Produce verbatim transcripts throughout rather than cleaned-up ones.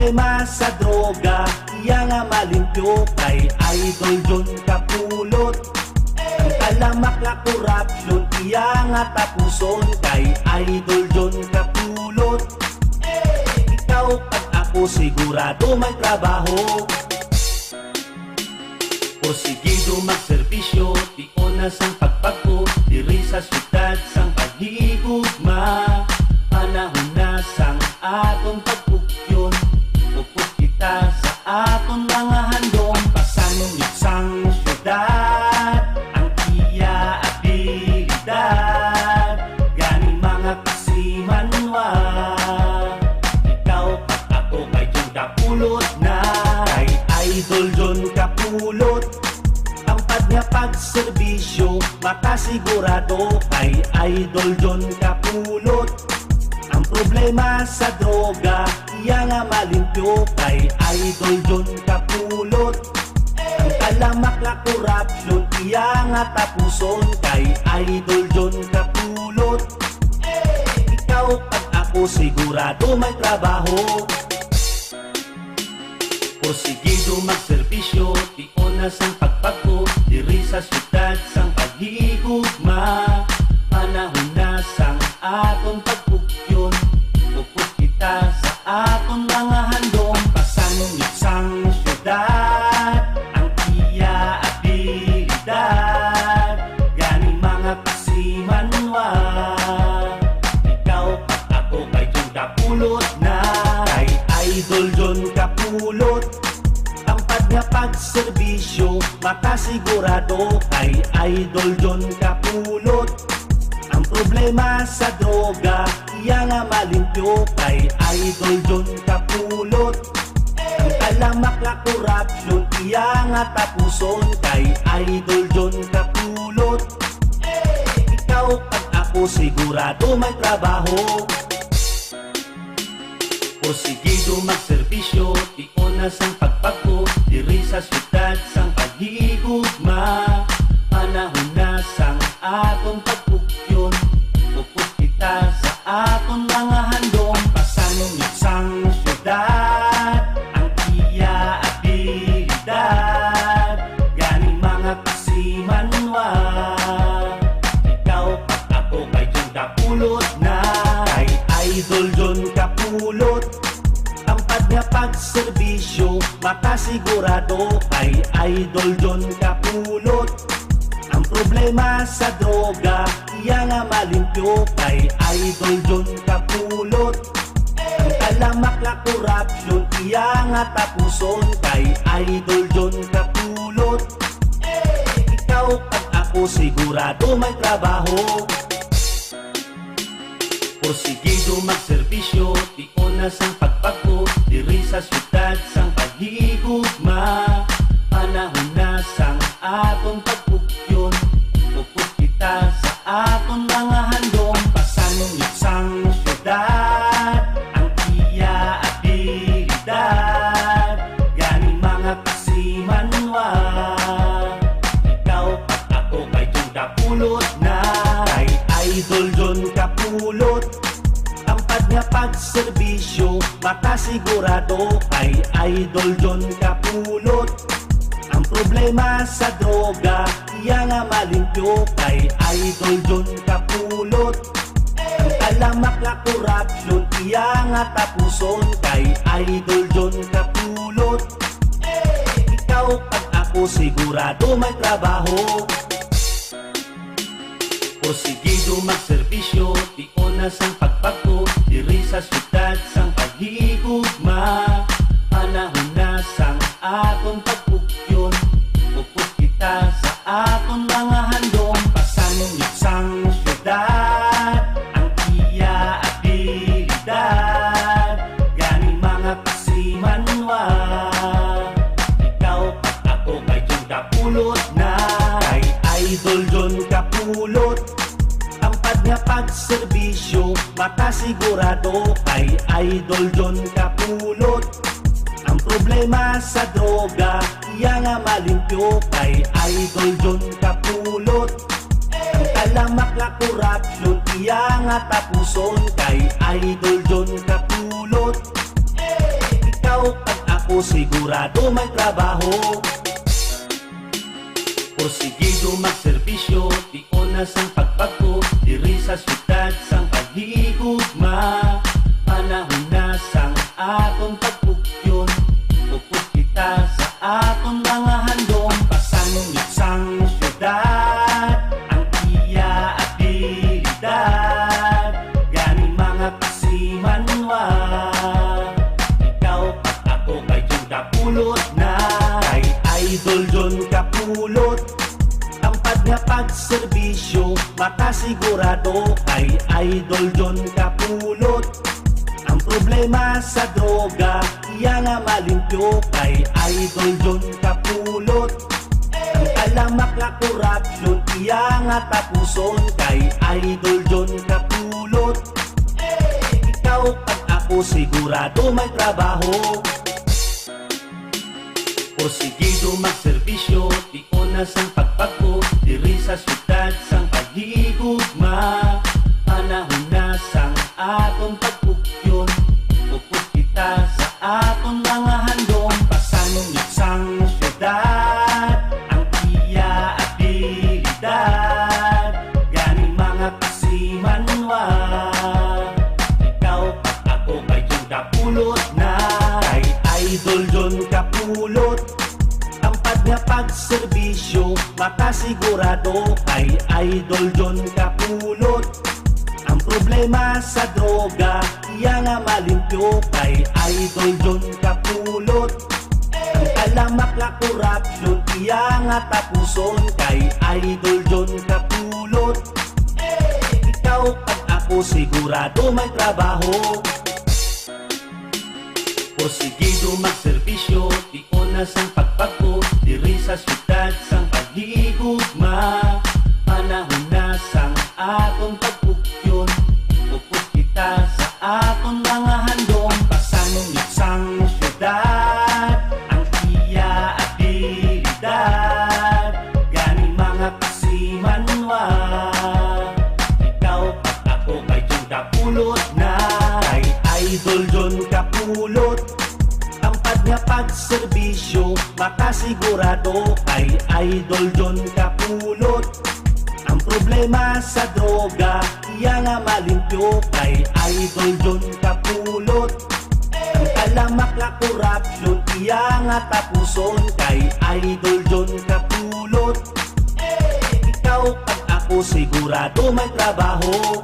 Tema sa droga, iya nga malimpyo kay Idol John Kapulot. Ang talamak nga korupsyon, iya nga tapuson kay Idol John Kapulot. Ikaw kag ako sigurado may trabaho. Porsigido magserbisyo, tion na sang pagpagko, diri sa syudad sang paghigugma. Panahon na sang aton pagpugyon, upod kita sa aton mga handom. Pasanong sang syudad ang iya abilidad, gani mga kasimanwa. Ikaw kag ako kay John Kapulot na. Kay Idol John Kapulot, tampad nga pagserbisyo, makasigurado kay Idol John Kapulot. Ang problema sa droga, iya nga malimpyo kay Idol John Kapulot. Ang talamak nga korupsyon, iya nga tapuson kay Idol John Kapulot. Ikaw kag ako sigurado may trabaho. Porsigido magserbisyo, tion na sang pagpagko, diri sa syudad sang paghigugma. Panahon na sang aton pagpugyon, upod kita sa aton mga handom. Pasanong sang syudad ang iya abilidad, gani mga kasimanwa. Ikaw kag ako kay John Kapulot na. Kay Idol John Kapulot, tampad nga pagserbisyo, makasigurado kay Idol John Kapulot. Ang problema sa droga, iya nga malimpyo kay Idol John Kapulot. Ang talamak nga korupsyon, iya nga tapuson kay Idol John Kapulot. Ikaw kag ako sigurado may trabaho. Porsigido magserbisyo, tion na sang pagpagko, diri sa syudad sang paghigugma. Panahon na sang aton pagpugyon, upod kita sa aton mga handom. Pasanong sang syudad ang iya abilidad, gani mga kasimanwa. Ikaw kag ako kay John Kapulot na. Kay Idol John Kapulot, tampad nga pagserbisyo, makasigurado kay Idol John Kapulot. Ang problema sa droga, iya nga malimpyo kay Idol John Kapulot. Ang talamak nga korupsyon, iya nga tapuson kay Idol John Kapulot. Ikaw kag ako sigurado may trabaho. Porsigido magserbisyo, tion na sang pagpagko, diri sa syudad sang paghigugma. Panahon na sang aton pagpugyon, upod kita sa aton mga handom. Pasanong sang syudad ang iya abilidad, gani mga kasimanwa. Ikaw kag ako kay John Kapulot na. Kay Idol John Kapulot, tampad nga pagserbisyo, makasigurado kay Idol John Kapulot. Ang problema sa droga, iya nga malimpyo kay Idol John Kapulot. Ang talamak nga korupsyon, iya nga tapuson kay Idol John Kapulot. Ikaw kag ako sigurado may trabaho. Porsigido magserbisyo, tion na sang pagpagko, diri sa syudad sang paghigugma. Panahon na sang aton pagpugyon, upod kita sa aton mga handom. Pasanong sang syudad ang iya abilidad, gani mga kasimanwa. Ikaw kag ako kay John Kapulot na. Kay Idol John Kapulot, tampad nga pagserbisyo, makasigurado kay Idol John Kapulot. Ang problema sa droga, iya nga malimpyo kay Idol John Kapulot. Ang talamak nga korupsyon, iya nga tapuson kay Idol John Kapulot. Ikaw Pag ako sigurado may trabaho. Porsigido magserbisyo, tion na sang pagpagko, diri sa syudad sang paghigugma. Panahon na sang aton pagpugyon, upod kita sa aton mga handom. Pasangit sang syudad ang iya abilidad. Gani, mga kasimanwa, ikaw pag ako kay John Kapulot na. Kay Idol John Kapulot, tampad nga pagserbisyo, makasigurado kay Idol John Kapulot. Ang problema sa droga, iya nga malimpyo kay Idol John Kapulot. Ang talamak nga korupsyon, iya nga tapuson kay Idol John Kapulot. Ikaw pag ako sigurado may trabaho. Porsigido magserbisyo, tion na sang pagpagko, diri sa syudad sang paghigugma. Panahon na sang aton pagpugyon, upod kita sa aton mga handom. Pasangit sang syudad ang iya abilidad. Gani, mga kasimanwa, ikaw pag ako kay John Kapulot na. Kay Idol John Kapulot, tampad nga pagserbisyo, makasigurado kay Idol John Kapulot. Ang problema sa droga, iya nga malimpyo kay Idol John Kapulot. Ang talamak nga korupsyon, iya nga tapuson kay Idol John Kapulot. Ikaw pag ako sigurado may trabaho. Porsigido magserbisyo, tion na sang pagpagko, diri sa syudad sang paghigugma. Panahon na sang aton pagpugyon, upod kita sa aton mga handom. Pasangit sang syudad ang iya abilidad. Gani, mga kasimanwa, ikaw pag ako kay John Kapulot na. Kay Idol John Kapulot, tampad nga pagserbisyo, makasigurado kay Idol John Kapulot. Ang problema sa droga, iya nga malimpyo kay Idol John Kapulot. Ang talamak nga korupsyon, iya nga tapuson kay Idol John Kapulot. Ikaw pag ako sigurado may trabaho.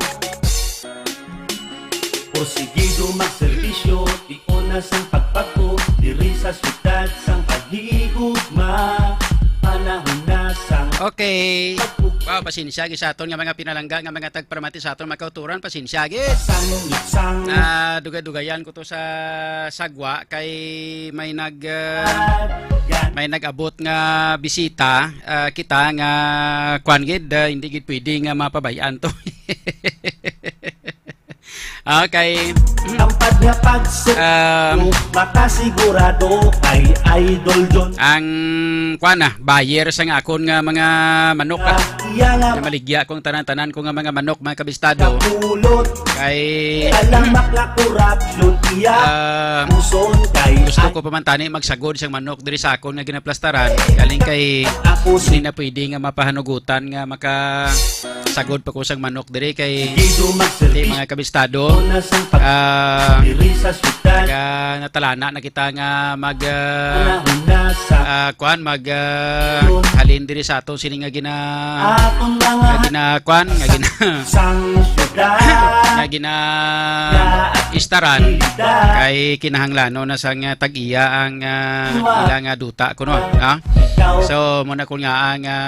Porsigido magserbisyo, tion na sang pagpagko, diri sa syudad sang paghigugma. Panahon na sang Okay. pagpugyo. Ah, pasensya gid sa aton nga mga pinalangga nga mga tagparamati sa aton mga kauturan, pasensya gid. Sang, sang. Ah, dugay-dugayan ko to sa sagwa kay may nag, ah, may nag-abot nga bisita, ah, kita nga kwan gid, ah, hindi gid pwede nga mapabay-an to. Okay. Tampad nga pagservisyo, Um, makasigurado kay Idol John. Ang, kuan na, buyer sa nga akon nga mga manok, ah. Iya nga Nga maligya kong tanan-tanan ko nga mga manok, mga kabistado. Kapulot. Kay, Alamak nga korupsyon, iya ah, puson kay gusto ko pa man tani magsagod sang manok diri sa akon nga ginaplastaran. Galing kay Ako si hindi na pwede nga mapahanugutan nga maka sagod pa ko sang manok diri kay Gido magservisyo mga kabistado. Na sang pag- Ah, diri sa syudad. Naga natalana na kita nga mag, ah, Panahon na sa ah, kuan, mag, ah, halin diri sa aton sini nga gina Atong mga nga gina kuan, nga gina sang syudad. Nga gina istaran kay kinahanglanon na sang, ah, tag-iya ang, ah, ila nga duta kuno, no? So, mo na kun nga ang, ah,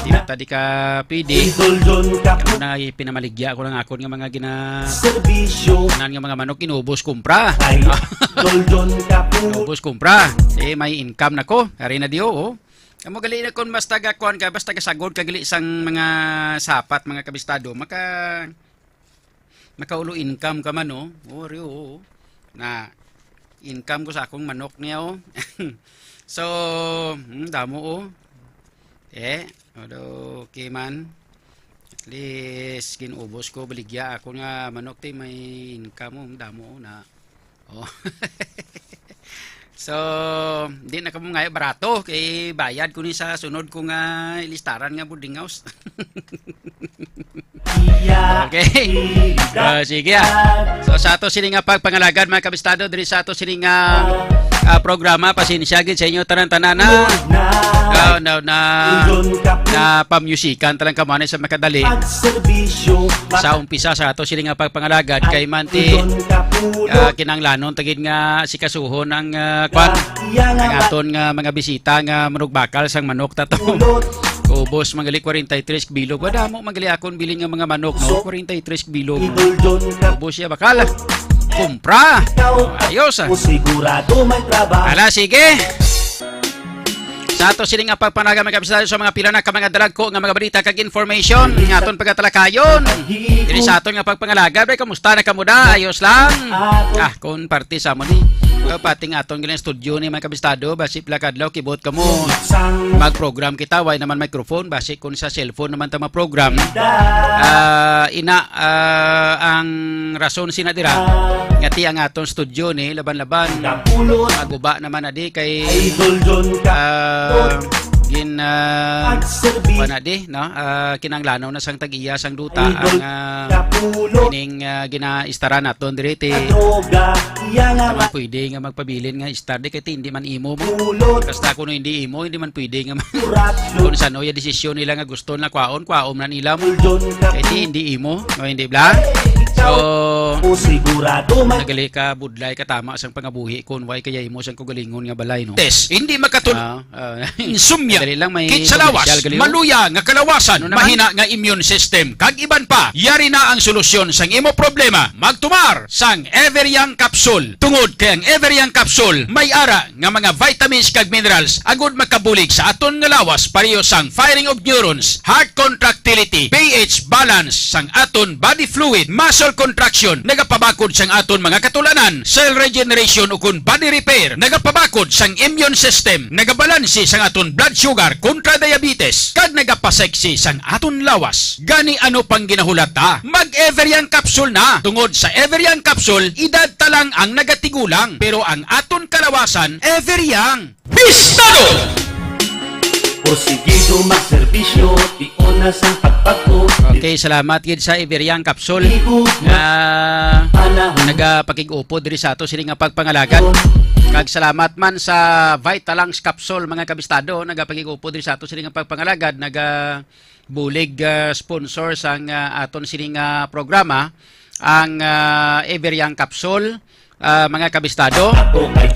di na ta di ka pwede. Idol John Kapu- Ako na ipinamaligya ko lang akon nga mga gina Serbisyo. Tanan nga mga manok inubos kumpra. Ay, Idol John Kapu- Inubos kumpra. Eh, may income na ko. Ari na diyo, oh. Amo gali na kun basta ga kuan ka, basta gasagod ka gali sang mga sapat, mga kabistado, maka Makaulo income ka man, oh. Oh, ari, oh. Na income ko sa akong manok niya, oh. So, hmm, damo, oh. Eh, although, okay man. At least, kinubos ko, baligya ako nga manok, ti, may income, oh, damo, oh, na. Oh. So, di na kamo ngayo barato kay bayad ko ni sa sunod ko nga ilistaran nga boarding house. Okay. Ah, sige, ah. So, sa ato sini nga pagpangalagad, mga kabistado, diri sa ato sini nga, ah, programa, pasensya gid sa inyo tanan-tanan na. Oh, no, na, na pamusikan talang kamuanay sa makadali. Sa umpisa sa ato sini nga pagpangalagad, kay manti, ah, kinanglanon tagid nga sikasuhon ang, ah, kwan, ang aton nga mga bisita nga manugbakal sang manok tato. Ubos, manggali forty-three bilog. Wala mo manggali akon bilin nga mga manok, no? Forty-three bilog. Ubos siya, bakal. Kumpra. Ayos, ah. Sigurado may trabaho. Ala, sige. Sa ato sini nga pagpanaga, mga kabisado, sa mga pila na ka mga dalagko nga mga balita kag information nga aton pagatalakayon. Diri sa aton nga pagpangalaga, bre, kamusta na kamo da? Ayos lang. Ah, kung parte sa mo ni. Pero pati nga aton gilang studio ni, mga kabistado, basi pila kadlaw kibot kamo. Mag-program kita, way naman microphone, basi kung sa cellphone naman ta ma-program. Ah, ina, ah, ang rason sina dira nga ti ang aton studio ni laban-laban. Maguba naman na di kay, ah, gin, ah, kuwan na di, no? Ah, kinanglanaw na sang tag-iya sang duta ang, ah, ining, ah, ginaistaran naton diri ti. Naman pwede nga magpabilin nga istar di kay ti hindi man imo mo. Basta kuno hindi imo, hindi man pwede nga mag-, kung sano ya desisyon nila nga gusto na kwaon, kwaon na nila mo. Kay ti hindi imo, no, hindi bla? So, sigurado man nagali ka budlay ka tama sang pangabuhi kung way kaya imo sang kugalingon nga balay, no? Test, hindi makatul- Ah, ah. Insomnia, madali lang, may kit sa lawas, commercial gali, oh. Maluya nga kalawasan, ano naman? Mahina nga immune system, kag iban pa. Yari na ang solusyon sang imo problema. Magtumar sang Everyang Capsule. Tungod kay ang Everyang Capsule may ara nga mga vitamins kag minerals agud makabulig sa aton nga lawas, pareho sang firing of neurons, heart contractility, P H balance sang aton body fluid, muscle contraction, nagapabakod sang aton mga katulanan, cell regeneration ukon body repair, nagapabakod sang immune system, nagabalanse sang aton blood sugar kontra diabetes, kag nagapasexy sang aton lawas. Gani ano pang ginahulat ta? Mag Everyang Capsule na. Tungod sa Everyang Capsule, edad ta lang ang nagatigulang, pero ang aton kalawasan, Everyang. Bistado! Porsigido magserbisyo, tiuna sang pagpag-o. Okay, salamat gid sa Iberiang Capsule. Igo nga panahon. Nagapakig-upod diri sa ato sini nga pagpangalagad. Kag salamat man sa Vitalangs Capsule, mga kabistado, nagapakig-upod diri sa ato sini nga pagpangalagad, naga bulig, ah, sponsor sang, ah, aton sini nga programa, ang, ah, Everyang Capsule, ah, mga kabistado,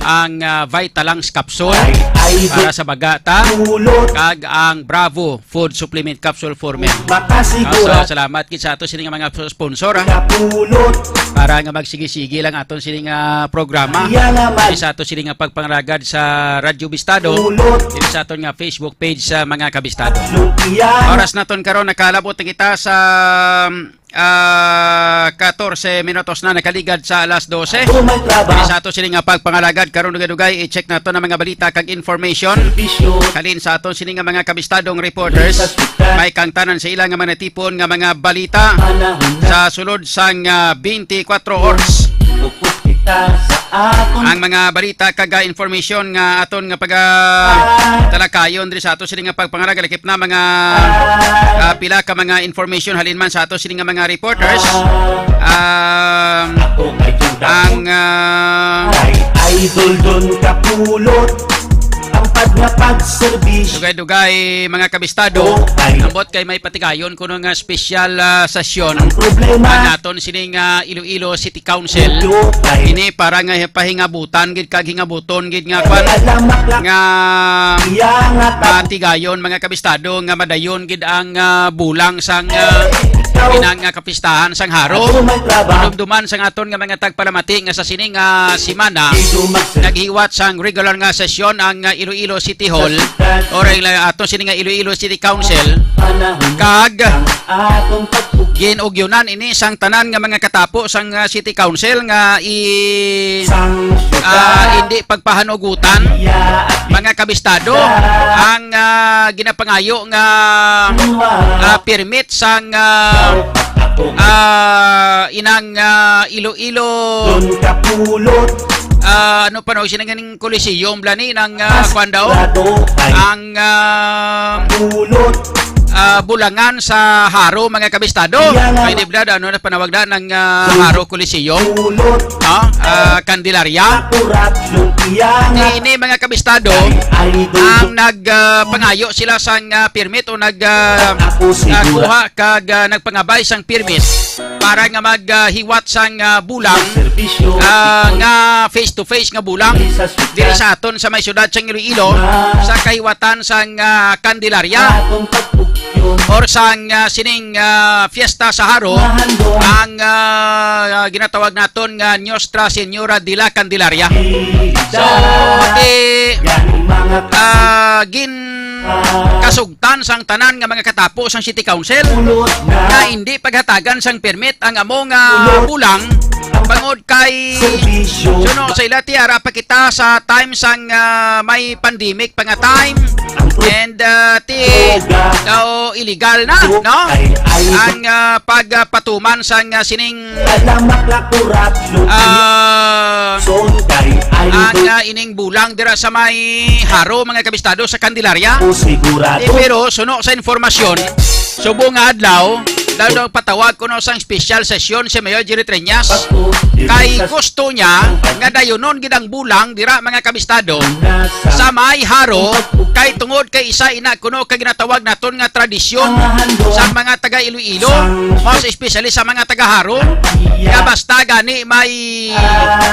ang, ah, Vitalangs Capsule para sa bagata, kag ang Bravo Food Supplement Capsule for Men. Ah, so, salamat gid sa ato sini nga mga sponsor, ah, para nga magsige-sige lang aton sini nga programa. Sa ato sini nga pagpangalagad sa Radyo Bistado, diri sa aton nga Facebook page sa mga kabistado. Oras naton karon, nakalabot na kita sa, ah, katorse minutos na nakaligad sa alas dose. Diri sa ato sini nga pagpangalagad karon, dugay-dugay, i-check nato ang mga balita kag information halin sa ato sini nga mga kabistadong reporters. May kang tanan sa ila nga mga natipon nga mga balita sa sulod sang, ah, twenty-four oras. Ang mga balita kag, ah, information nga aton nga paga-, talakayon diri sa ato sini nga pagpangalagad, lakip na mga, ah, pila ka mga information halin man sa ato sini nga mga reporters. Um, ang, ah, Idol Don Kapulot, tampad nga pagserbisyo. Dugay-dugay, mga kabistado. Ambot kay may patigayon kuno nga special, ah, sesyon ang aton sini nga Iloilo City Council. Ini para nga pahingabutan gid kag hingabuton gid nga kwan, nga matigayon, mga kabistado, nga madayon gid ang, ah, bulang sang, ah, inang nga kapistahan sang Haro. Dumduman sang aton nga mga tagpalamati nga sa sini nga semana naghiwat sang regular nga sesyon ang, ah, Iloilo City Hall or ang, ah, ato sini nga Iloilo City Council, kag gin-ugyunan ini sang tanan nga mga katapo sang, ah, City Council nga i-, ah, hindi pagpahanugutan, mga kabistado, ang, ah, ginapangayo nga, ah, permit sang, ah, ah, inang, ah, Iloilo, Don Kapulot, Ah, ano pa, no? Sino ganing Coliseum, Blani, ng, ah, kwan daw? Ang, ah, ah, bulangan sa Jaro, mga kabistado. Ay, di ba, ano na panawag na ng, ah, Jaro Coliseum? Ah, ah, Candelaria. Ini, mga kabistado, ang nag, ah, pangayo sila sang, ah, permit o nag, ah, ah, kuha kag, ah, nagpangabay sang permit para nga maghiwat sang, ah, bulang, ah, nga face to face nga bulang diri sa aton sa may siyudad sang Iloilo, sa kahiwatan sang, ah, Candelaria or sang, ah, sining, ah, fiesta sa Jaro, ang, ah, ginatawag naton nga Nuestra Señora de la Candelaria. So, di, ah, gin kasugtan sang tanan nga mga katapo sang City Council nga hindi paghatagan sang permit ang amo nga bulang, bangod kay suno sa ila, ti ara pa kita sa time sang, ah, may pandemic pa nga time, and, ah, ti daw illegal na, no, ang, ah, pagpatuman sang, ah, sining, ah, ang, ah, ining bulang dira sa may Jaro, mga kabistado, sa Candelaria. Eh, pero suno sa informasyon, subong nga adlaw, daw daw patawag kuno sang special session si Mayor Jerry Treñas kay gusto niya nga dayunon gid ang bulang dira, mga kabistado, sa may Jaro, kay tungod kay isa ina kuno ka ginatawag naton nga tradisyon sa mga taga Iloilo, mas especially sa mga taga Jaro, nga basta gani may,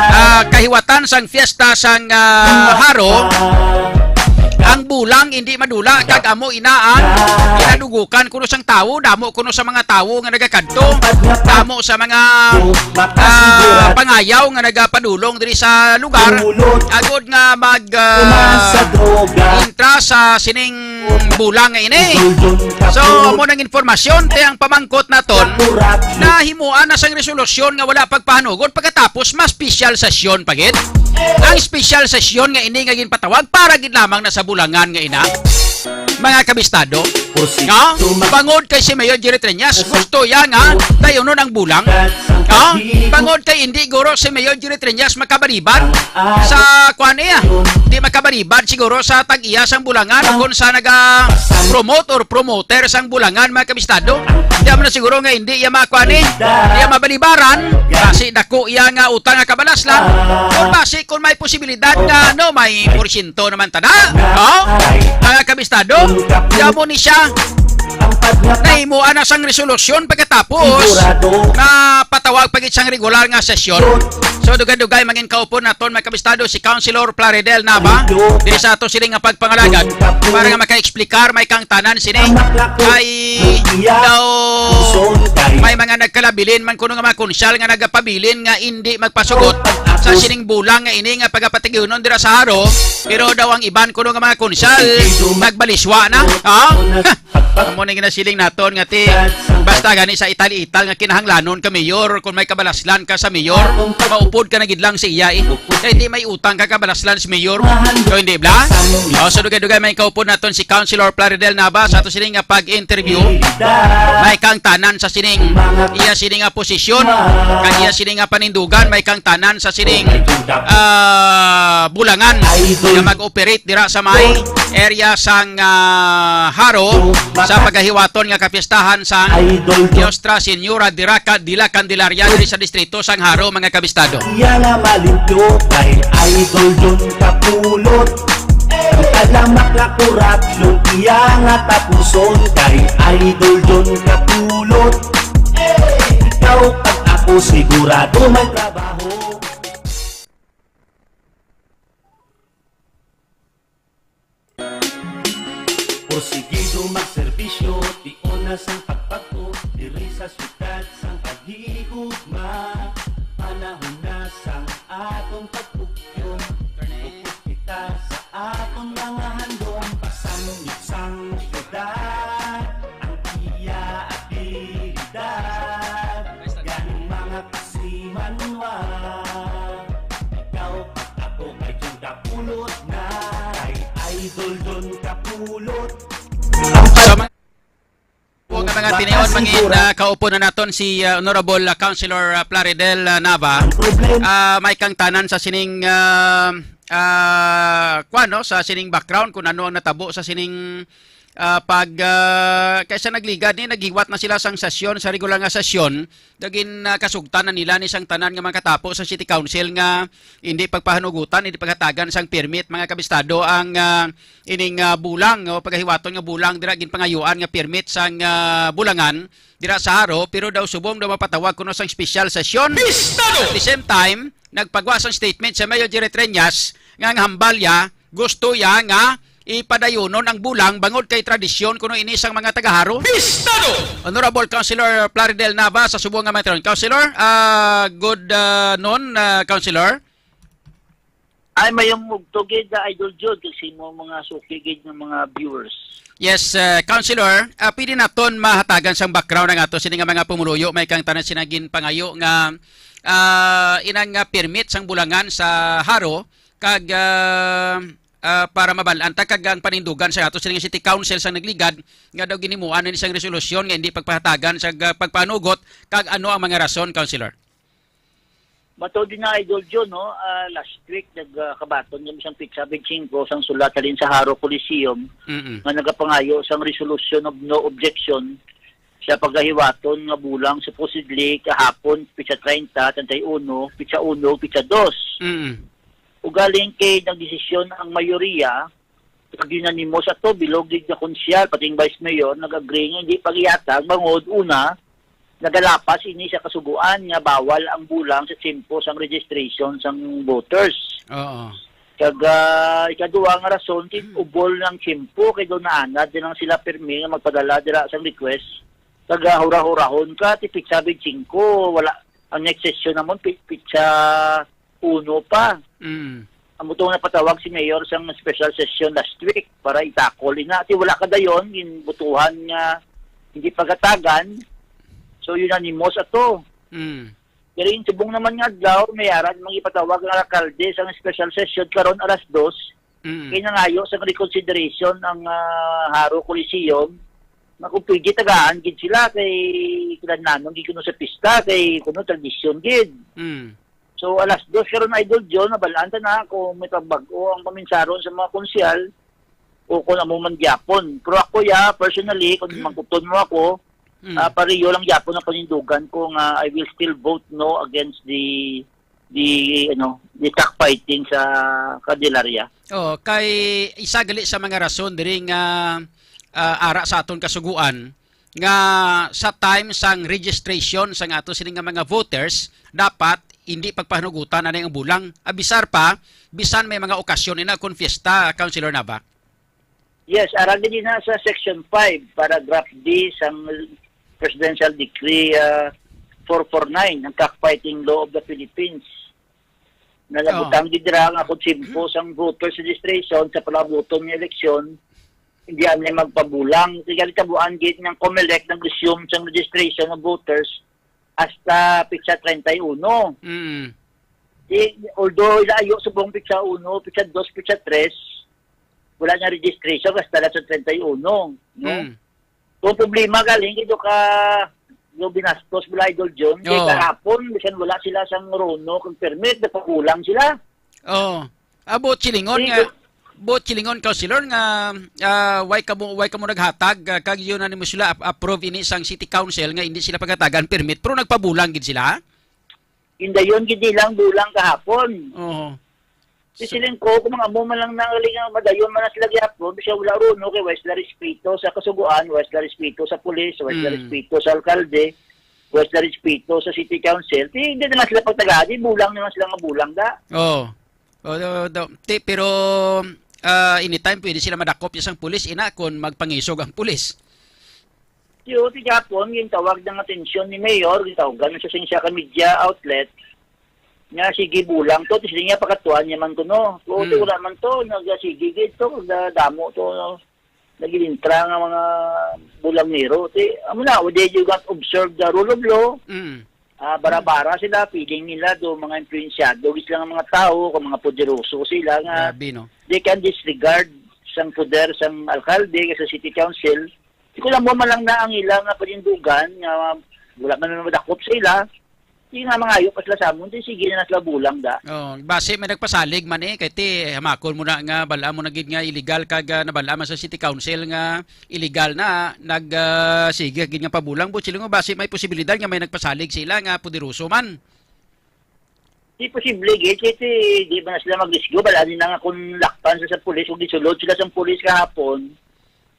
ah, kahiwatan sang fiesta sang, ah, Jaro, ang bulang hindi madula, kag amo ina ang ginadugukan kuno sang tawo, damo kuno sa mga tawo nga nagakadto, damo sa mga, ah, pangayaw nga nagapadulong diri sa lugar, agod nga mag, ah, intra sa sining bulang nga ini. So, amo nang informasyon, ti ang pamangkot naton, nahimuan na sang resolusyon nga wala pagpahanugon pagkatapos mas special session pa gid. Ang special session nga ini nga ginpatawag para gid lamang na sa bulangan nga ina, mga kabistado. No? Bangod kay si Mayor Jerry Treñas, gusto iya nga dayunon ang bulang. No? Bangod kay hindi guro si Mayor Jerry Treñas makabalibad sa kwan iya. Di makabalibad siguro sa tag-iya sang bulangan kung sa naga-promote or promoter sang bulangan, mga kabistado. Di man na siguro nga hindi iya makwan, eh. Di iya mabalibaran. Basi dako iya nga utang nga kabalaslan. Or basi kung may posibilidad nga, ano, may porsyento naman tada. Oh? Mga kabistado, di amo ni siya nahimuan na sang resolusyon pagkatapos na patawag pa gid sang regular nga sesyon. So, dugay-dugay, mangin kaupod naton, mga kabistado, si Councilor Plaridel Nava, diri sa ato sini nga pagpangalagad, para nga maka-explicar may kangtanan sini. Kay daw may mga nagkalabilin man kuno nga mga konsyal nga nagapabilin nga indi magpasugot sa sining bulang nga ini nga pagapatigyunon dira sa Jaro, pero daw ang iban kuno nga mga konsyal nagbaliswa na. Ah? Amo na ginasiling naton nga ti, basta gani sa ital-ital nga kinahanglanon ka mayor, kung may kabalaslan ka sa mayor, maupod ka na gid lang sa iya, eh. Kay di may utang ka kabalaslan sa mayor. So, hindi bla? O, so dugay-dugay may kaupod naton si Councilor Plaridel Nava sa ato sining nga pag-interview. May kangtanan sa sining iya sining nga posisyon, kag iya sining nga panindugan, may kangtanan sa sining, ah, bulangan nga mag-operate dira sa may area sang, ah, Jaro sa pagahiwaton nga kapistahan sang Nuestra Señora de Raca-, de la Candelaria diri sa distrito sang Jaro, mga kabistado. Iya nga malimpyo kay Idol John Kapulot. Ang talamak nga korupsyon, iya nga tapuson kay Idol John Kapulot. Ikaw kag ako sigurado may trabaho. Porsigido magserbisyo, tion na sang pagpagto, diri sa siyudad sang paghigugma. Panahon na sang atong pagpugyon, focus kita sa atong mga handom. Pasamyot sang siyudad, ang iya abilidad, gani mga kasimanwa. Ikaw kag ako kay John Kapulot na, kay Idol John Kapulot. Sa mga, po nga Tinion mangin, ah, kaupo na naton si, ah, Honorable, ah, Councilor, ah, Plaridel, ah, Nava. Ah, may kang tanan sa sining, ah, ah, kuwan, no, sa sining background kung ano ang natabo sa sining, ah, pag, ah, kaysa nagligad ni, naghiwat na sila sang sesyon, sa regular nga sesyon, naging, ah, kasugtan na nila ni sang tanan nga mga katapo sa City Council nga hindi pagpahanugutan, hindi paghatagan sang permit, mga kabistado, ang, ah, ining, ah, bulang o pagahiwaton nga bulang dira ginpangayuan nga permit sang, ah, bulangan dira sa Jaro, pero daw subong daw mapatawag kuno sang special session. Bistado! At the same time, nagpagwa sang statement sa Mayor Jerry Treñas nga ang hambalya gusto ya nga ipadayunon ang bulang bangod kay tradisyon kuno ini sang mga taga-Jaro. Bistado! Honorable Councilor Plaridel Nava sa subong nga mga taon. Councilor, ah, good, ah, noon, ah, Councilor. Ay, mayong ugto gid, ah, Idol Jud, kasi mo mga suki gid ng mga viewers. Yes, uh, Councilor, uh, pwede naton mahatagan sang background ang ato sini nga mga pumuluyo, may kang tanan sina ginpangayo nga, ah, inang nga permit sang bulangan sa Jaro kag, ah, ah, para mabal-an ta kag ang panindugan sa ato sini nga City Council sang nagligad nga daw ginimuan na ni sang resolusyon nga hindi pagpahatagan sa, ah, pagpanugot kag ano ang mga rason, Councilor? Matuod din na, Idol John, no? Ah, last week, nagkabaton kami sang pitsa twenty-five sang sulat halin sa Jaro Coliseum Mm-mm. nga nagapangayo sang resolution of no objection sa pagahiwaton nga bulang supposedly kahapon, pitsa treinta, treinta y uno, pitsa uno, pitsa dos. Mm-mm. Ugaling kay nagdesisyon ang mayoriya, pag unanimous ato, bilog gid nga konsyal, pati ang vice mayor, nag-agree nga hindi pag-ihatag, bangod, una, nagalapas ini sa kasugoan nga bawal ang bulang sa tiyempo sang registration sang voters. Oo. Kag, ah, ikaduha nga rason, kay ubol ng tiyempo, kay daw naanad din lang sila pirmi nga magpadala dira sang request. Kag, ah, hura-hurahon ka, ti pitsa twenty-five, wala, ang next session namon, pi-, pitsa uno pa. Mm. Amo to nga napatawag si Mayor sang special session last week para itakol ina. Ti wala ka dayon, ginbutuhan nga hindi pagatagan. So, unanimous ato. Mm. Pero yung subong naman nga adlaw, may ara namang ipatawag ang alkalde sang special session karon alas dos. Mm. Kay nangayo sang reconsideration ang, ah, Jaro Coliseum. Nga kung pwede tagaan gid sila kay kinahanglanon gid kuno sa pista kay kuno tradisyon gid. Mm. So, alas dos karon, Idol John, nabalaan ta na kung may pagbago ang paminsaron sa mga konsyal o kung amo man gyapon. Pero ako, ya, personally, kung mangkuton mo ako, Mm. ah, pareho lang gyapon ang panindugan ko nga I will still vote no against the, the, ano, the cockfighting sa Candelaria. Oh, kay isa gali sa mga rason diri nga, ah, ara sa aton kasuguan nga sa time sang registration sang ato sini nga mga voters, dapat hindi pagpahanugutan na ang bulang. Abisar pa, bisan may mga okasyon ina kon fiesta, Councilor Nava. Yes, ara gid na sa Section five, Paragraph D sang Presidential Decree, ah, four four nine, ang Cockfighting Law of the Philippines. Na Oo. nabutang gid dira nga kung simpo sang voters registration sa palabuton nga eleksyon, hindi anay magpabulang. Kaya tabuan gid ng COMELEC nag-resume sang registration of voters hasta pitsa treinta y uno. Mm. Di, although ilayo subong pitsa uno, pitsa dos, pitsa tres, wala na registration hasta na sa treinta y uno, no? Mm. Kung problema galing ito ka, yung binastos mo, Idol John, kay Oo. kahapon, bisan wala sila sang RONO kag permit, napabulang sila. Oo. Ah, buot silingon Sige. nga, buot silingon, Councilor, nga, ah, why ka mo, why ka mo naghatag, ah, kag yun na nimo sila ap-, approve ini sang City Council nga hindi sila pagatagan permit, pero nagpabulang gid sila? Indayon gid nilang bulang kahapon. Oo. Di So siling ko, kung mga amo man lang nangaling nga madayon man na sila gyapon, siya wala RONO, kay wala sila respeto sa kasugoan, wala sila respeto sa pulis, wala sila Mm. respeto sa alkalde, wala sila respeto sa city council, di, di na lang sila pagtagaan, di bulang na lang sila nga bulang da. Oo. O, do, do, ti, pero, ah, anytime pwede sila madakop sa pulis, ina, kung magpangisog ang pulis. Tiyo, ti gapon, gintawag ng atensyon ni Mayor, gintawag na sa siya ka media outlet, nga sige bulang to, ti sige nga pakatuan niya man kuno. O, ti Hmm. wala man to, nagasige gid to, da-, damo to, no? Nagilintra nga mga bulangero. Ti, amo na, they do not observe the rule of law. Hmm. Ah, bara-bara sila, feeling nila do mga influensyado, gid sila nga mga tao, kung mga poderoso sila nga Grabe, no? they can disregard sang poder sang alkalde, sa city council, Di ko alam mo man lang na ang ila nga panindugan nga wala man madakop sa ila. Di nga mangayo pa sila sa amon, di sige na sila bulang da. Oh, basi may nagpasalig man eh, kay ti hamakon mo na nga bal-a mo na gid nga illegal kag ah, nabal-a man sa City Council nga illegal na nag ah, sige gid nga pabulang, but sila nga basi may posibilidad nga may nagpasalig sila nga poderoso man. Di posible gid kay ti di man na sila maglisgo, bal-a nila nga kung lakpan sa, sa pulis, kung gisulod sila sa pulis kahapon,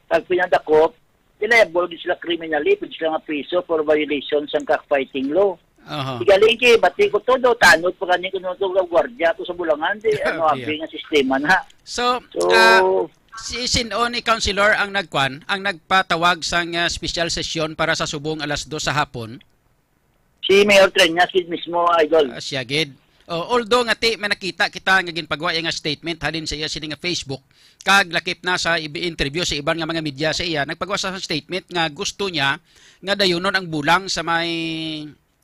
kag pinadakop, liable gid sila criminally, pwede sila nga priso for violation sang cockfighting law. Aha. Di galing kay bati ko to do, tanod pa gani ko to, gwardiya to sa Bulangan, di ano, Yeah. abi nga sistema na. So, So, ah, si sin-o ni Councilor ang nagkwan, ang nagpatawag sang ah, special session para sa subong alas dos sa hapon? Si Mayor Treñas gid mismo, Idol. Ah, siya gid. Oh, although nga ti may nakita kita nga ginpagwa iya nga statement halin sa iya sini nga Facebook, kag lakip na sa ibi-, interview sa iban nga mga media sa iya, nagpagwa sa statement nga gusto niya nga dayunon ang bulang sa may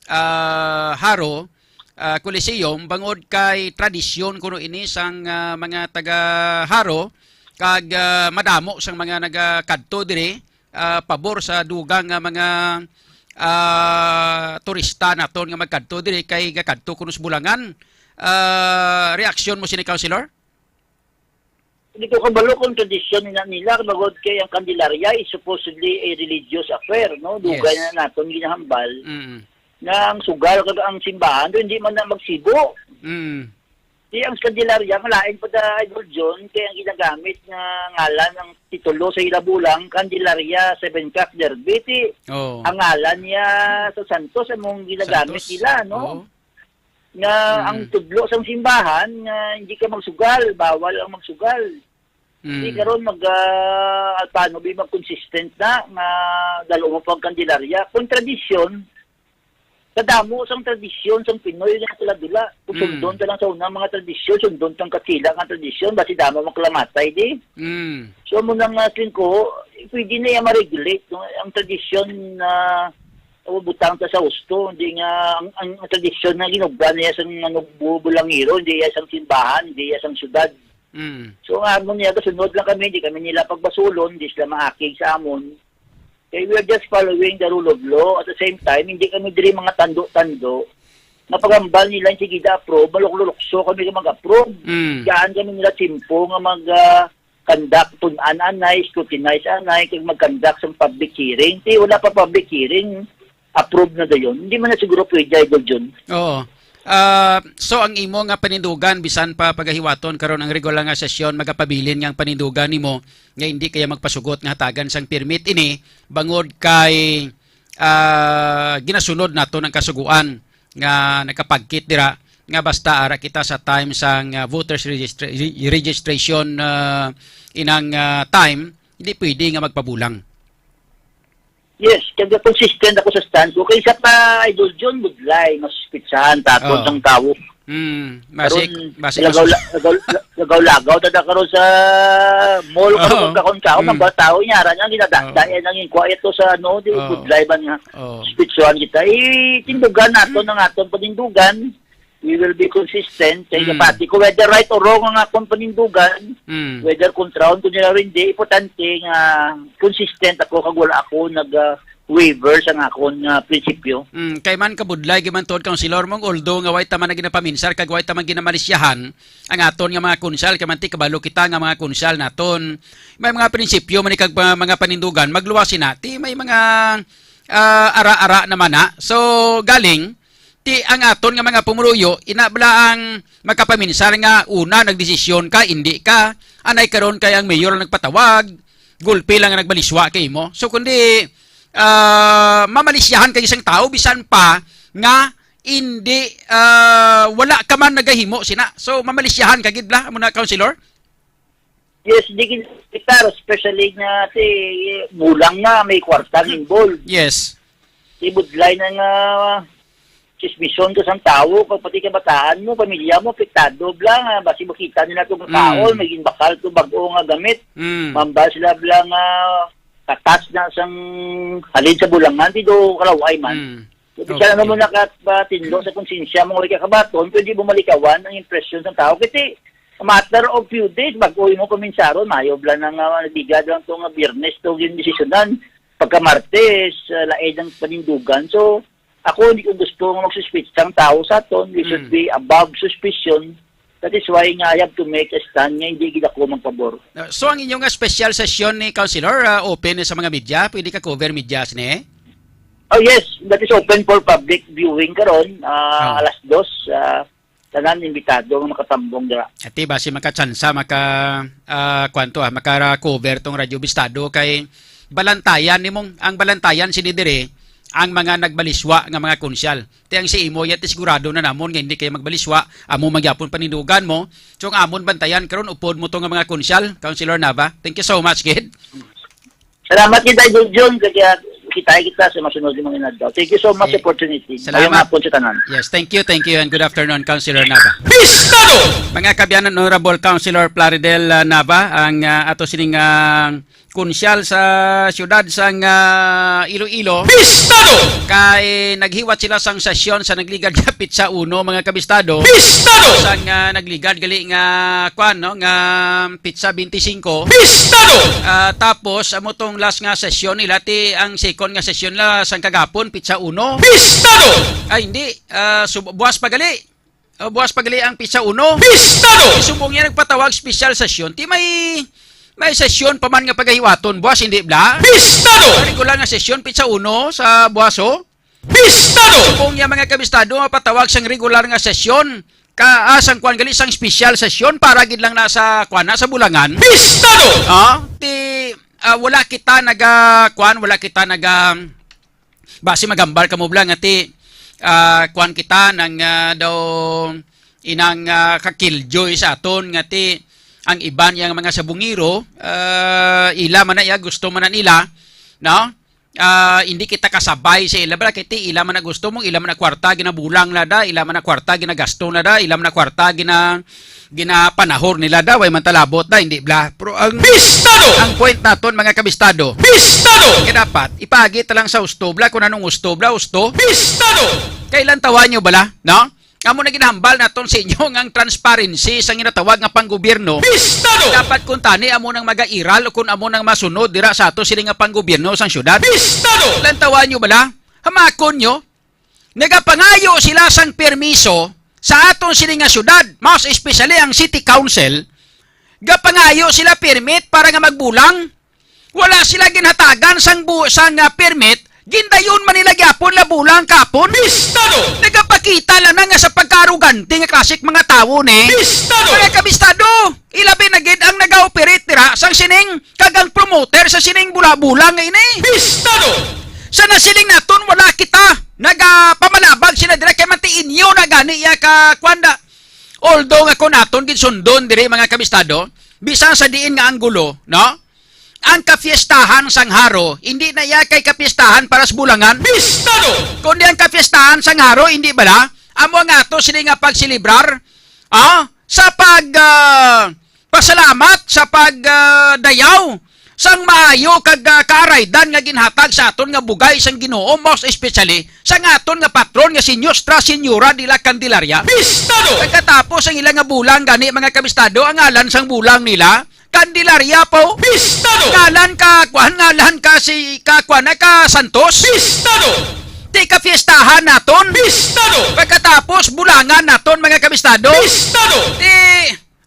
ah, Jaro ah, Coliseum bangod kay tradisyon kuno ini sang ah, mga taga Jaro kag ah, madamo sang mga nagakadto diri ah, pabor sa dugang nga mga ah, turista naton nga magkadto diri kay gakadto kuno sa Bulangan. Ah, reaksyon mo sini, Councilor? Hindi ko kabalo kung tradisyon na nila, bangod kay ang Candelaria is supposedly a religious affair, no? Dugay Yes. na naton ginahambal Mm. na ang sugal kag ang simbahan do hindi man na magsibo. Mm. Di ang Candelaria, ang lain pa da, Idol John, kay ang ginagamit nga ngalan, ang titulo sa ila bulang, Candelaria Seven Cock Derby, ti Oh. ang ngalan niya sa Santos among ginagamit Santos. nila, no? Oh. Nga ang Mm. tudlo sang simbahan nga hindi ka magsugal, bawal ang magsugal. Di Mm. karon mag ah, paano bi mag-consistent na nga dalo mo pang Candelaria? Kung tradisyon, sa damo sang tradisyon sang Pinoy nga sila dula, kung Mm. sundon ta lang sa unang mga tradisyon, sundon tang Katsila nga tradisyon, basi damo makalamatay di. Mm. So, amo na nga, tingin ko, pwede na iya ma-regulate, no? Ang tradisyon na butang ta sa husto, hindi nga, ang, ang tradisyon na ginugba niya sa mga nugbo, bulangero, hindi iya sang simbahan, hindi iya sang syudad. Mm. So, nga mo niya, kasunod lang kami, hindi kami nila pagbasulon, hindi sila maakig sa amon. Kay we are just following the rule of law. At the same time, hindi kami diri mga tando-tando. Napagambal nila yung sige da approve, maluklulukso kami nga mag-approve. Mm. Diyan kami nila tsimpo nga mag ah, conduct pun-an anay, scrutinize anay, kag mag-conduct sa public hearing. Ti wala pa public hearing, approve na dayon. Hindi man na siguro pwede, Idol Jun. Oo. Ah, so ang imo nga panindugan bisan pa pagahiwaton karon ang regular nga sesyon, magapabilin nga ang panindugan nimo nga hindi kaya magpasugot nga hatagan sang permit ini bangod kay ah, ginasunod nato ang kasugoan nga nakapagkit dira nga basta ara kita sa time sang ah, voters registra- re- registration ah, inang ah, time, hindi pwede nga magpabulang. Yes, kaya consistent ako sa stance ko. Kaysa pa, Idol John, budlay, mas pitsahan, tapos Oo. ang tao. Hmm, basic, Karon, basic lagaw, mas lagaw, lagaw-lagaw, tada karon sa mall, Oo. karon, karon, karon, Mm. ang mga tao niya, aran nga, ginadakda, Oo. yan ang inquire to sa, ano, di, Oo. budlay ba nga, Oo. pitsuhan kita. Eh, tindugan nato Mm. ng atong panindugan, we will be consistent, kay Mm. kapati ko, whether right or wrong ang akong panindugan, Mm. whether kontrahon ko nila o hindi, importante nga consistent ako, kag wala ako nag, ah, waver sa nga akon nga prinsipyo. Mm, kay man kabudlay gyud man tuod, Councilor Mong, although nga way ta man na ginapaminsar kag way ta man ginamalisyahan ang aton nga mga konsehal, kay man ti kabalo kita nga mga konsehal naton may mga prinsipyo man ni kag pa- mga panindugan, magluwas sina ti may mga ah, ara-ara naman na. So galing ti ang aton nga mga pumuluyo, ina bala ang makapaminsar nga una nagdesisyon ka, indi ka, anay karon kay ang mayor ang nagpatawag, gulpi lang ang nagbaliswa kay imo. So kundi ah, mamalisyahan kay isang tao bisan pa nga hindi ah, wala ka man nagahimo sina. So mamalisyahan ka gid bala amo na, Councilor? Yes, di gid kita, especially nga si bulang nga may kwarta involved. Yes. Ibudlay na nga chismison ka sang tawo, kag pati kabataan mo, pamilya mo, apektado bala nga basi makita nila itong Mm. kaon, may ginbakal to bag-o nga gamit. Mm. Mambal sila bala nga katas na sang halin sa bulangan, ti do kalaway man. Mm. Kung Okay. siya naman nakapatinlo sa konsensya mo, ikaw kabaton, pwede mo malikawan ang impresyon sa tao. Kasi a matter of few days, bago mo kuminsaron, mayo bala na nga nagbiga lang to nga Biyernes to yung desisyonan. pagka Martes, ah, lain ang panindugan. So, ako hindi ko gusto nga magsuspitsa ang tao sa aton. We should Mm. be above suspicion. That is why nga I have to make a stand nga hindi gid ako magpabor. Uh, so, ang inyo nga special session ni Councilor, ah, open sa mga media? Pwede ka cover media, sini? Oh, yes, that is open for public viewing karon, ah, Oh. alas dos, ah, tanan imbitado nga makatambong dira. Ati ba si makatsansa maka, ah, kwanto, ah, maka-cover tong Radyo Bistado kay balantayan nimong, ang balantayan sini diri ang mga nagbaliswa nga mga konsyal. Ti ang si imo, yati sigurado na namon nga hindi kayo magbaliswa, amo magyapon panindugan mo. So, ang amon bantayan karon, upod mo to nga mga konsyal, Councilor Nava. Thank you so much, kid. Salamat kita, Idol Jun, kaya kita kita sa masunod yung mga inadlaw. Thank you so much Eh, opportunity. Salamat. Mayong hapon sa tanan. Yes, thank you, thank you, and good afternoon, Councilor Nava. Bistado! Mga kaabyanan, Honorable Councilor Plaridel, ah, Nava, ang, ah, ato sining, ah, konsyal sa siyudad sang, ah, Iloilo. Bistado! Kay naghiwat sila sang sesyon sa nagligad nga pitsa uno, mga kabistado. Bistado! Sang, ah, nagligad gali nga, kwan, no, nga pitsa twenty-five. Bistado! Ah, tapos, amo tong last nga sesyon nila, ti ang second nga sesyon la sang kagapon, pitsa uno. Bistado! Ay, hindi. Ah, sub- buwas pa gali. Ah, buwas pa gali ang pitsa uno. Bistado! Subong niya nagpatawag special session. Ti may, may sesyon pa man nga pagahiwaton. Buwas, hindi bala? Bistado! Regular nga sesyon, pitsa uno sa buwas, oh. Bistado! Kung niya mga kabistado, mapatawag sang regular nga sesyon, ka, ah, sang kwan gali, sang special session, para gid lang na sa kwan, na sa Bulangan. Bistado! Ah, ti, ah, wala kita naga, kwan, wala kita naga, basi magambal ka mo bala nga ti, ah, kwan kita nang, ah, daw inang, ah, kakiljoy sa aton nga ti ang iban yang mga sabungiro, ah, ila man na iya, gusto man na nila, no? Ah, hindi kita kasabay sa ila, bala, kay ti ila man na gusto mo, ila man na kwarta ginabulang na da, ila man na kwarta ginagasto na da, ila man na kwarta gina-, ginapanahor nila da, way man talabot da, hindi bala. Pero ang Bistado! Ang point naton, mga kabistado, Bistado! Kaya dapat, ipagi ta lang sa usto, bala, kung anong usto, bala, usto. Bistado! Kailan tawa nyo bala, no? Amo na ginahambal naton sa inyo nga ang transparency sa ginatawag nga panggobyerno. Bistado! Dapat kung tani amo nang magairal o kung amo nang masunod dira sa ato sini nga panggobyerno sang syudad. Bistado! Lantawan nyo bala? Hamakon nyo? Nagapangayo sila sang permiso sa aton sini nga syudad, mas especially ang City Council. Gapangayo sila permit para nga magbulang. Wala sila ginhatagan sang bu-, sang, ah, permit, gindayon man nila gyapon labulang kapon. Bistado! Nagapakita lang na nga sa pagkaarogante nga klasik mga tawo ni. Bistado! Mga kabistado, ilabi na gid ang nag-ooperate dira sang sining kag ang promoter sa sining bula-bula nga ini. Bistado! Sa nasiling naton, wala kita nagapamalabag sila dira kay manti inyo na gani iya ka kwanda. Although nga kung naton gid sundon diri, mga kabistado, bisan sa diin nga anggulo, no? Ang kapiestahan sang Haro, hindi na iya kay kapiestahan para sa Bulangan. Bistado! Kundi ang kapiestahan sang Haro, hindi bala? Amo nga ato sini nga pagselebrar, ah, sa pag, ah, pasalamat, sa pag, ah, dayaw sang maayo kag, ah, kaaraydan nga ginhatag sa aton nga bugay sang Ginoo, most especially sang aton nga patron nga si Nuestra Señora de la Candelaria. Bistado! Pagkatapos ang ila nga bulang gani, mga kabistado, ang ngalan sang bulang nila, Candelaria po. Bistado! Ngalan ka, kuan, ngalan ka si, ka, kuan, na ka Santos. Bistado! Ti kapiestahan naton. Bistado! Pagkatapos, bulangan naton, mga kabistado. Bistado! Ti,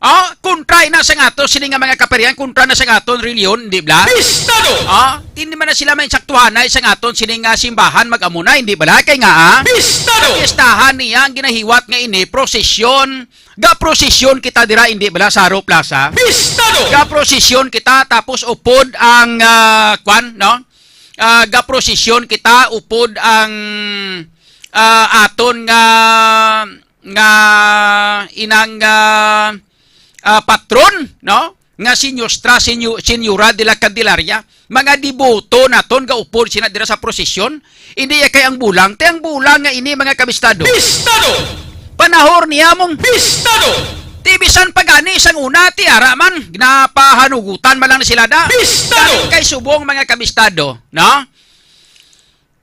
oh, kontra na sa ato, sini nga mga kaparian, kontra na sa aton reliyon, di ba? Bistado! Oh, hindi man na sila may saktuhanay sa aton, sini nga simbahan, mag-amo na, hindi bala? Kay nga, ah, Bistado! Kapiestahan niya ang ginahiwat nga ini, prosesyon, Gaprosesyon kita dira, hindi bala, sa Haro Plaza? Bistado! Gaprosesyon kita, tapos upod ang, ah, kwan, no? Ah, gaprosesyon kita, upod ang, ah, aton nga, nga inang, ah, ah, patron, no? Nga si Nuestra Senyo-, Señora de la Candelaria. Mga deboto naton gaupod sina dira sa prosesyon. Hindi ya kay ang bulang, ti ang bulang nga ini, mga kabistado. Bistado! Panahor niya mong bistado! Ti bisan pa gani sang una, ti ara man, ginapahanugutan man lang ni sila da. Bistado! Kay subong, mga kabistado, no?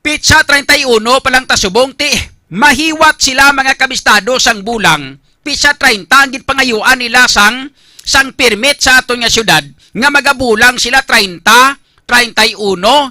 Pitsa treinta y uno pa lang ta subong, ti mahiwat sila, mga kabistado, sang bulang. Pitsa treinta ang ginpangayuan nila sang, sang permit sa aton nga syudad, nga magabulang sila treinta, treinta y uno,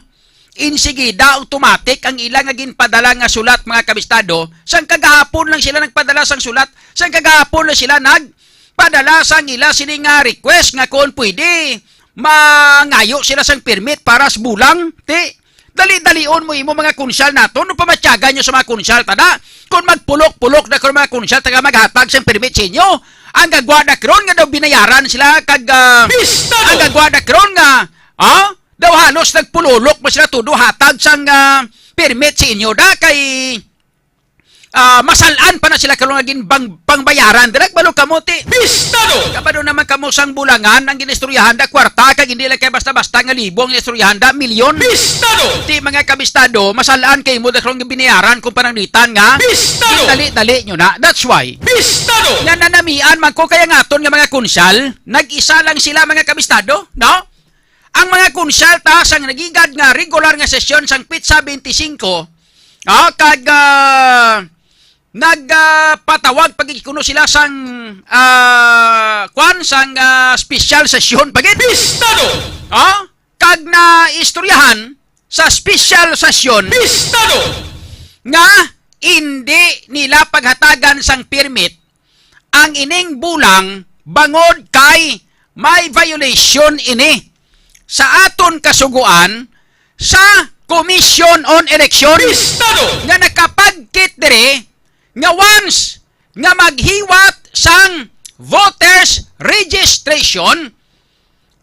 insigida, automatic ang ila nga ginpadala nga sulat, mga kabistado. Sang kagahapon lang sila nagpadala sang sulat, sang kagahapon lang sila nagpadala sang ila sini nga request nga kung pwede mangayo sila sang permit para sa bulang. Ti, dali-dalion mo imo mga konsyal nato, no pamatyagan nyo sa mga konsyal ta da. Kung magpulok-pulok na karon mga konsyal ta nga maghatag sang permit sa inyo, ang gagwa na karon nga daw binayaran sila kag, ah, Pistado! Ang gagwa na karon nga, ah, daw halos nagpululok ba sila tudo hatag sang, ah, permit sa inyo da kay, ah, masal-an pa na sila karon nga ginbang pangbayaran. Dira balo kamo ti Pistado! Kabalo naman kamo sang bulangan ang ginistoryahan da kwarta kag hindi lang kay basta-basta nga libo ang ginistoryahan da, milyon. Pistado! Ti mga kabistado, masal-an kay mo da karon nga binayaran kung pananglitan nga Pistado! Ginali-dali nyo na. That's why. Pistado! Nga nanamian man ko kaya nga aton nga mga konsyal, nag-isa lang sila mga kabistado, no? Ang mga konsyal ta sang nagigad nga regular nga sesyon sang petsa twenty-five, ah, kag, ah, nag, ah, patawag pag kuno sila sang, ah, kwan, sang, ah, special session pagid. Pistado! Ah, kag naistoryahan sa special session Pistado! Nga hindi nila paghatagan sang permit ang ining bulang bangod kay may violation ini sa aton kasugoan sa Commission on Election Pistado! Nga nakapagkit diri nga once nga maghiwat sang voters registration,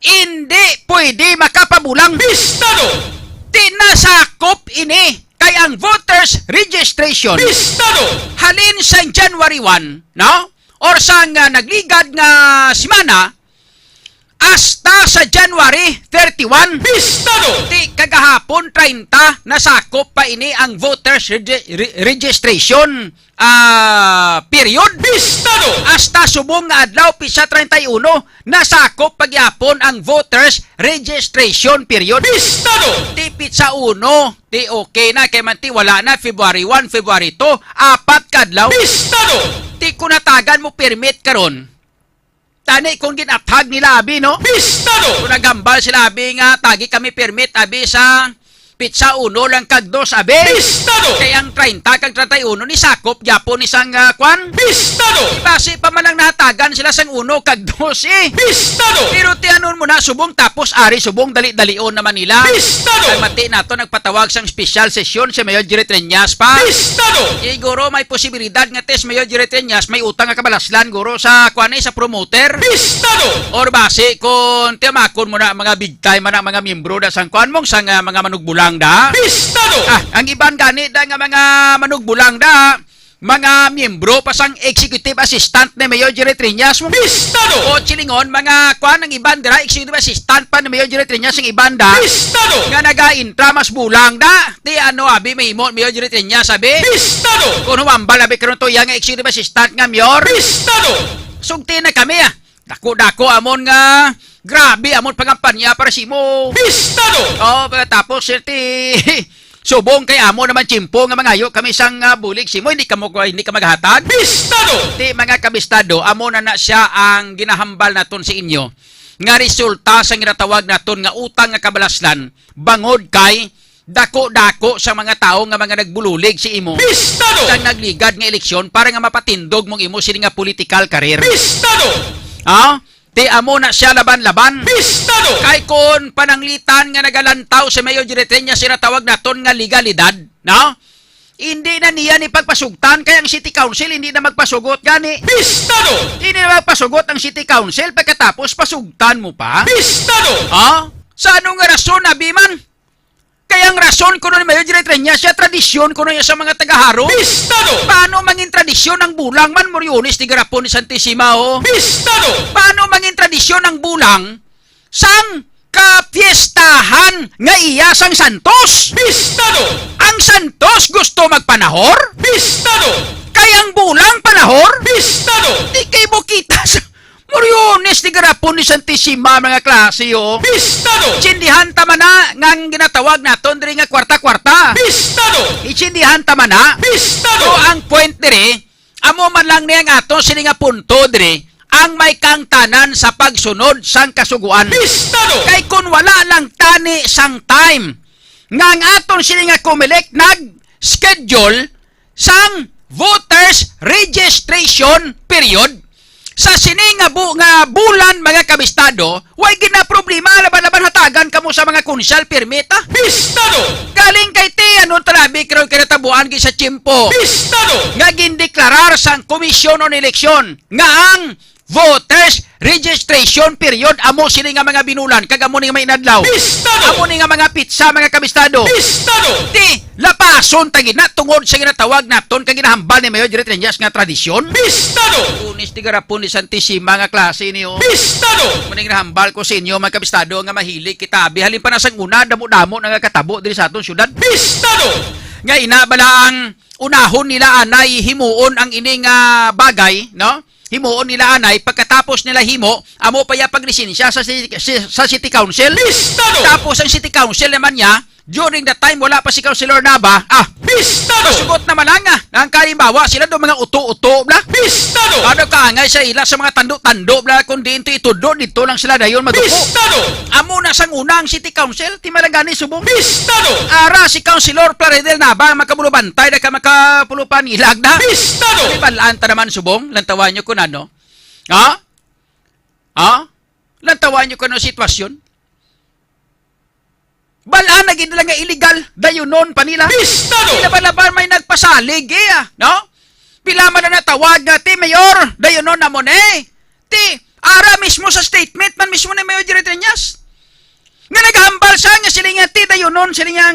hindi pwede makapabulang. Pistado! Ti nasakop ini kay ang voters registration Pistado! Halin sa January one, no? Or sa nga nagligad nga semana, hasta sa January thirty-one. Pistado! Ti kagahapon treinta, nasakop pa ini ang voters regi-, re-, registration, ah, period. Pistado! Hasta subong nga adlaw, petsa treinta y uno, nasakop pa gyapon ang voters registration period. Pistado! Ti petsa uno, ti okay na, kay man ti wala na, February one, February two, apat ka adlaw. Pistado! Ti kung natagan mo permit karon, tani kung ginathag nila abi, no? Pistado! Kung naghambal sila abi nga tagi kami permit abi sa petsa uno lang kag dos abi. Pistado! Kay ang treinta kag treinta y uno ni sakop gyapon ni sang, ah, kwan? Pistado! Basi pa man lang nahatagan sila sang uno kag dos, eh. Pistado! Pero tianon mo na, subong tapos ari, subong dali-dalion naman nila. Pistado! Kay mati nato nagpatawag sang special session si Mayor Jerry Treñas pa. Pistado! Siguro may posibilidad nga tis Mayor Jerry Treñas may utang nga kabalaslan guro sa kwan, eh, sa promoter. Pistado! Or basi kung tiyamakon mo na mga big time, na mga miyembro da sang kwan mong sang, ah, mga manugbulang da. Pistado! Ah, ang iban gani da nga mga manugbulang da, mga miyembro pa sang executive assistant ni Mayor Jerry Treñas mo. Pistado! O silingon, mga kwan ang iban dira, executive assistant pa ni Mayor Jerry Treñas ang iban da. Pistado! Nga naga-intra mas bulang da. Ti ano abi mahimo ni Mayor Jerry Treñas abi? Pistado! Kung humambal abi karon to iya nga executive assistant nga mayor. Pistado! Sugti na kami, ah. Dako-dako amon nga, grabe amon pangampanya para sa imo. Pistado! Oh, pagkatapos, sir, ti, subong kay amo naman tiyempo nga mangayo kami sang, ah, bulig sa imo, hindi ka mo, hindi ka maghatag. Pistado! Ti, mga kabistado, amo na na siya ang ginahambal naton sa inyo nga resulta sang ginatawag naton nga utang nga kabalaslan bangod kay dako-dako sa mga tawo nga mga nagbulig sa imo. Pistado! Sang nagligad nga eleksyon para nga mapatindog mong imo sini nga political career. Pistado! Ah? Ti amo na siya laban-laban. Pistado! Kay kon pananglitan nga nagalantaw si Mayor Jerry Treñas sa ginatawag naton nga legalidad, no? Hindi na niya ni pagpasugtan kay ang City Council hindi na magpasugot gani. Pistado! Hindi na magpasugot ang City Council pagkatapos pasugtan mo pa? Pistado! Ah? Sa ano nga rason, abi man? Kay ang rason kuno ni Mayor Jerry Treñas siya, tradisyon kuno niya sa mga taga-Jaro. Pistado! Paano mangin tradisyon ang bulang man, Moriones, ti garapon ni Santissima, oh? Pistado! Paano mangin tradisyon ang bulang sang kapiestahan nga iya sang Santos? Pistado! Ang Santos gusto magpanahor? Pistado! Kay ang bulang panahor? Pistado! Di kay mo kita sa Moriones, ti garapon ni Santissima, mga klase, oh. Pistado! Itsindihan ta man na nga ang ginatawag naton diri nga kwarta-kwarta. Pistado! Itsindihan ta man na. Pistado! So, ang point diri, amo man lang ni ang aton sini nga punto diri, ang may kaangtanan sa pagsunod sang kasugoan. Pistado! Kay kun wala lang tani sang time nga ang aton sini nga Comelec nag-schedule sang voters registration period sa sini nga bu-, nga bulan, mga kabistado, way gid na problema, laban-laban hatagan kamo sa mga konsehal permit, ah. Bistado! Galing kay ti, ano, trabe, karon kinatabuan gid sa tiyempo. Bistado! Nga gindeklarar sang Komisyon on Eleksyon nga ang voters registration period amo sini nga mga binulan, kag amo ni nga mga inadlaw. Bistado! Amo ni nga mga pitsa, mga kabistado. Bistado! Ti, lapason ta gid na tungod sa ginatawag naton kag ginahambal ni Mayor Jerry Treñas nga tradisyon. Bistado! Lunes ti garapon ni Santisima nga klase niyo. Bistado! Amo ni ginahambal ko sa inyo, mga kabistado, nga mahilig kita. Abi, halin pa na sang una, damo-damo na nga katabo diri sa aton syudad. Bistado! Nga ina bala ang unahon nila anay himuon ang ini nga bagay, no? Himuon nila anay, pagkatapos nila himo, amo pa ya paglisensya sa si-, si-, sa City Council. Bistado! Tapos ang City Council naman niya, during the time wala pa si Councilor Nava, ah, Bistado! Masugot naman lang, ah, ang kalimbawa sila do mga uto-uto bla. Bistado! Ano kaangay sa ila sa mga tando-tando bla, kung diin to itudlo, dito lang sila dayon maduko. Bistado! Amo na sang una ang City Council, ti malagani subong. Bistado! Ara si Councilor Plaridel Nava, makabulubantay na ka makapulupan ilag na. Bistado! Di balaan ta naman subong, lantawan nyo kung ano. Ha? Ha? Lantawan nyo kung ano sitwasyon. Balaan na gid nila nga illegal, dayunon pa nila. Bistado! Sila ba laban may nagpasalig, eh, ah, no? Pila man na natawag nga, "Ti, Mayor, dayunon na mo ni." Ti, ara mismo sa statement man mismo ni Mayor Jerry Treñas. Nga naghambal siya nga sila nga, "Ti, dayunon," sila nga,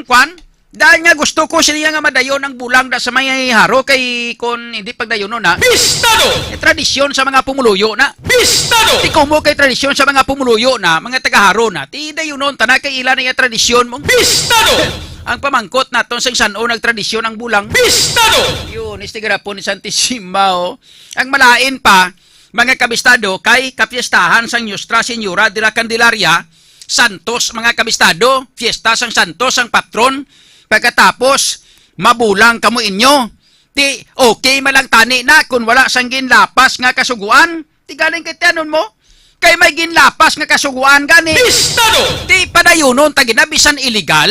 kwan? Dahil nga gusto ko sila nga madayon ang bulang da sa may haro kay kon hindi pagdayunon na. Bistado! Eh, tradisyon sa mga pumuluyo na. Bistado! Ti kumo kay tradisyon sa mga pumuluyo na, mga tagaharo na. Ti dayunon ta na kay ila na yung tradisyon mo. Bistado! Ang pamangkot naton sa san-o nagtradisyon ang bulang. Bistado! Yun, istigarapon ni Santisima, oh. Ang malain pa, mga kabistado, kay kapiestahan sang Nuestra Señora de la Candelaria, Santos, mga kabistado, fiesta sang Santos, ang patron. Pagkatapos, mabulang kamo inyo. Ti, okay man lang tani na kung wala sang ginlapas nga kasuguan. Ti galing kay tianon mo, kay may ginlapas nga kasuguan gani. Bistado! Ti padayunon ta gina bisan illegal?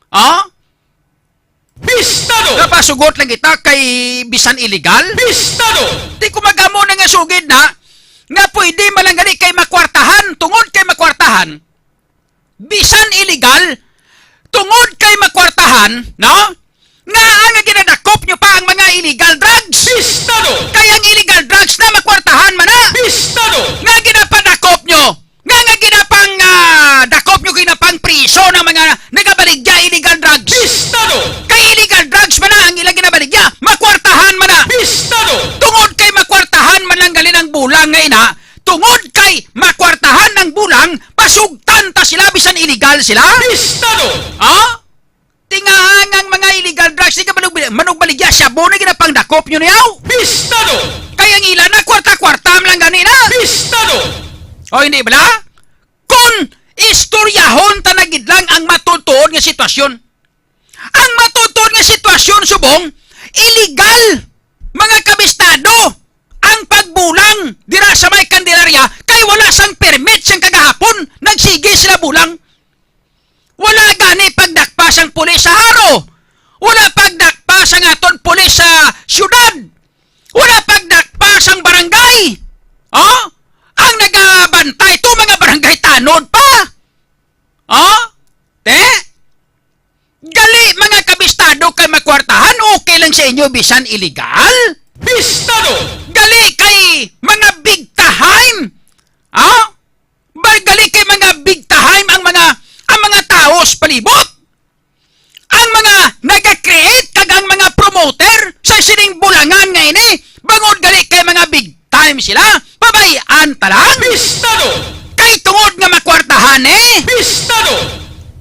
Ah? Bistado! Napasugot lang kita kay bisan illegal? Bistado! Ti kung mag-amo na nga sugid na, nga pwede man lang gani kay makwartahan, tungod kay makwartahan, bisan illegal, tungod kay makwartahan, no? Nga ang ginadakop nyo pa ang mga illegal drugs? Bistado! Kay ang illegal drugs na makwartahan man na. Bistado! Nga ginapadakop nyo, nga, nga ginapang, ah, dakop nyo, ginapang priso ng mga nagabaligya illegal drugs. Bistado! Kay illegal drugs man na ang ilang ginabaligya, makwartahan man na. Bistado! Tungod kay makwartahan man lang gali ang bulang nga ina, tungod kay makwartahan ang bulang, pasugtan ta sila bisan illegal sila. Bistado! Ha? Tingahan ang mga illegal drugs, di ka manug-, manugbaligya, shabu na ginapangdakop nyo niyaw. Bistado! Kay ang ila na kwarta-kwarta man lang gani na. Bistado! O, hindi bala? Kung istoryahon ta na gid lang ang matutuod nga sitwasyon. Ang matutuod nga sitwasyon, subong, illegal, mga kabistado, ang pagbulang dira sa may Candelaria kay wala sang permit sang kagahapon, nagsige sila bulang. Wala gani pagdakpa sang pulis sa Jaro. Wala pagdakpa sang aton pulis sa syudad. Wala pagdakpa sang barangay. Oh? Ang nagabantay to, mga barangay tanod pa. Oh? Te? Gali, mga kabistado, kay makwartahan, okay lang sa inyo bisan illegal? Bistado! Gali kay mga big time. Ah? Ba-, gali kay mga big time ang mga, ang mga tao sa palibot. Ang mga naga-create kag ang mga promoter sa sining bulangan nga ini, bangod gali kay mga big time sila, pabay-an ta lang. Bistado! Kay tungod nga makwartahan, eh. Bistado!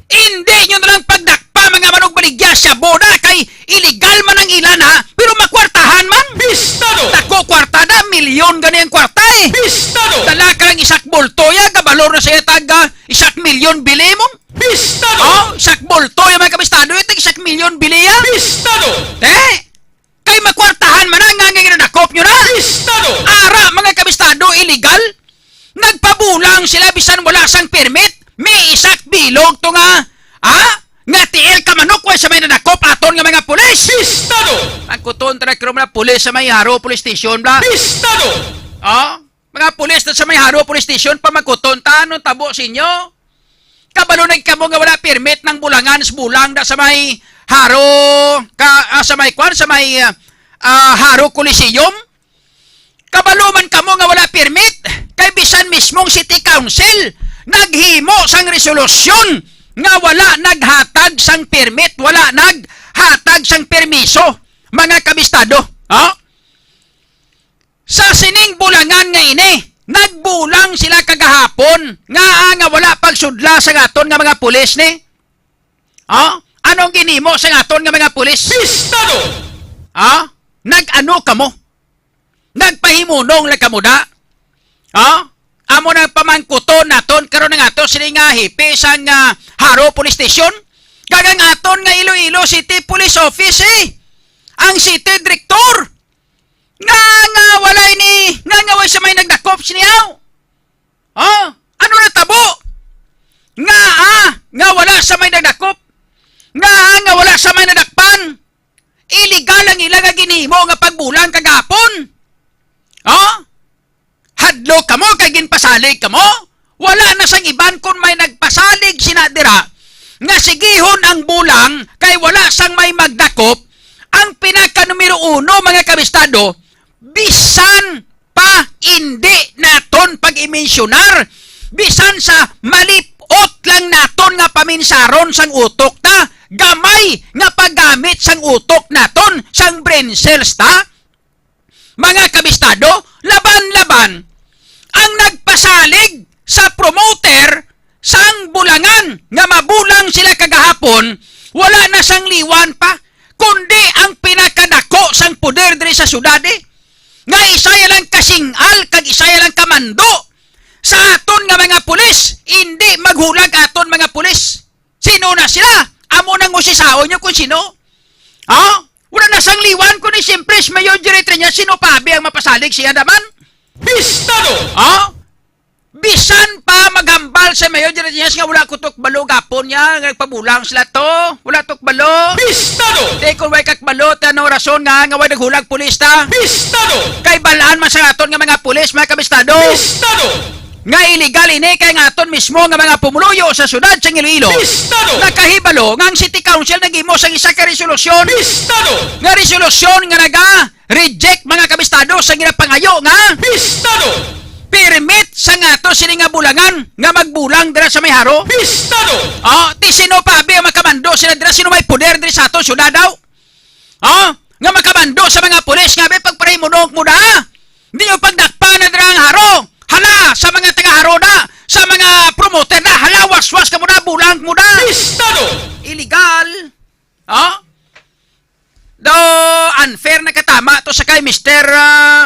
Hindi nyo na lang pagdakpa, mga manugbaligya, shabu na kay illegal man ang ila na, pero makwartahan man. Bistado! Dako kwarta na, milyon gani ang kwarta, eh. Bistado! Dala ka lang isak bulto, ya, gabalor na siya tag, ah, isak milyon bili mo. Bistado! Oh, isak bulto, ya, mga kabistado, ya, tag isak milyon bili, ya. Bistado! Te, kay makwartahan man na nga, nga ginadakop nyo na. Bistado! Ara, mga kabistado, illegal. Nagpabulang sila bisan wala sang permit. May isak bilog to nga, ah? Nga tiil ka manok, way sa may nadakop aton nga mga pulis. Pistado! Ang kuton ta na kiro mga pulis sa may Haro Police Station, bla. Pistado! Oh? Mga pulis na sa may Haro Police Station, pamangkuton ta, anong tabo sa inyo? Kabalo na kamo nga wala permit ng bulangan sa bulang da sa may Haro, ka, ah, sa may kwan, sa may, ah, ah, Haro Coliseum? Kabalo man kamo nga wala permit, kay bisan mismong City Council naghimo sang resolusyon nga wala naghatag sang permit, wala naghatag sang permiso, mga kabistado. Ha? Sa sining bulangan nga ini, nagbulang sila kagahapon nga, nga wala pagsudla sa aton nga mga pulis ni. Ha? Anong ginimo sa aton nga mga pulis? Pistado! Ha? Nag-ano kamo? Nagpahimunong lang kamo da? Ha? Amo nang pamangkuton naton karon nga ato sini nga hepe sang, ah, Haro Police Station. Kag ang aton nga Iloilo City Police Office, eh. Ang City Director. Nga, nga walay ni, nga, nga way sa may nagdakop sini, aw? Ha? Ano na tabo? Nga, ah, nga wala sa may nagdakop? Nga, ah, nga wala sa may nadakpan? Illegal ang ila nga ginhimo nga pagbulang kagapon. Ha? Hadlok kamo kay ginpasalig kamo? Wala na sang iban kon may nagpasalig sina dira nga sigihon ang bulang kay wala sang may magdakop. Ang pinaka numero uno, mga kabistado, bisan pa indi naton pag-imensionar, bisan sa malip-ot lang naton nga paminsaron sang utok ta, gamay nga paggamit sang utok naton, sang brain cells ta, mga kabistado, laban-laban ang nagpasalig sa promoter sang bulangan nga mabulang sila kagahapon, wala na sang liwan pa, kundi ang pinakadako sang poder diri sa syudad, eh, nga isaya lang kasing-al kag isaya lang kamando sa aton nga mga pulis, indi maghulag aton mga pulis. Sino na sila? Amo nang usisaon nyo kung sino. Ha? Wala na sang liwan kundi siyempre si Mayor Jerry Triñas, sino pa abi ang mapasalig siya naman? Pistado! Ha? Bisan pa maghambal sa Mayor Jerry Triñas nga wala ko to kabalo gapon niya, nga nagpabulang sila to. Wala to kabalo. Pistado! Di kung way kakbalo, ti anong rason nga, nga way naghulag pulis ta? Pistado! Kay balaan man sa aton nga mga pulis, mga kabistado. Pistado! Nga illegal ini kay nga aton mismo nga mga pumuluyo sa syudad sa Iloilo. Pistado! Nakahibalo nga ang City Council naghimo sang isa ka resolusyon. Pistado! Nga resolusyon nga naga-reject, mga kabistado, sa ginapangayo nga Pistado! Permit sa nga to sini nga bulangan nga magbulang dira sa may Haro. Pistado! Oh, ti sino pa abi ang makamando sila dira? Sino may poder diri sa ato syudad daw? Oh, nga makamando sa mga pulis nga, "Be, pagparahimon mo da, ha? Hindi nyo pagdakpan na dira ang Haro. Hala, sa mga taga-Haro da, sa mga promoter da, hala, waswas kamo da, bulang mo da." Pistado! Illegal. Oh? Do, unfair na katama to sa kay Mister, ah,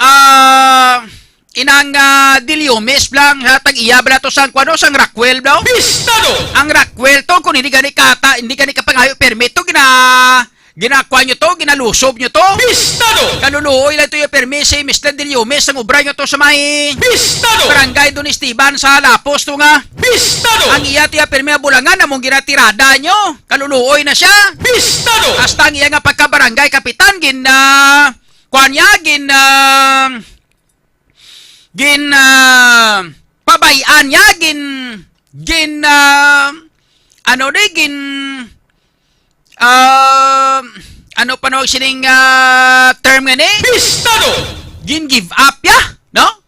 ah, inang, ah, Diliomes lang, ha, tag-iya bala to sang, kuwano, sang Rockwell daw? Pistado! Ang Rockwell to, kung hindi gani kata, hindi gani kapangayo permit to, gina-, ginakuha nyo to, ginalusob nyo to. Pistado! Kaluluoy lang to yung permit si Mister Diliomes, ang obra nyo to sa may Pistado! Barangay Don Esteban sa Lapos to nga. Pistado! Ang iya tiya permi nga bulangan, among ginatirada nyo. Kaluluoy na siya. Pistado! Hasta ang iya nga pagkabarangay kapitan, gin, ah, kuwan niya, gin, ah, gin, ah, pabay-an niya, gin, gin, ah, ano di, gin, ah, ano pa nawag sining, ah, term nga ni? Pistado! Gin give up ya, no?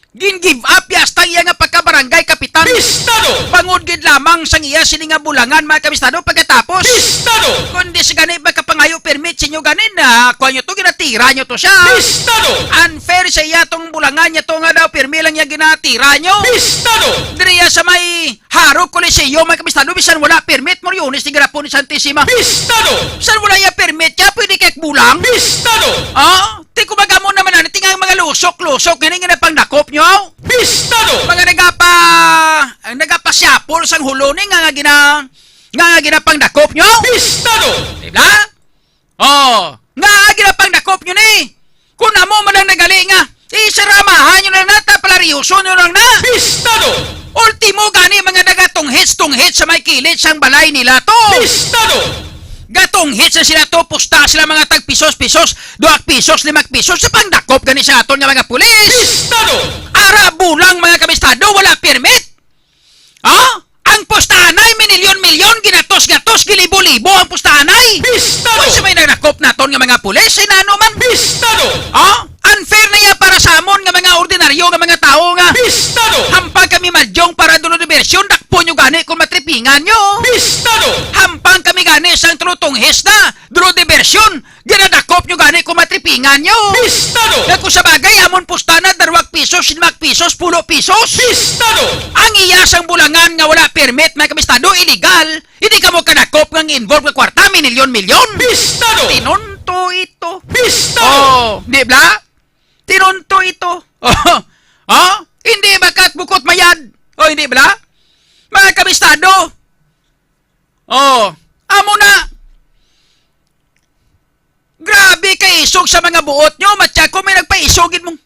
Gin give up ya hasta iya nga pagkabarangay kapitan. Pistado! Bangod gid lamang sang iya sini nga bulangan, mga kabistado, pagkatapos. Pistado! Kundi sa gani, makapangayo permit sa inyo ganin, ah, kuha nyo to, ginatira nyo to siya. Pistado! Unfair sa iya tong bulangan niya to nga daw, pirmi lang niya ginatira nyo. Pistado! Diri ya sa may Haro Coliseum, mga kabistado, bisan wala permit, Moriones, di garapon ni Santissima. Pistado! Bisan wala iya permit, kaya pwede kay bulang. Pistado! Ah? Ti, kumbaga mo naman, ano, ti nga mga lusok-lusok, nga nga napangdakop nyo? Pistado! Mga nagapa-, ang nagapasyapol sang hulo ni nga, nga gina-, nga, nga ginapangdakop nyo? Pistado! Diba? Oh, nga, nga ginapangdakop nyo ni. Kung amo man lang nagali nga, isaramahan nyo na na, ta, palaryoso nyo lang na. Pistado! Ultimo gani, mga nagatunghit Tunghit sa may kilid sang balay nila to. Pistado! Gatunghit sa sila to, pusta sila mga tag pisos-pisos, duha pisos, lima pisos, sa pangdakop gani sa aton nga mga pulis. Pistado! Ara bulang, mga kabistado, wala permit. Ha? Ang pustahanay, minilyon-milyon, ginatos-gatos, gilibo-libo ang pustahanay. Pistado! Kung sa may nagdakop naton nga mga pulis, ay nano man? Pistado! Ha? Unfair na iya para sa amon nga mga ordinaryo nga mga tawo nga Pistado! Hampang kami madyong para dulo dibersyon, dakpon nyo gani kung matripingan nyo. Pistado! Hampang kami gani sang tulo tunghis na dulo dibersyon, ginadakop nyo gani kung matripingan nyo. Pistado! Nga kung sa bagay, amon pusta na, darwag pisos, sinmak pisos, pulo pisos. Pistado! Ang iya sang bulangan nga wala permit, mga kabistado, illegal. Hindi ka mo kadakop nga involve nga kwarta, minilyon-milyon. Pistado! Tinunto ito. Pistado! Oh, di ba? Tinunto ito. Oh, oh, hindi ba kat bukot mayad? Oh, hindi ba? Mga kabistado. Oh, amo na. Grabe kay isog sa mga buot nyo, matya ko may nagpaisog gid mo.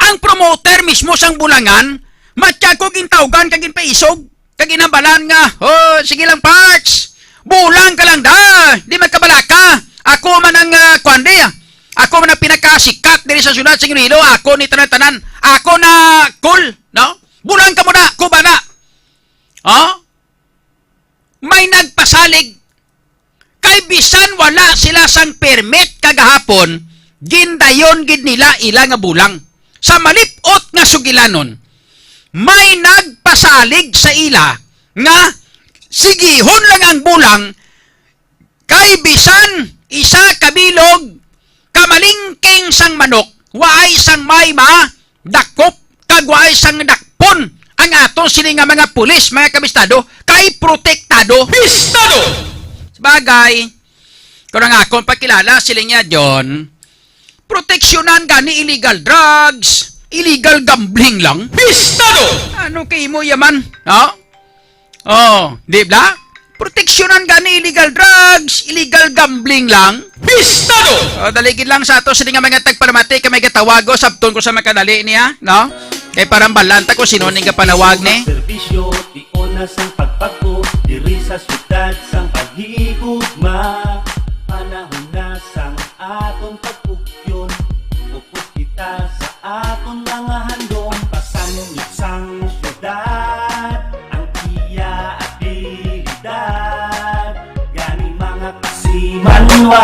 Ang promoter mismo sang bulangan, matya ko gintawgan kag ginpaisog, kag ginhambalan nga, "Oh, sige lang, Parks. Bulang ka lang da. Di magkabalaka. Ako man ang, ah, kwan di, ah. Ako man ang pinakasikat diri sa syudad sa Iloilo. Ako ni tanan-tanan. Ako na cool, no? Bulang ka mo na, kuba na." Oh? May nagpasalig. Kay bisan wala sila sang permit kagahapon, gindayon gid nila ila nga bulang. Sa malip-ot nga sugilanon, may nagpasalig sa ila nga sigihon lang ang bulang, kay bisan isa ka bilog, kamalingking sang manok, waay sang may madakop, kag waay sang dakpon ang ato sini nga mga pulis, mga kabistado, kay protektado. Pistado! Sabagay, kung ang akon pagkilala, siling niya, John, proteksyonan gani illegal drugs, illegal gambling lang. Pistado! Ano kay imo yaman? No? Oh, di ba? Proteksyonan gani illegal drugs, illegal gambling lang. Pistado! Oh, dali gid lang sa ato sini nga mga tagpalamati kay may gatawago, sabton ko sa makadali niya, no? Kay parang balanta ko sino ning gapanawag ni. Serbisyo, tion na sang pagpag-o diri sa syudad sang paghigugma. Panahon na sang aton pag-ugyon. Upos kita sa aton mga handom. Pasangyot sang syudad ang iya abilidad. Gani, mga kasimanwa,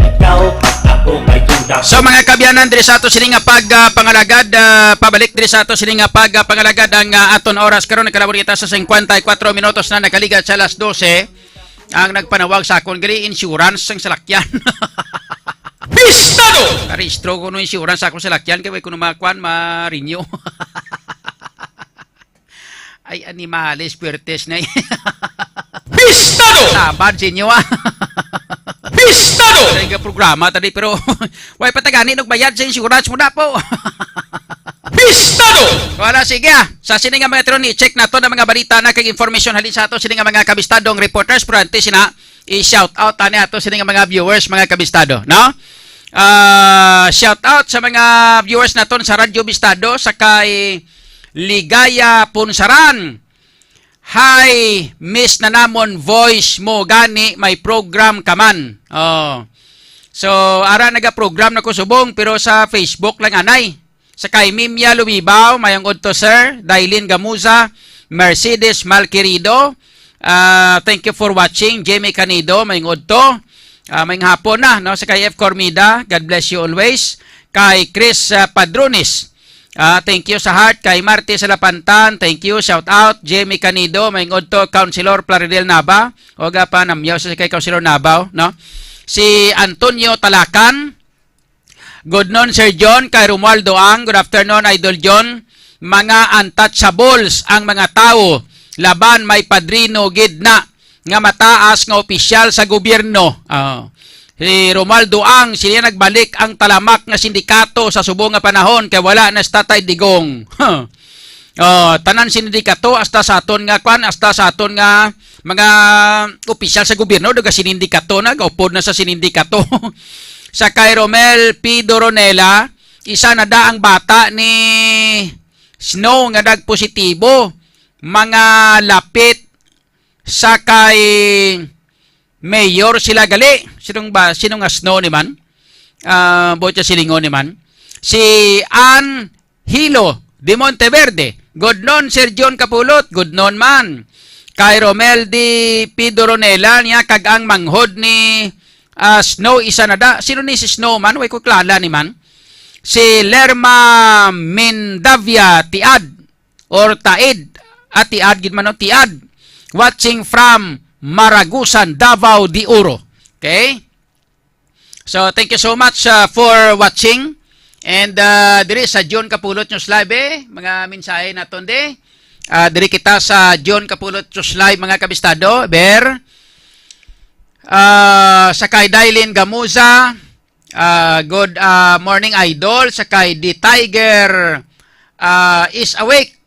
ikaw pag ako kay duda. So, mga kaabyanan, diri sa ato sini nga pag, ah, pangalagad, ah, pabalik diri sa ato sini nga pag, ah, pangalagad ang, ah, aton oras karon. Nakalabot kita sa singkwenta y kuwatro minutos na, nakaligad sa alas dose. Ang nagpanawag sa akon, gali insurance sang salakyan. Pistado! Karehistro ko no insurance sa akong salakyan, kay way ko no makuan, ma-renew. Ay, animales, puwertes na. Pistado! Laban sa inyo, ah. Pistado! Ay, nga programa tadi, pero way pa tagani nagbayad sa insurance mo na po. Pistado! Wala, sige, ah. Sa sini nga mga tron, i-check nato ang mga balita na kag information halin sa ato sini nga mga kabistadong reporters, pero antes sina, i-shout out ani ato sini nga mga viewers, mga kabistado, no? Ah, shout out sa mga viewers naton sa Radyo Bistado, sa kay Ligaya Punsaran. Hi, miss na namon voice mo gani, may program ka man. Oh. So, ara naga-program na ko subong, pero sa Facebook lang anay. Sa kay Mimia Lumibaw, mayong udto, sir. Dailin Gamuza, Mercedes Malquerido, ah, thank you for watching. Jimmy Canido, mayong udto. Ah, mayong hapon na, no? Sa kay F Cormida, God bless you always. Kay Chris, ah, Padrones, ah, thank you sa heart. Kay Marty Salapantan, thank you. Shout out. Jimmy Canido, mayong udto. Councilor Plaridel Nava, oga pa namyaw sa kay Councilor Nava, no? Si Antonio Talakan, Good noon, Sir John, kay Romualdo Ang. Good afternoon, Idol John. Mga untouchables ang mga tawo, laban may padrino gid na nga mataas nga opisyal sa gobyerno. Ah, si Romualdo Ang, sila nagbalik ang talamak nga sindikato sa subong nga panahon kay wala na si Tatay Digong. Oh, tanan sindikato, hasta sa aton nga kwan, hasta sa aton nga mga opisyal sa gobyerno, daga sinindikato na, gaupod na sa sinindikato. Sa kay Romel P. Doronela, isa na da ang bata ni Snow nga nagpositibo. mga lapit sa kay Mayor sila gali. Sinong ba? Sino nga Snow ni man? Ah, buot siya silingon ni man. Si Ann Hilo de Monteverde. Good noon, Sir John Kapulot. Good noon man. Kay Romel de Pidoronela niya kag ang manghod ni ah, Snow Isanada. Sino ni si Snow man? Way ko klala ni man. Si Lerma Mindavia Tiad or Taid. Ah, Tiad gid man, no? Tiad. Watching from Maragusan, Davao de Oro. Okay? So, thank you so much uh, for watching. And uh, diri sa John Kapulot News Live, eh, mga mensahe naton di. Uh, diri kita sa John Kapulot News Live, mga kabistado. Ber, uh, sa kay Dailin Gamuza, uh, good uh, morning, idol. Sa kay The Tiger uh, is awake.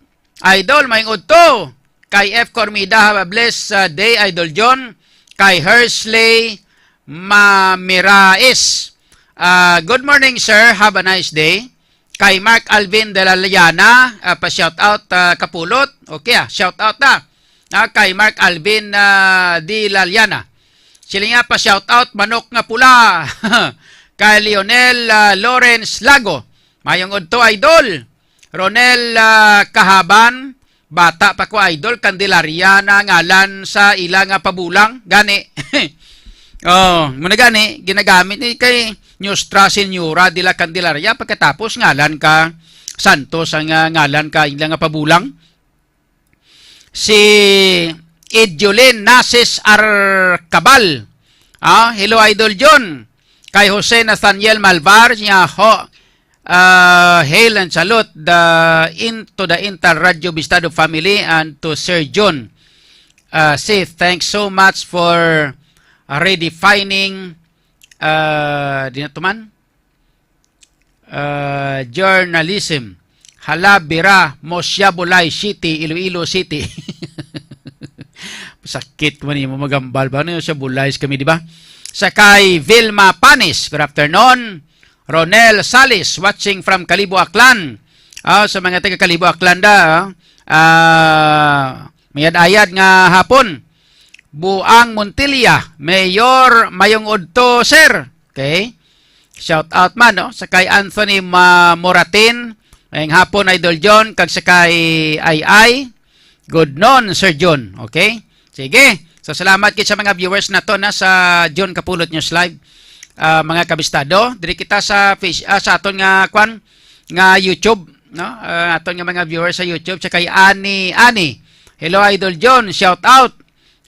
Idol, maayong udto. Kay F Cormida, have a blessed uh, day, Idol John. Kay Hersley Mamiraes, uh, good morning, sir. Have a nice day. Kay Mark Alvin de la Liana, uh, pa-shout out, uh, Kapulot. Okay, ah, shout out na. Ah, kay Mark Alvin uh, de la Liana. Sila nga pa-shout out, manok nga pula. Kay Lionel uh, Lawrence Lago. Mayong udto, Idol. Ronel ah, Kahaban, bata pa ko, idol, Candelaria na ngalan sa ila nga pabulang. Gani. Oh, mo na gani, ginagamit ni kay Nuestra Señora de la Candelaria, pagkatapos ngalan ka Santos ang ah, ngalan ka ila nga pabulang. Si Edulin Nasis Arcabal. Ah, hello, Idol John. Kay Jose Nathaniel Malvar, niya ho, uh, hail and salute the into the entire Radyo Bistado family and to Sir John. Uh, say thanks so much for redefining uh, di na to man? Uh, journalism. Hala, bira, Mosya, Bulay City, Iloilo City. Sakit man yung magambal ba? Ano yung sa Bulay kami, di ba? Sa kay Vilma Panis, good afternoon. Ronel Salis, watching from Kalibo, Aklan. Ah, sa mga taga Kalibo, Aklan da, ah, ah, mayad-ayad nga hapon. Buang Montilla, Mayor, mayong udto, sir. Okay? Shout out man, no? Sa kay Anthony Ma- Moratin, mayong hapon, Idol John, kag sa kay Ay Ay. Good noon, Sir John. Okay? Sige. So, salamat gid sa mga viewers nato na sa John Kapulot News Live, ah, mga kabistado. Diri kita sa face, ah, sa aton nga kwan nga YouTube, no? Ah, aton nga mga viewers sa YouTube sa kay Ani Ani. Hello, Idol John. Shout out.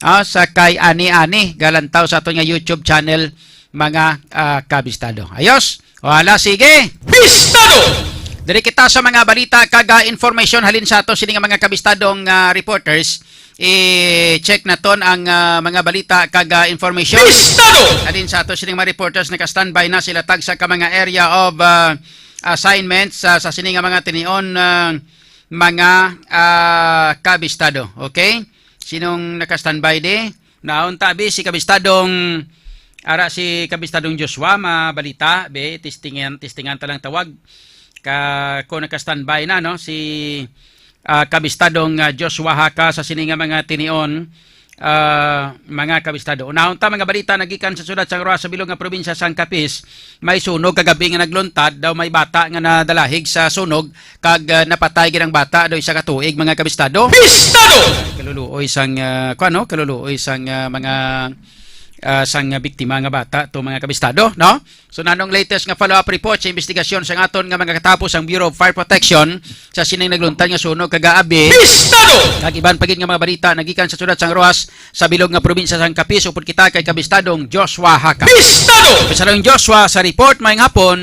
Ah, sa kay Ani Ani Galantaw sa aton nga YouTube channel, mga ah, kabistado. Ayos? O hala, sige. Bistado! Diri kita sa mga balita kag ah, information halin sa ato sini nga mga kabistadong ah, reporters. I-check naton ang ah, mga balita kag ah, information. Bistado! Halin sa ato sini nga mga reporters, naka-standby na sila tagsa ka mga area of ah, assignments sa, sa sini nga mga tinion ah, mga ah, kabistado. Okay? Sinong naka-standby di? Naon ta, abi, si kabistadong, ara si kabistadong Joshua, mabalita, be, testingan, testingan ta lang tawag. Ka, ko naka-standby na, no? Si ah, kabistadong ah, Joshua Haka sa sini nga mga tinion, ah, mga kabistado. Unahon ta, mga balita nagikan sa syudad sang Roxas sa bilog nga probinsya sang Capiz. May sunog kagabi nga nagluntad, daw may bata nga nadalahig sa sunog, kag ah, napatay gid ang bata, daw isa ka tuig, mga kabistado. Bistado! Kaluluoy sang, ah, kuwan, no? Kaluluoy sang ah, mga ah, sang biktima nga bata to, mga kabistado, no? So, nanong latest nga follow-up report sa investigasyon sang aton nga mga katapos ang Bureau of Fire Protection sa sining nagluntad nga sunog kagaabi? Bistado! Kag iban pa gid nga mga balita nagikan sa syudad sang Roxas sa bilog nga probinsya sang Capiz, upod kita kay kabistadong Joshua Haka. Bistado! Kabistadong Joshua sa report, maayong hapon.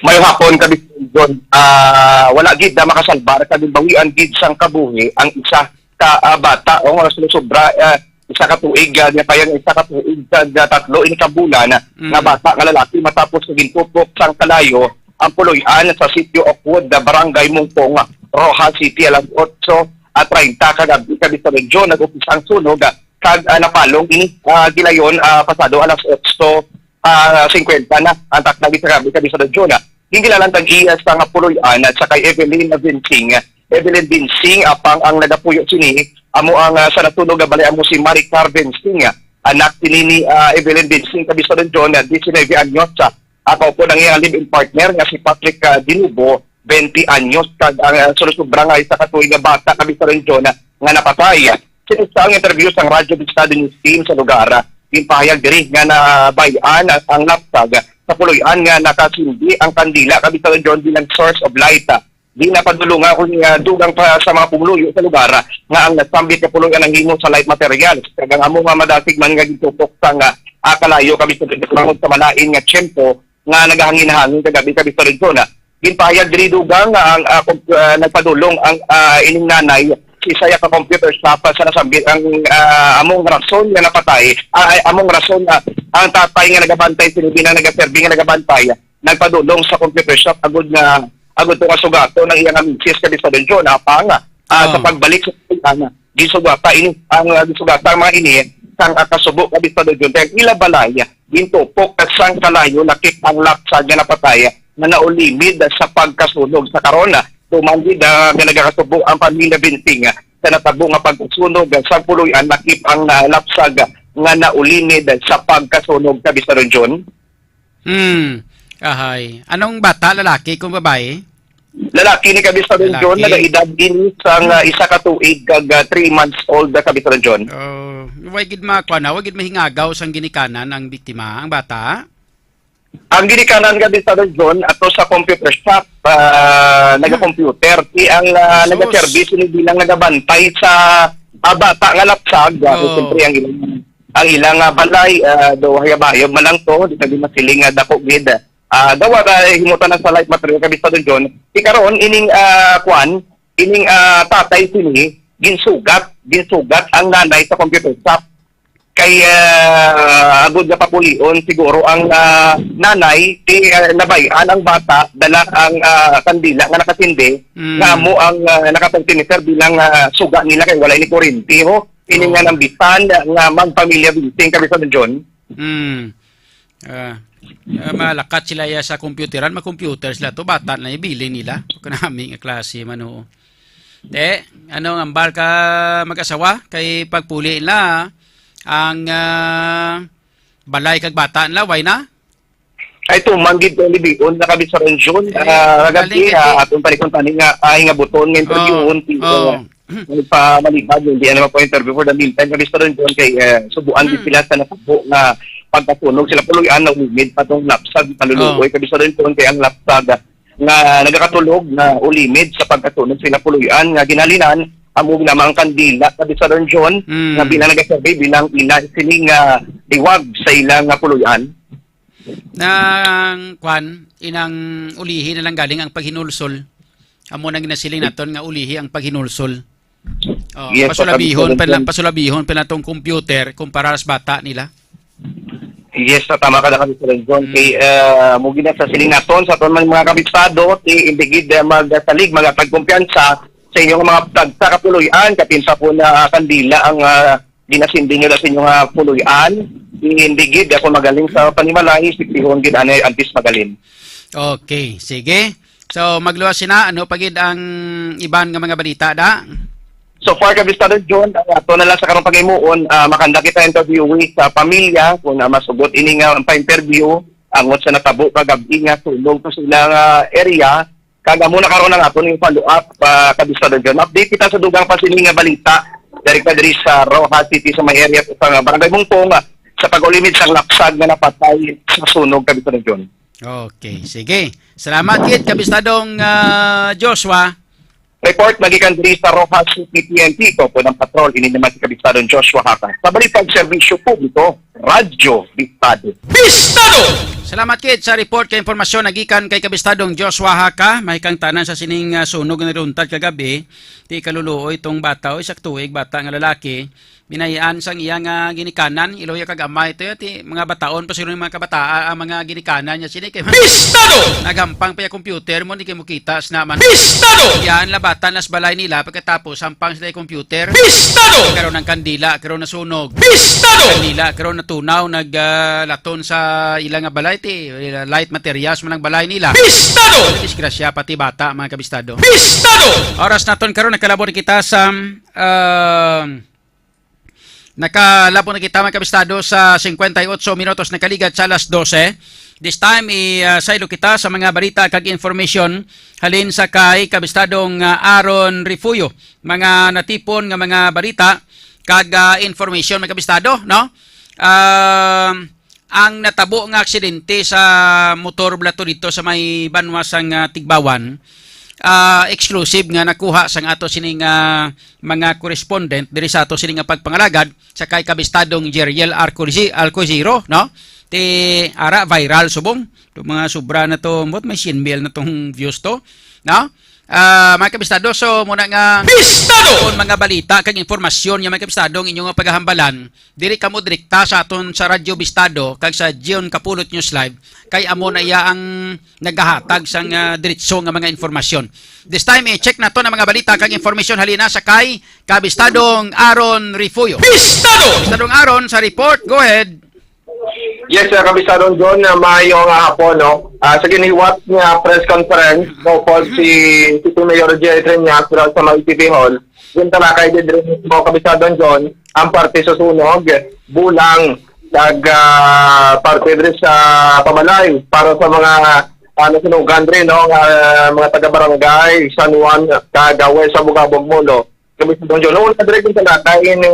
Maayong hapon, Kabistadong John. Ah, wala gid na makasalbar kag ginbawian gid sang kabuhi ang isa ka ah, bata, o nga sumusubra, ah, isa ka tuig, ah, nga kaya nga isa ka tuig kag ah, tatlo ini ka bulan, ah, Mm. nga bata nga lalaki matapos nga gintupok sang kalayo ang puloy-an sa Sitio Oakwood, ah, Barangay Mungkong, Roxas City, alas otso, ah, treinta kagabi, Kabistadong John, nag-umpisa ang sunog, ah, kag ah, napalong ini ah, gilayon, ah, pasado alas otso, ah, singkwenta na ang takna gid sa gabi, Kabistadong John. Ginkilalan tag-iya sa nga puloy-an at sa kay Evelyn Vincing, Evelyn Binsing, apang ang nagapuyo sini amo ang, ah, sa nasunog nga balay amo si Mari Carven Singh, anak sini ni, ah, Evelyn Binsing, Kabisado John, ah, diecinueve anyos, ah, ang kaupod ang iyang live-in partner nga si Patrick, ah, Dinubo, twenty anyos, kag ang, ah, sulusubra nga isa ka tuig nga bata, Kabisado John, ah, nga napatay. Sini sa ang interview sang Radyo Bistado News Team sa lugar, ah, ginpahayag diri nga nabay-an ang, ang lapsag sa puloy-an nga nakasindi ang kandila, Kabisado John, bilang source of light, ah, di na padulungan kung, ah, dugang pa sa mga pumuluyo sa lugar, ah, nga ang nasambit nga puloy-an ang himo sa light materials, kag ang amo nga madasig man nga gintupok sang, ah, ah, kalayo, Kabisado John, tungod sa malain nga tiyempo nga nagahangin-hangin kagabi, Kabisado John, ah. Ginpahayag diri dugang nga ang, ah, kom-, ah, nagpadulong ang, ah, ining nanay sa isa ka computer shop, ah, sa nasambit ang, ah, among rason nga napatay, ah, ay, among rason nga ang tatay nga nagabantay sini bilang nagaserbi nga nagabantay, nagpadulong sa computer shop agud nga, agud to nga sugaton ang iyang misis, Kabisado John, apang, ah, sa Oh. pagbalik sa, ah, gisugata ini ang, ah, gisugata ang mga ini sang, ah, kasubo, Kabisado John, kay ang ila balay gintupok kag sang kalayo lakip ang lapsag nga napatay nga naulimid sa pagkasunog. Sa karon, ah, tuman gid, ah, nga nagakasubo ang pamilya Binting, ah, sa natabo nga pagkasunog, ah, sa puloy-an lakip ang, ah, lapsag nga naulimid sa pagkasunog, Kabisado John. Hmm. Ahay. Anong bata, lalaki kung babae? Lalaki ni, Kabisado John, Lalaki. nagaedad ini sang, ah, isa ka tuig kag, ah, three months old, ah, Kabisado John. Oh, way gid makuha na, way gid mahingagaw sang ginikanan ang biktima, ang bata? Ang ginikanan, Kabisado John, ato sa computer shop, ah, Hmm. nagacomputer. Si ang, ah, Sus. nagaserbi sini bilang nagabantay sa, ah, bata nga lapsag. Ah, Oh. siyempre, ang ilang, ang ilang, ah, balay, ah, do hayabayog man lang to, di na di masiling nga dako gid. Ah, daw, ah, himutan na sa light material, Kabisado John. Di karon, ining, ah, kwan, ining, ah, tatay sini, ginsugat, ginsugat ang nanay sa computer shop. Kay, ah, agud nga papulion siguro ang, ah, nanay, di, ah, nabay-an ang bata, dala ang, ah, kandila nga nakasindi, Mm. nga amo ang, ah, nakapagtiniser bilang, ah, suga nila kay wala ni kuryente, ho. Ini nga Oh. nambitan nga magpamilya Binting, Kabisado John. Mm. Ah, ah, malakat sila ya sa computeran, mag-computer sila to, bata na ibilin nila. Kanami nga klase man, oo. Te, ano ang ambal ka mag-asawa? Kay pagpuli nila, ang, ah, balay kag bata nila, way na? Ay, tuman gid kay libion na kami sa Ranjun. Dili, Ah, kagabi, galing ah, kay aton palikon tani nga, ay, nga buton nga interviewon, Oh, ti-, oh. ah, nagpamalibad, hindi na po interview for the meantime. Kami sa Ranjun kay, eh, subuan din Hmm. sila sa natabo nga pagkasunog sila puloy-an, naulimid pa tong lapsag, kaluluoy. Oh. Kami sa Ranjun kay ang lapsag, ah, nga nagakatulog nga ulimid sa pagkasunog sila puloy-an nga ginhalinan, amo lamang ang kandila, Kami sa Ranjun, Hmm. nga bilang nagaserbi bilang ina sining, ah, liwag sa ilang, ah, puloy-an. Nang kwan, inang ulihi na lang galing ang paghinulsol. Amo nang ginasiling naton nga ulihi ang paghinulsol. Oh, Yes, pasulabihon Kami sa pa lang, Ranjun. pasulabihon pa lang tong computer kumpara sa bata nila. Yes, sa tama ka na, Kami sa Ranjun. Mm. Kay, ah, mo gina sa siling naton, sa aton man mga kabisado, ti indigid, ah, magsalig, mga tagkumpiyansa sa inyong mga tagsa kapuloy-an, kapin pa po na kandila ang, ah, ginasindi nyo na sa inyong, ah, puloy-an. Ti indigid, ako magaling sa panimalay, sipihon gid anay antes magaling. Okay, sige. So, magluwas sina, ano pa gid ang iban nga mga balita, da? So far, Kabistado John, ang ato na lang sa karong paghimuon, ah, makanda kita interview sa pamilya, kung na masugot ini nga ang pa-interview, angot sa natabo kagabi nga sunog to sila nga area, kag amo na karon ang aton yung follow-up, ah, Kabistado John. Update kita sa dugang pa sini nga balita, diri ka diri sa Roxas City, sa may area sa Barangay Mungpong, ah, sa pag-ulimid sang lapsag nga napatay sa sunog, Kabistado John. Okay, sige. Salamat gid, Kabistadong, ah, Joshua. Report magikan diri sa Roxas City P N P. Ito po ng patrol. Ini naman si Kabistadong Joshua Haka. Sa Balitang Serbisyo Publiko, Radyo Bistado. Bistado! Salamat gid sa report kay impormasyon nagikan kay Kabistadong Joshua Haka. Mahikang tanan sa sining, ah, sunog nga naruntad kagabi. Ti kaluluoy tong bata, o isa ka tuig bata nga lalaki. Binayian sang iya nga ginikanan, iloya kag amay to, ti mga bataon pa sila, mga kabataan, ang mga ginikanan niya sini kay Bistado! Nagampang pa yung computer mo, di kay mo kita sa naman. Bistado! Yan, labatan nas balay nila, pagkatapos, sampang sila yung computer. Bistado! Karon ang kandila, karon nasunog. Bistado! Kandila, karon natunaw, nag, ah, laton sa ila nga balay, Ti, light materials man ang balay nila. Pistado! Disgrasya, pati bata, mga kabistado. Pistado! Oras naton karon, nakalabot na kita sa, um, nakalabot na kita, mga kabistado, sa cincuenta y ocho minutos na kaligat sa alas doce. This time, i, ah, saylo kita sa mga balita kag information halin sa kay kabistadong, ah, Aaron Refugio. Mga natipon nga mga balita kag, ah, information, mga kabistado, no? Um, ang natabo nga aksidente sa motor bala to dito sa may banwa sang, ah, Tigbawan, ah, exclusive nga nakuha sang ato sining, ah, mga correspondent diri sa ato sining nga pagpangalagad sa kay kabistadong Jeriel Arcosi-, Alcoziro, no? Ti ara viral subong. Itong mga sobra na to, ambot may cien mil na tong views to, no? Ah, mga kabistado, so muna nga Bistado! Kung mga balita kag impormasyon nga mga kabistado ang inyong pagahambalan, diri kamo direkta sa aton sa Radyo Bistado kag sa Gion Kapulot News Live, kay amo na iya ang nagahatag sang, ah, diretso nga mga impormasyon. This time, i-check nato ang mga balita kag impormasyon halina sa kay Kabistadong Aaron Refugio. Bistado! Kabistadong Aaron sa report. Go ahead. Yes, uh, Kabistadong John, uh, maayo nga hapon, no? Ah, sa giniwat nga press conference, no, po si City Mayor Jerry Treñas, sa may City Hall, yung talakay din rin mo, Kabistadong John, ang parte sa sunog, bulang, nag, ah, parte diri sa pabalay para sa mga, ah, nasunugan rin, no, nga mga taga-barangay San Juan, Cagawe, sa Bugabog, Molo. Kami sa Don John. Una, direct yung talakay ni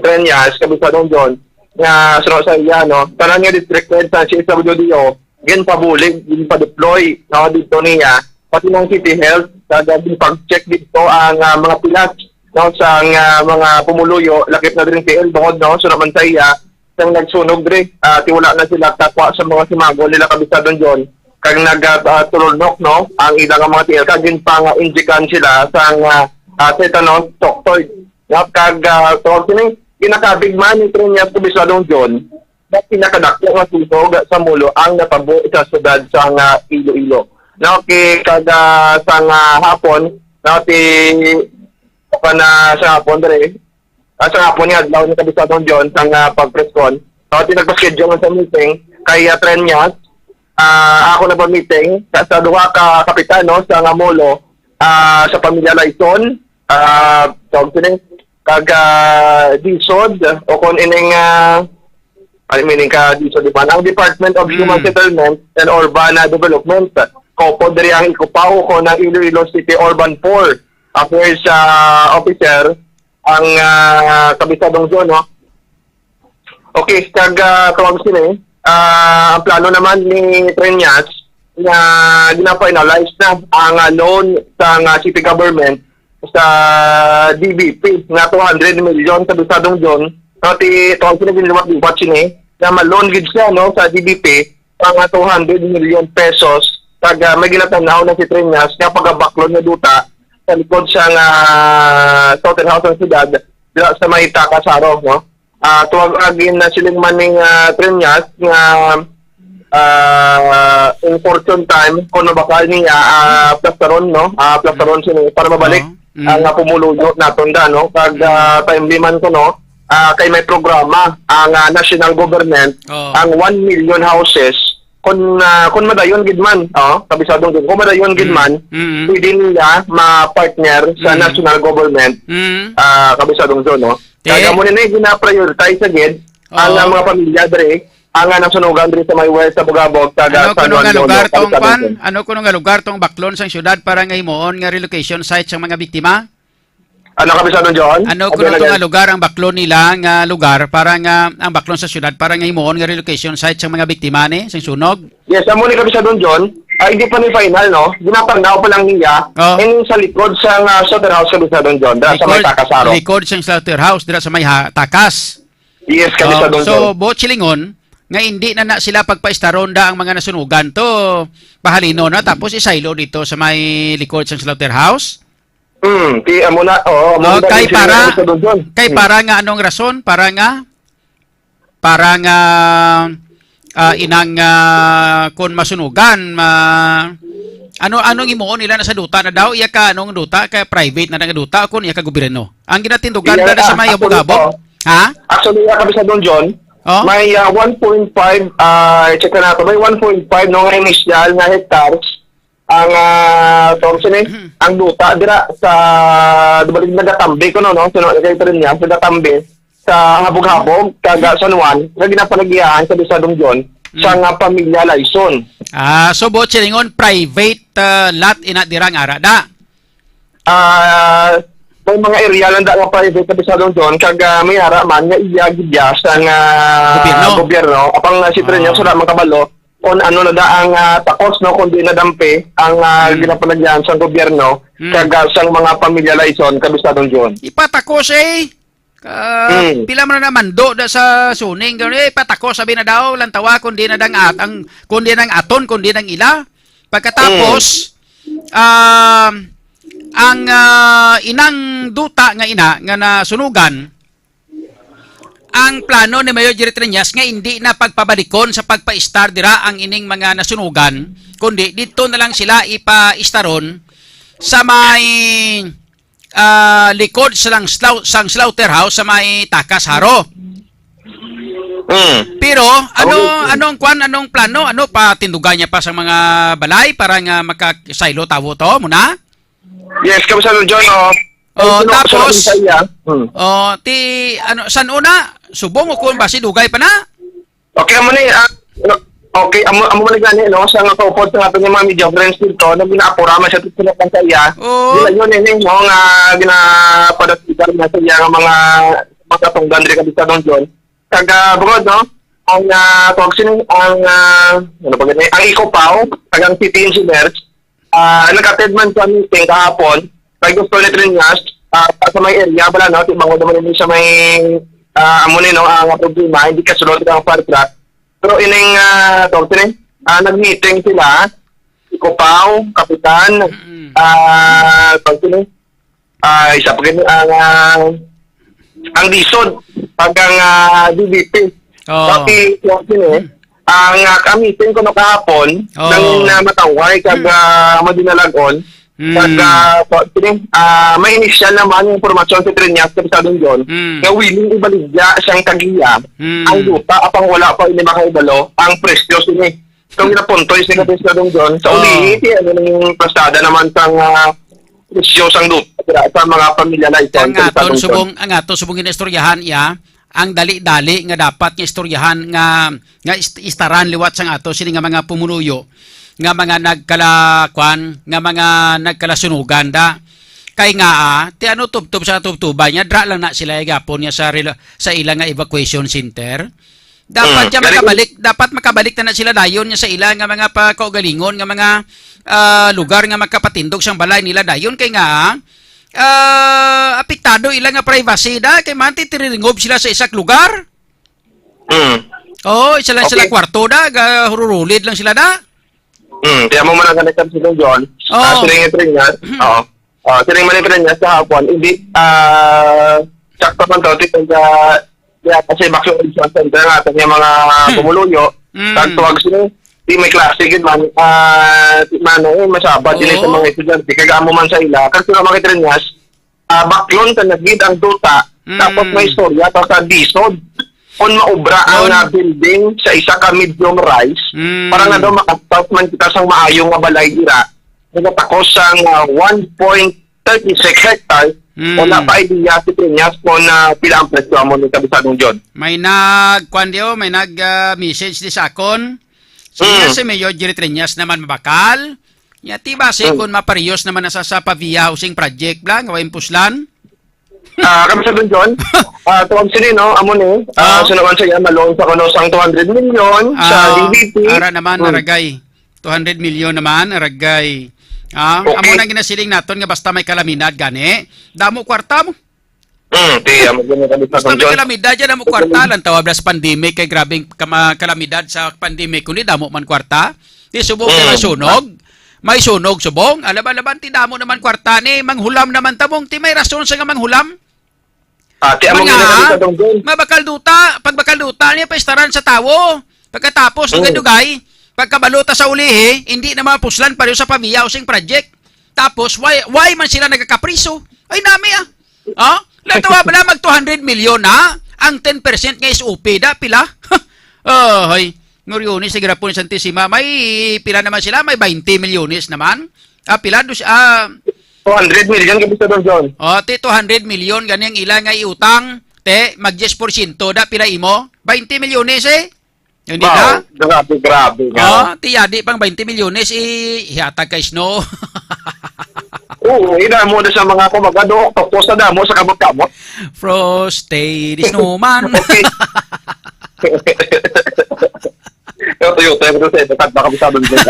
Treñas, kami sa Don John, nga suno sa iya, no? Tanan nga district head sa C S W D O, ginpabulig, ginpa-deploy, no, dito niya, pati ng City Health, kada ginpag-check dito ang, ah, mga pilas, no, sa, ah, mga pumuluyo, lakip na rin kay Eldon, no, so naman sa iya, sang nagsunog diri, ah, ti wala na sila takwa sa mga simagol nila, Kabisado John, kag nag, ah, ah, tulunok, no, ang ilang mga tiil, kag ginpang-injikan sila sang, ah, ah, tetanus toxoid. Nga kag, ah, tawag sini, pinakabig man ni Treñas, Kabisado John, na pinakadako nga sunog sa Molo ang natabo sa siyudad sang, ah, Iloilo. No, kay kag, ah, sang, ah, hapon, no, ti, pa na sa hapon diri, ah, sa hapon nga adlaw ni Kabisado John sang, ah, pag-press con. So, ti nagpa-schedule sa meeting kay, ah, Treñas. Ah, ako na pa meeting sa, sa duha ka kapitan, no, sa nga Molo, ah, sa pamilya Laison, ah, tawag sini, kag, ah, Disod, o kung ining, ah, I mean, ka Disod, di ba? Ang Department of Human Mm. Settlement and Urban, ah, Development, COHUD, diri ang ikupaw ko ng Iloilo City Urban Four Affairs, ah, Officer, ang, ah, Kabisadong John, no? Okay, kag, ah, tawag sini, ah, ang plano naman ni Treñas nga gina-finalize na ang, ah, loan sa, ah, city government sa D B P nga two hundred million, Kabisadong John. Pati tawag sini, ginliwat-liwat sini nga ma-loan gid siya, no, sa D B P, mga two hundred million pesos, kag, ah, may ginatanaw na si Treñas nga pagabaklon nga duta sa likod sa nga slaughterhouse ng siyudad, dira sa may Takasaro, no? Ah, tuwag agi na siling man ni, ah, Treñas nga, ah, in fortune time, kung mabakal niya, ah, plastaron, no? Ah, plastaron sini para mabalik Oo. Mm. ang, ah, pumuluyo naton da, no? Kag, Mm. ah, timely man ko, no? Ah, kay may programa ang, ah, national government, Oo. ang one million houses, kung, ah, kung madayon gid man, oh, Kabisadong John, kung madayon gid Mm. man, Mm. pwede nila ma-partner sa Mm. national government, Mm. ah, Kabisadong John, no? Te- Kaya mo nila yung gina-prioritize sa gid, ang, Oo. ah, mga pamilya dre, ang, ah, nasunugan dre sa may West, sa Bugabog, taga Ano San kuno Juan, nga lugar Molo, tong Kabisadong pan? John. Ano kuno nga lugar tong baklon sang syudad para nga himuon nga relocation site sang mga biktima? Ano, Kabisadong John? Ano kuno to nga lugar ang baklon nila nga lugar para nga ang baklon sa syudad para nga himuon nga relocation site sa mga biktima ni sa sunog? Yes, amo ni Kabisadong John. Ah, hindi pa ni final, no? Ginapangnaw pa lang niya. Oh. And sa likod sa, ah, slaughterhouse, Kabisadong John, dira sa may Likod, Takasaro. Likod sa slaughterhouse, dira sa may ha-, Takas. Yes, Kabisadong Oh, so, John. Bo Chilingon, nga hindi na na sila pagpaistaron da ang mga nasunugan to, pahalino na, tapos isaylo dito sa may likod sa slaughterhouse? Hmm, ti, amo na, oo, amo Oh, na kay din sila para, sa Luzon. Kay Hmm. para nga anong rason? Para nga, para nga, ah, inang, ah, kung masunugan, ma-, ano, anong imuon nila na sa duta na daw? Iya ka anong duta? Kay private na nga duta o kung iya ka gobyerno? Ang ginatindugan Iya, na sa ah, may actually, abogado? oh. Ha? Actually, iya, Kabisadong John, Oh? May, ah, one point five, ah, check na nato. May one point five, no, nga initial nga hectares ang, ah, tawag sini, ang duta dira sa dubalig Nagatambe kuno, no? Sino kay Triñas, Nagatambe sa Habog-Habog, kag, ah, San Juan, nga ginapalagihan sa Bisadong John, Mm. sa nga pamilya Laison. Ah, so buot silingon, private, ah, lot ina dira nga ara da? Ah, may mga area lang da nga private sa Bisadong John, kag, ah, may ara man nga iya gidya sa nga Gobyerno. gobyerno. Apang, ah, si Triñas Ah. wala man kabalo kung ano na da ang, ah, takos, no, kung di na dampi ang, ah, Mm. ginapalagyan sa gobyerno, Mm. kag, ah, sang mga pamilya Laison, ka Bisadong John. Ipatakos, eh. Ka-, Hmm. pila man na mando da sa suning, gani, eh, patakos, sabi na daw, lantawa, kundi na dang at-, ang, kundi nang aton, kundi nang ila. Pagkatapos, Hmm. um, ang, ah, inang duta nga ina, nga nasunugan, ang plano ni Mayor Jerry Triñas nga hindi na pagpabalikon sa pagpaistar dira ang ining mga nasunugan, kundi dito na lang sila ipaistaron sa may ah, likod sa lang slau-, sang slaughterhouse sa may Takas, Jaro. Mm. Pero, ano, Okay. anong kwan, anong plano? Ano, patindugan niya pa sa mga balay para nga makasaylo tawo to, muna? Yes, Kabisado John, oh. Oh, Ay, sino, tapos, sino sa iya? Hmm. Oh, ti, ano, san una? Subong o kung basi dugay pa na? Okay, amo ni, ah, okay, amo, amo man gani, no, sa nga kaupod sa aton nga mga media friends dito, na ginaapura man siya, sila lang sa iya. Oo. Gila yun, eh, no, nga ginapadasigan na sa iya nga mga, mga tungdan diri ka Bisadong John. Kag, ah, bukod, no, ang, ah, tawag sini, ang, ah, ano ba gani, ang Ikopaw, kag ang City Engineers, ah, nag-attend man sa meeting kahapon, kay gusto ni Triñas, ah, sa may area, wala, no, si Bango naman yun sa may, ah, amo ni, no, ang problema, hindi kasulod ang fire truck. Pero ining, ah, tawag sini, ah, nag-meeting sila, si Kupaw, Kapitan, Mm. ah, tawag sini, ah, isa pa gani ang, ah, ang DISOD, pag ang, ah, D B P. Oh. Pati, tawag sini, ang, ah, ka-meeting ko no kahapon, Oh. nang, ah, matawhay, kag, Mm. ah, madinalagon, Mm. Kag, ah, pa-, sini, ah, may initial naman nga impormasyon si Triñas sa Bisadong John Mm. nga willing ibaligya sang tagiya Mm. ang duta apang wala pa ini makahibalo ang presyo sini. So, ginapuntoy sila sa Bisadong John. Sa Oh. ulihi, ti, ano ning pasada naman sang, ah, presyo sang duta dira sa mga pamilya na ito Ang sa aton Bisadong John. subong, ang aton subong ginaistoryahan iya, ang dali-dali nga dapat nga istoryahan nga, nga ist-, istaran liwat sang ato sini nga mga pumuluyo nga mga nagkala-, kwan, nga mga nagkalasunugan da. Kay nga, ah, ti ano tubtob sa tubtuban niya, dra lang na sila gapon niya sa rela-, sa ila nga evacuation center. Dapat Mm, siya very good. makabalik, dapat makabalik na, na sila dayon niya sa ila nga mga pa-, kaugalingon nga mga, ah, lugar nga makapatindog sang balay nila dayon kay nga, ah, apektado ila nga privacy da kay man titiringog sila sa isak lugar. Mm. Oo, isa lang sila Okay. kwarto da, ga-, hururulid lang sila da. Mm, kaya mo man ang ganitong sitwasyon. Oo. Ah, siring ito rin yan. Mm. Oo. Ah, siring man ito rin yan sa hapon. Hindi, ah, sakto man to, di ba, kaya kasi evacuation center nga, ato niya mga Hmm. pumuluyo, Mm. kag tuwag sila, di may klase, gid man, ah, di man, eh, masabad din Oo. sa mga estudyante, kag amo man sa ila, kag sila mga trenyas, ah, baklon ka na gid ang duta, Mm. tapos may istorya pa sa DISOD. Kung maubra ang, Yun. ah, building sa isa ka medium rise, Mm. para nga daw makastas man kita sang maayo nga balay dira, nagatakos sang, ah, one point thirty-six hectares, Mm. wala pa idea si Trenyas kung, ah, pila ang presyo amo ni Kabisadong John. May nag, kwan diyo, may nag, ah, message di sa akon. Siya Mm. si Mayor Jerry Treñas naman mabakal. Nya, ti basi Mm. kun maparehas naman na sa, sa Pavia Housing Project, bla, nga way puslan? Ah, Kabisadong John, ah, tuwag sini, no? Amo ni, ah, Ah. sunugan sa iya, malong sa kuno sang two hundred million sa Ah, D B P. ara naman, Mm. aragay. Two hundred million naman, aragay. Ah, Okay. amo na ginasiling naton nga basta may kalamidad gani, damo kwarta mo. Mm, ti, amo gani, Kabisadong Basta may John. kalamidad, dyan amo kwarta lang. Tawag na sa pandemic, kay grabing kama-, kalamidad sa pandemic, kundi damo man kwarta. Di subong kay Mm. may sunog. May sunog, subong. Alaban-laban, ti damo naman kwarta ni. Manghulam naman tabong, ti may rason sa nga manghulam. Ah, ti amo Nga, gani, Kabisadong John. mabakal duta, pagbakal duta niya, paistaran sa tawo. Pagkatapos, Mm. dugay-dugay, pagkabalo ta sa ulihi, hindi na mapuslan pareho sa Pavia Housing Project. Tapos, why, why man sila nagkakapriso? Ay, nami ah. Oh? Latawa bala mag two hundred million na? Ang ten percent nga S O P, da, pila? Ay, Moriones, sa Girapon, Santissima, may pila naman sila? May twenty milyones naman? Ah, pila? Dus, ah, Two hundred million, Kabisado John. Oh, ti two hundred million gani ang ila nga iutang, te, mag diyes porsyento da, pila imo? Twenty milyones, eh. Hindi Wow, da? grabe, grabe nga. Oh, ti yadi pang twenty milyones, eh, ihatag kay Snow. Oo, ina mo na sa mga kumagado, octopus na damo sa kamot-kamot. Frost, stay the snowman. Okay. Pero Toyota, pero sa ito, baka Kabisado John.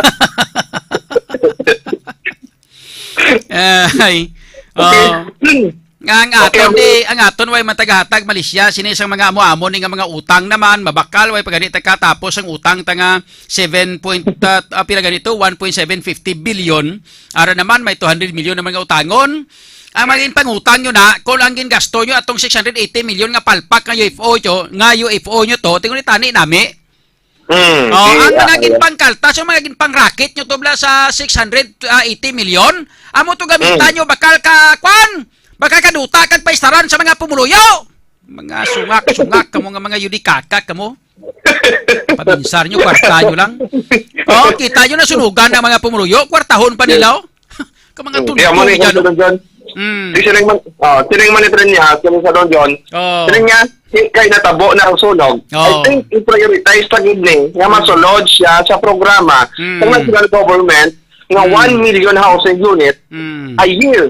Ay. Okay. Oh. Nga ang Okay, aton ang di, ang aton way matagahatag, Malaysia, sini sang mga amo-amo ni nga mga utang naman, mabakal, way pagani ta katapos ang utang ta nga seven point, ah, ah, pila ganito, one point seven fifty billion. Ara naman, may two hundred million na mga utangon. Ang maging pangutang nyo na, kung ang gingasto nyo atong six hundred eighty million nga palpak nga U F O nyo, nga U F O nyo to, tingon ni tani nami. Hmm, Oh, si, ang mga ah, ginpangkaltas, yung mga ginpangraket nyo to bla sa six hundred eighty million, amo to gamitan Hmm. nyo bakal ka, kwan, bakal ka duta kag paistaran sa mga pumuluyo. Mga sungak-sungak kamo nga mga yudikaka kamo. Pabinsar nyo, kwarta nyo lang. Oh, kita nyo na sunugan ang mga pumuluyo, kwartahon pa nila, oh. Ka mga Hmm, kaya mo ni tulugan, Kabisado John. Mm. Di siling man, oh, siling man ni Trinyas, Kabisado John. Oh. Siling niya, si, kay natabo na ang sunog. I Oh. think i-prioritize pa gid ni nga masulod siya sa programa Mm. sa national government nga Mm. one million housing unit Mm. a year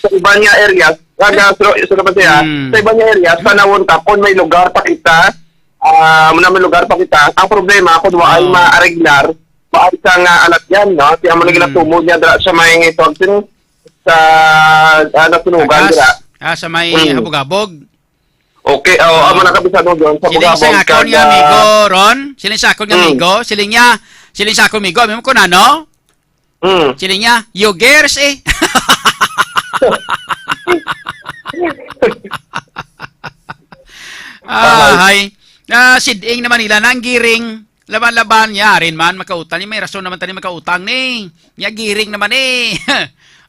sa iban nga areas. Kaga, so, so, dapat siya, Mm. sa iban nga areas, tanawon ta kung may lugar pa kita, ah, na may lugar pa kita. Ang problema, kung wa ay Oh. maareglar, wa ay sa nga alatyan, no? Kaya mo na Mm. ginatumod niya dira sa may, tawag sini, sa, ah, nasunugan Tagas. dira. Ah, sa may Mm. habog-habog. Okay, oh, Oh. amo na Kabisado John, sa Siling sa habog-habog akon kag, nga ah, amigo, Ron. Siling sa akon nga Mm. amigo. Siling niya, siling sa akon amigo. Amigo ko na, no? Mm. Siling niya, "You girls, eh." Ah, Ahay. hay. Ah, siding naman nila nang giring. Laban-laban, ya, rin man, makautang ni. May rason naman tani makautang ni. Ya, giring naman, eh.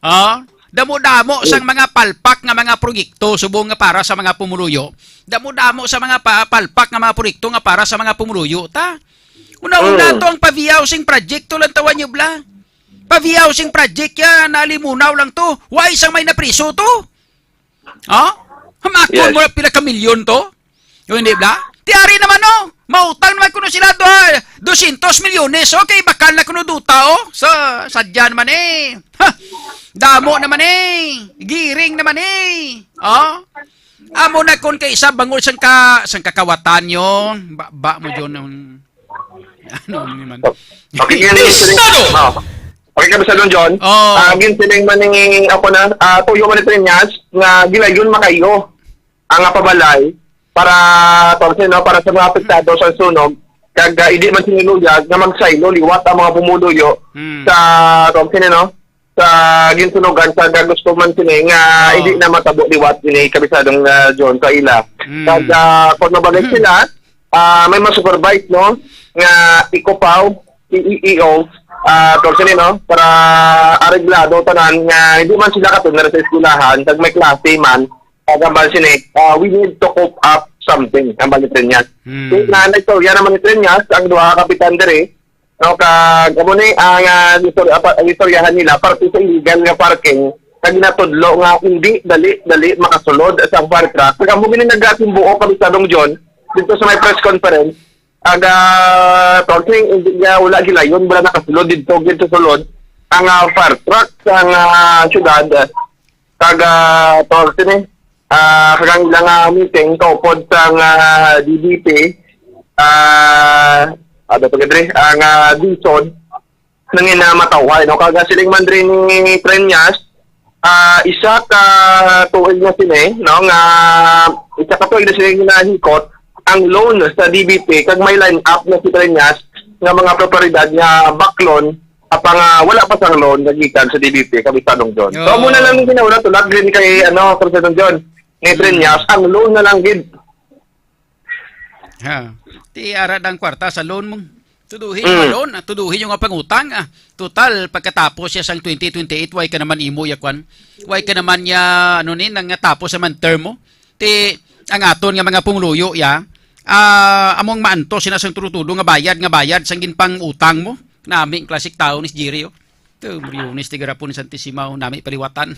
Oh, damo-damo sang mga palpak nga mga proyekto, subong nga para sa mga pumuluyo. Damo-damo sa mga pa-, palpak nga mga proyekto nga para sa mga pumuluyo, ta. Una-una Mm. to ang Pavia Housing Project, to lang tawan nyo, bla. Pavia Housing Project ya, nalimunaw lang to. Wa isang may napriso to. Oh? Hamakon Yes. mo na pila ka milyon to? Yung hindi, bla? Tiyari naman, no? Mautang naman kuno sila do, dosyentos milyones. Okay, bakal na kuno duta, oh. Sa, sadya naman, eh. Ha! Damo naman, eh. Giring naman, eh. Oh? Amo na kun kay isa bangod sang ka, sang kakawatan nyo. Ba, ba mo, John, ang, ano, ano naman? Okay, yan, Kabisado! Oh. Okay, Kabisado John. Oh. Ah, ginsiling man ni, ako na, ah, tuyo man ni Trinyas, nga gilayon makayo ang, ah, pabalay para, para sa, no, para sa mga apektado sa sunog, kag, ah, hindi man sinuluyag nga magsaylo liwat ang mga pumuluyo Hmm. sa, tawag sini, no, sa ginsunugan, sa gagusto man sini nga Oh. hindi na matabo liwat ini, Kabisadong, ah, John, sa ila. Hmm. Kag, ah, kung mabalik Hmm. sila, ah, may masupervise, no, nga ikupaw, i-, i-, i-, o, ah, tawag sini, no, para areglado tanan nga hindi man sila katulad sa eskwelahan, kag may klase man, kag ang bal sini, ah, we need to cope up something, ang bal ni Trinyas. Hmm. So, na, naistorya naman ni Trinyas, ang duha ka kapitan diri, no, kag amo ni ang, ah, istor-, apa-, ang istoryahan nila, parte sa illegal nga parking, kag ginatudlo nga hindi dali-dali makasulod sa fire truck. Kag amo gini nagasimbuo, Kabisadong John, dito sa may press conference, aga, tawag sini, hindi niya, wala gilayon, wala nakasulod dito, dito sulod ang, ah, fire truck sa, ah, syudad. Kag, ah, tawag sini, ah, kag ang ilang, ah, meeting kaupod sang, ah, D B P, ah, ano pa gid ri, ang, ah, DILSOD, nangin na matawhay, no? Kag siling man diri ni Treñas, ah, isa ka tuig na sini, no, nga isa ka tuig na sini ginahikot ang loan sa D B P, kag may line up na si Treñas nga mga propiedad nga baklon, apang, ah, wala pa sang loan nga gikan sa D B P, Kapitan Dong John. So, amo na lang yung ginauna, tulad din kay, ano, Kapitan Dong John, ni Treñas, ang loan na lang gid. Ha. Ti ara dang kwarta sa loan mo. Tuduhin yung Mm. loan, ah, tuduhin yung pangutang, ah. Total, pagkatapos siya sang twenty twenty-eight, way ka naman imo ya kwan. Way ka naman ya, ano ni, nang natapos sa man term mo. Ti, ang aton nga mga pumuluyo, ya, ah, among maantos sina sang tudo-tudo nga bayad, nga bayad sang ginpang-utang mo. Nami ang klasik tawo ni si Jerry, oh. Ito, Briones, tigarapon ni Santisimaw, nami paliwatan.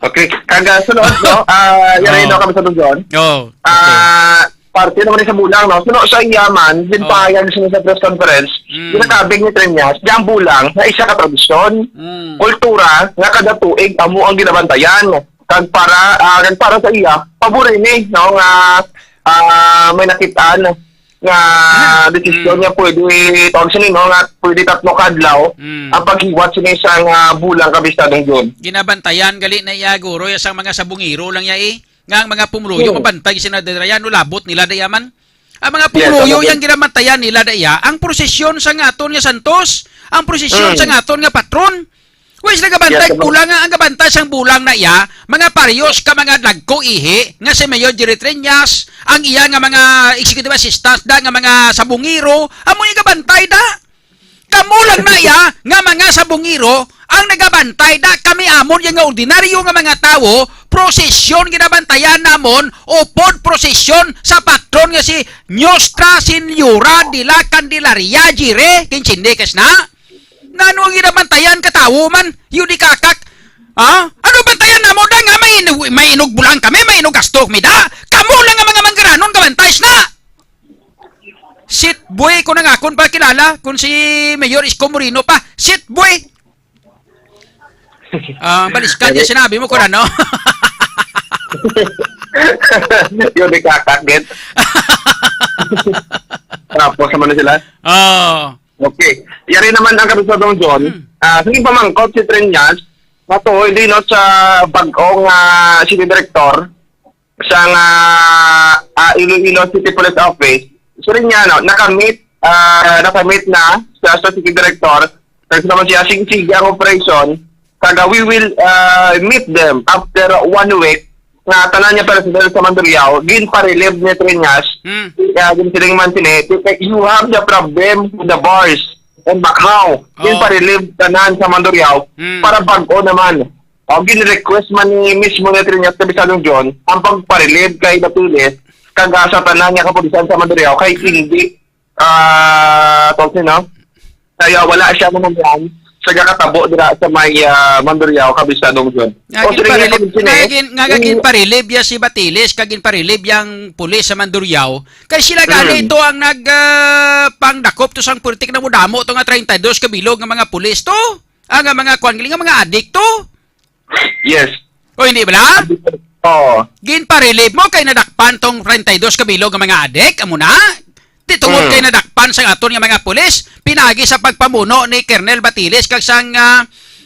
Okay, kag ah, sunod, no? Ah, yari, no, kami sa Luzon. Oh, okay. Ah, parte naman sa bulang, no? Suno sa iyaman, din Oh. pahayag sa sa press conference, Mm. ginakabig ni Treñas, di ang bulang na isa ka tradisyon, Mm. kultura, nga kada tuig amo ang ginabantayan. Kag para, ah, kag para sa iya, pabor ini, no, nga ah, may nakitaan nga desisyon Mm. nga pwede, tawag sini, no, nga pwede tatlo ka adlaw Mm. ang paghiwat sini sa nga bulang, Kabistadong John. Ginabantayan gali na iya, guro, ya sang mga sabungiro lang ya, eh. Nga ang mga pumuluyo, Hmm. mabantay sina dira yan, no, labot nila da yaman. Ang mga Yes, pumuluyo ano, yang ginabantayan nila da iya, ang prosesyon sa nga aton nga santos, ang prosesyon Hmm. sa nga aton nga patron. Wis nagabantay Yes, ano. Bulang nga, ang gabantay sang bulang na iya, mga paryos ka mga dagko ihi, nga si Mayor Jerry Treñas, ang iya nga mga executive assistants da, nga mga sabungiro, amo yung gabantay da. Kamo lang na iya nga mga sabungiro ang nagabantay da, kami amon yung nga ordinaryo nga mga tawo, prosesyon ginabantayan namon, upod prosesyon sa patron nga si Nuestra Señora de la Candelaria, Jire, kinsindi kas na? Nano ang ginabantayan ka tawo man, yun di kakak? Ha? Ano bantayan namo da nga may, may inog bulang kami, may inog gasto kami da? Kamo lang nga mga manggaranon kabantay na! Shit boy ko nang akon pa kilala kung si Mayor Isko Moreno pa. Shit boy. Ah, baliskan niya sinabi mo ko na, no? Yun, may kakakit. Tapos naman na sila. Oh. Okay. Yari naman ang Kabisado John. Hmm. Ah, sige, pamangkot si Treñas. Matuoy din, no, sa bagong ah, city director sa nga ah, Iloilo City Police Office. So rin niya, no, nakamit, ah, nakamit na sa, sa city director. Kasi naman siya, sige, sige ang operation. Kaga, we will ah, meet them after one week nga tanan niya personnel sa Mandurriao, ginpa-relieve ni Treñas, Hmm. kaya ginsiling man sini, "You have the problem with the bars and Bacau." Oh. Ginpa-relieve tanan sa Mandurriao Hmm. para bag-o naman. O, gin-request man ni mismo ni Treñas Kabisadong John ang pagpa-relieve kay Batules kag sa tanan nga kapulisan sa Mandurriao kay hindi ah, tawag siya, no? Kaya wala siya naman yan sa gakatabo dira sa may ah, Mandurriao, Kabisadong John. Nga O, sige, ginparilib, nga, nga, eh, gin, nga, nga yung- ginparilib ya si Batiles, kag ginparilib yang pulis sa Mandurriao. Kay sila gani Mm. ito ang nag ah, pangdakop to sang purtik na mudamo to nga treinta y dos ka bilog nga mga pulis to. Ah, nga mga kwan, nga mga adik to. Yes. O hindi bala? Oo. Ginparilib mo kay nadakpan tong treinta y dos ka bilog nga mga adik, amo na? Di tungod Mm. kay nadakpan sa aton nga mga pulis, pinagi sa pagpamuno ni Colonel Batiles kag sang ah,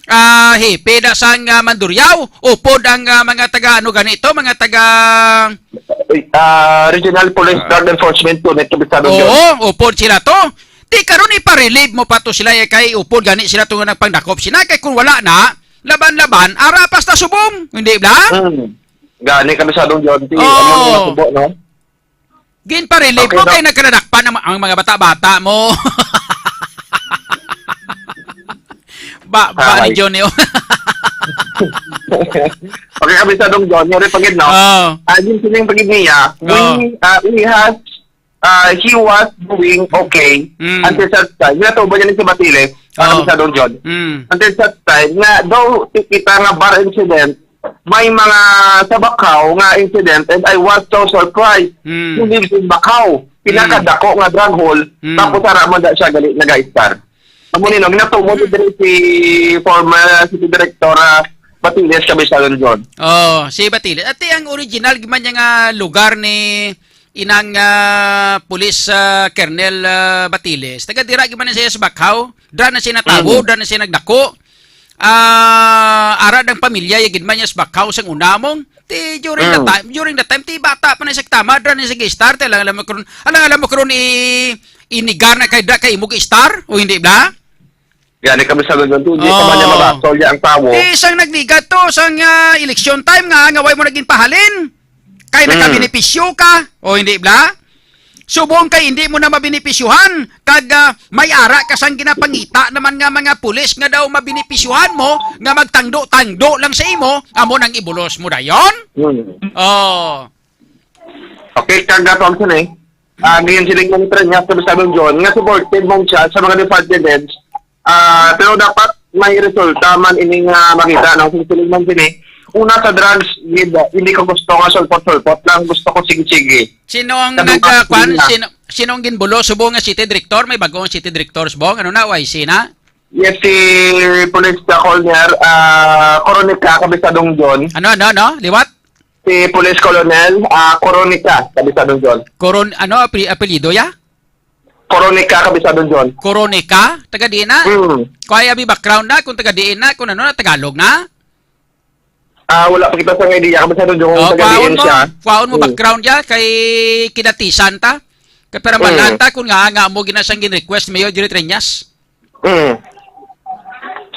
ah, hepe da sang ah, Mandurriao, upod ang ah, mga taga ano ganito, mga taga Ah, Regional Police Drug Enforcement Unit, Kabisadong John. Oo, upod sila to. Di karon ipa-relieve mo pa to sila eh, kay upod gani sila to nga nagpangdakop sila kay kung wala na, laban-laban, ara pa sa subong, hindi ba? Hmm. Gani, Kabisadong John. Ti, Oo. Ano nga subo, no? Ginpa-relieve Okay, mo Doc. Kay nagkadakpan ang, ang mga bata-bata mo. Ba, ba Ay. ni Johnny, oh. Okay, Kabisadong John, yari pagid, no? Oh. Ah, yung sining pagid niya, Oh. we, ah, we has, ah, he was doing okay Mm. until such time. Ginatubo niya ni si Batiles, ah, Oh. Kabisadong John. Mm. Until such time, nga daw kita nga bar incident, may mga sa Bacau nga incident, and I was so surprised. Mm. He lives in Bacau. Pinakadako nga drug hall, Mm. tapos ara man da siya gali nag-star. Amo ni, no, ginatubo ni diri si former city director ah, Batiles, Kabisadong John. Oh, si Batiles. Ati ang original man niya nga lugar ni inang ah, pulis ah, Colonel ah, Batiles. Taga dira gyud man siya sa Bacau. Dra na siya natawo, Mm. dra na siya nagdako. Ah, ara ang pamilya ya gid man niya sa Bacau sang una mong. Ti during the Mm. time, during the time ti bata pa na siya tama, dra na siya star, ti alang alam mo karon, alang alam mo karon i inigar na kay dra kay imog star o hindi bla? Gani, Kabisadong John, hindi Oh. pa man niya mabasol niya ang tawo. Ti sang nagbigat to sang ah, election time nga nga way mo naging pahalin. Kay Mm. nakabenepisyo ka o hindi bla? Subong kay hindi mo na mabenepisyuhan, kag, ah, may ara ka sang ginapangita naman nga mga pulis nga daw mabenepisyuhan mo, nga magtangdo-tangdo lang sa imo, amo nang ibulos mo dayon? Hmm. Oh. Okay, kag, ah, Thompson, eh. Ah, ngayon sila yung monitor niya sa Sabon John, nga supported man siya sa mga department heads. Ah, pero dapat may resulta man ini nga makita, no? Kung sila man sini, una sa drugs, gid, hindi ko gusto nga sulpot-sulpot lang, gusto ko sige-sige. Sino ang Sabi nag, ko, ah, kwan? Sige na. Sino, sino ang ginbulo? Subong nga city director? May bagong city director, subong? Ano na, Y C na? Yes, si Police Colonel, ah, Coronica, Kabisadong John. Ano, ano, ano? Liwat? Si Police Colonel, ah, Coronica, Kabisadong John. Coron-, ano, ape-, apelyido ya? Coronica, Kabisadong John. Coronica? Taga diin na? Hmm. Kuha abi background na, kung taga diin na, kung ano na, Tagalog na? Ah, wala pa kita sa idea, Kabisadong John, kung Oh, taga diin mo, siya. Kwaon mo Hmm. background ya, kay kinatisan ta. Kay para Hmm. malata kung nga, nga mo ginasang gin-request, Mayor Julie Treñas. Hmm.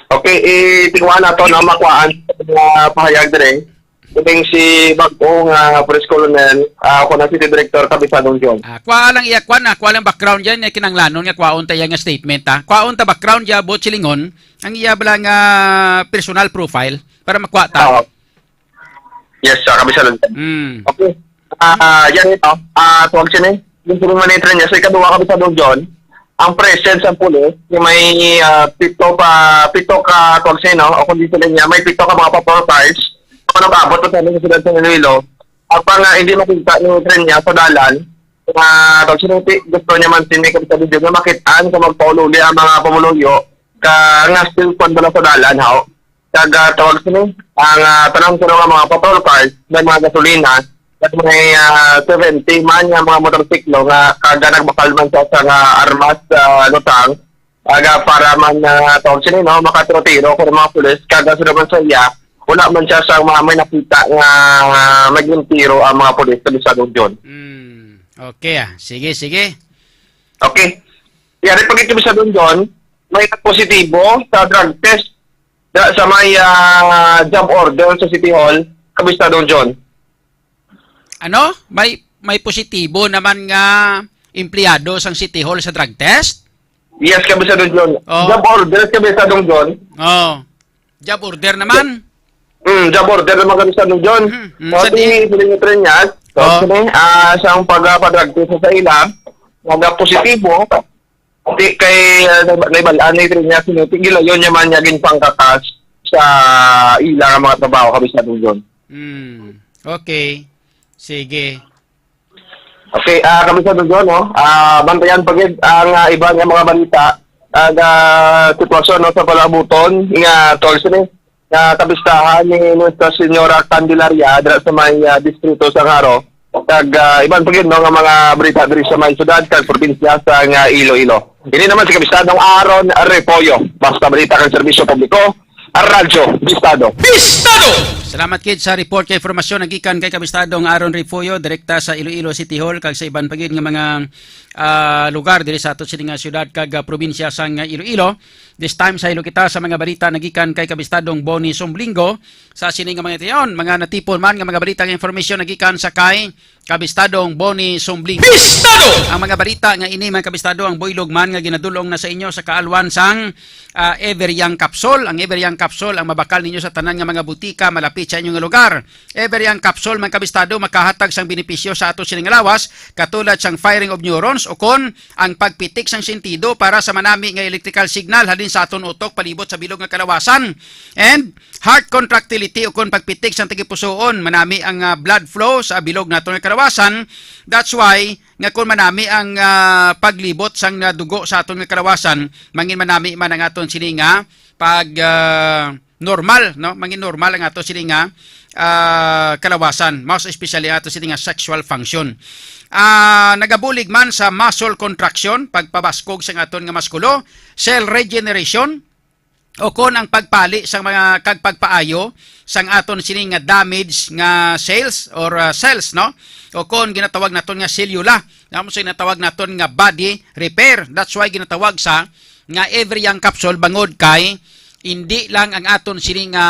Okay, eh, tingwa na to na makuhaan sa mga pahayag dire. Kining si bag-o nga Police Colonel, ah, ako na City Director, Kabisadong John. Ah, kuha lang iya, kuha na, kuha lang background yan, nga kinanglanon nga kuhaon ta iya nga statement, ha. Kuhaon ta background ya, Bot Silingon, ang iya bala nga personal profile para makuha ta. Oo. Yes, sa Kabisadong John. Mm. Okay. Ah, yan ito. Ah, tuwag sini. Yung puro monitor niya, sa ikaduha, Kabisadong John, ang presence ng pulis, yung may, ah, pito pa, pito ka, tuwag sini, no? O kung di sila niya, may pito ka mga patrol cars, ano ba, abot na sa amin sa siyudad sa Iloilo. Ang pang, ah, hindi makita ni Tren niya sa dalan, nga, tuwag sini, ti-, gusto niya man sini, Kabisadong John, na makitaan kung magpaululi ang mga pumuluyo, ka, nga still kwan ba na sa dalan, haw? Kag, ah, tawag sini, ang, ah, tanan kuno nga mga patrol cars, may mga gasolina, kag may, ah, seventy man nga mga motorsiklo nga, kag, ah, nagbakal man siya sa nga armas sa lutang, kag, ah, para man, ah, tawag sini, no, makatiro-tiro ko ng mga pulis, kag, ah, sunod man sa iya, wala man siya sa mga may nakita nga, ah, may tiro ang mga pulis sa Bisagon John. Mm, okay, ah. Sige, sige. Okay. Yari pag ito Bisagon John, may positibo sa drug test da, sa may, ah, job order sa City Hall, Kabistadong John. Ano? May, may positibo naman nga empleyado sang City Hall sa drug test? Yes, Kabistadong John. Oh. Job order, Kabistadong John. Oh. Job order naman? Mm, job order naman, Kabistadong John. Mm, mm, So, sa di di-, Piling Treñas, so, Oh. sini, ah, sang pag-, ah, pa-drug test sa ila, mga positibo, Di kay, ah, naibalaan ni Trinya sino, ti-, gilayon niya man niya ginpangkakas sa ila nga mga trabaho, Kabisado John. Hmm. Okay. Sige. Okay, ah, Kabisado John, no? Ah, bantayan pa gid ang, ah, iba nga mga balita, ang, ah, sitwasyon, no, sa palaabuton nga tolls ni nga kabistahan ni Nuestra Señora Candelaria dira sa may, ah, distrito sa Jaro, kag, ah, iban pa gid, no, nga mga balita diri sa may syudad kag probinsya sa nga Iloilo. Ini naman si Kabistadong Aaron Repollo, basta balita kag serbisyo publiko, Radyo Bistado. Bistado! Salamat gid sa report kay informasyon nagikan kay Kabistadong Aaron Repollo, direkta sa Iloilo City Hall kag sa iban pa gid nga mga, ah, lugar diri sa ato sini nga syudad kag, ah, probinsya sang Iloilo. This time, saylo kita sa mga balita nagikan kay Kabistadong Bonnie Sumblingo. Sa sini nga mga tion, mga natipon man nga mga balita nga informasyon nagikan sa kay Kabistadong Bonnie Sumblingo. Bistado! Ang mga balita nga ini, mga kabistado, ang buylog man nga ginadulong na sa inyo sa kaalwan sang, ah, Ever Young Capsule. Ang Ever Young Capsule ang mabakal ninyo sa tanan nga mga butika malapit sa inyo nga lugar. Ever Young Capsule, mga kabistado, makahatag sang benepisyo sa ato sini nga lawas, katulad sang firing of neurons o kon ang pagpitik sang sentido para sa manami nga electrical signal halin sa aton utok palibot sa bilog nga kalawasan, and heart contractility o kon pagpitik sang tagipusoon, manami ang, ah, blood flow sa bilog naton nga kalawasan. That's why nga kon manami ang, ah, paglibot sang, ah, dugo sa aton nga kalawasan, mangin manami man ang aton sini nga pag, ah, normal, no? Mangin normal ang ato sini nga, ah, kalawasan, most especially ang ato sini nga sexual function. Ah, nagabulig man sa muscle contraction, pagpabaskog sang aton nga muskulo, cell regeneration, o kon ang pagpali sang mga kag pagpaayo sang aton sini nga damage nga cells or, ah, cells, no? O kon ginatawag naton nga selula, namo sa ginatawag naton nga body repair. That's why ginatawag sa nga Every Young Capsule bangod kay hindi lang ang aton sini nga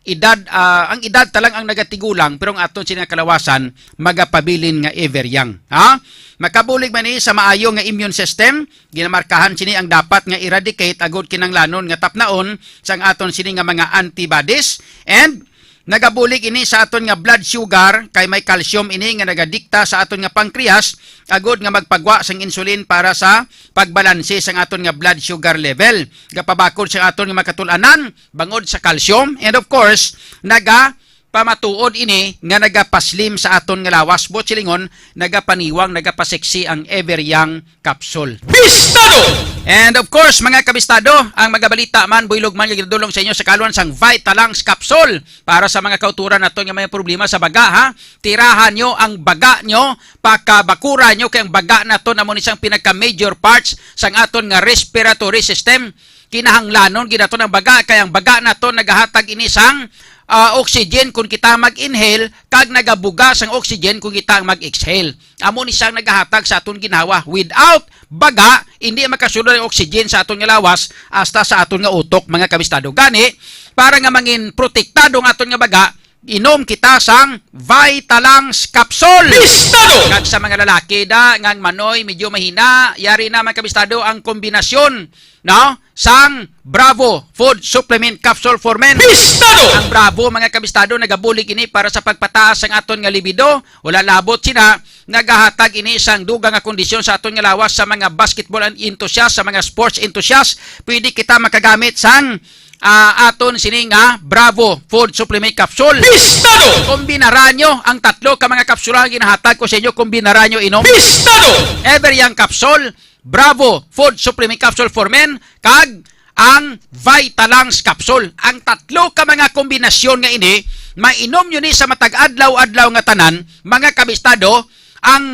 edad, ah, ang edad ta lang ang nagatigulang, pero ang aton sini nga kalawasan magapabilin nga ever young. Ha? Makabulig man ni sa maayo nga immune system, ginamarkahan sini ang dapat nga eradicate agud kinahanglanon nga tapnaon sang aton sini nga mga antibodies, and nagabulig ini sa aton nga blood sugar, kay may calcium ini nga nagadikta sa aton nga pancreas agud nga magpagwa sang insulin para sa pagbalanse sang aton nga blood sugar level. Gapabakod sa aton nga makatulanan bangod sa calcium, and of course, naga pamatuod ini nga nagapaslim sa aton nga lawas, buot silingon, nagapaniwang, nagapaseksi ang Ever Young Capsule. Bistado! And of course, mga kabistado, ang magabalita man, buylog man, nga ginadulong sa inyo sa kaluan sang Vitalux Capsule para sa mga kauturan naton nga may problema sa baga, ha? Tirahan nyo ang baga nyo, pakabakura nyo, kay ang baga naton amo ni sang pinaka-major parts sang aton nga respiratory system. Kinahanglanon gid naton ang baga, kay ang baga naton nagahatag ini sang, ah, oxygen kon kita mag-inhale, kag nagabuga sang oxygen kon kita ang mag-exhale. Amo ni siyang nagahatag sa aton ginhawa. Without baga, hindi makasulod ang oxygen sa aton nga lawas hasta sa aton nga utok, mga kabistado. Gani, para nga mangin protektado ang aton nga baga, inom kita sang Vitalux Capsule. Bistado! Kag sa mga lalaki da, nga ang manoy medyo mahina, yari na, mga kabistado, ang kombinasyon, no, sang Bravo Food Supplement Capsule for Men. Bistado! Ang Bravo, mga kabistado, nagabulig ini para sa pagpataas sang aton nga libido. Wala labot sina, nagahatag ini sang dugang nga kondisyon sa aton nga lawas. Sa mga basketball enthusiast, sa mga sports enthusiast, pwede kita makagamit sang, ah, aton sini nga Bravo Food Supplement Capsule. Bistado! Kombinara nyo ang tatlo ka mga kapsula nga ginahatag ko sa inyo. Kombinara nyo inom. Bistado! Ever Young Capsule, Bravo Food Supplement Capsule for Men, kag ang Vitalux Capsule. Ang tatlo ka mga kombinasyon nga ini, mainom nyo ni sa matag adlaw-adlaw nga tanan, mga kabistado. Ang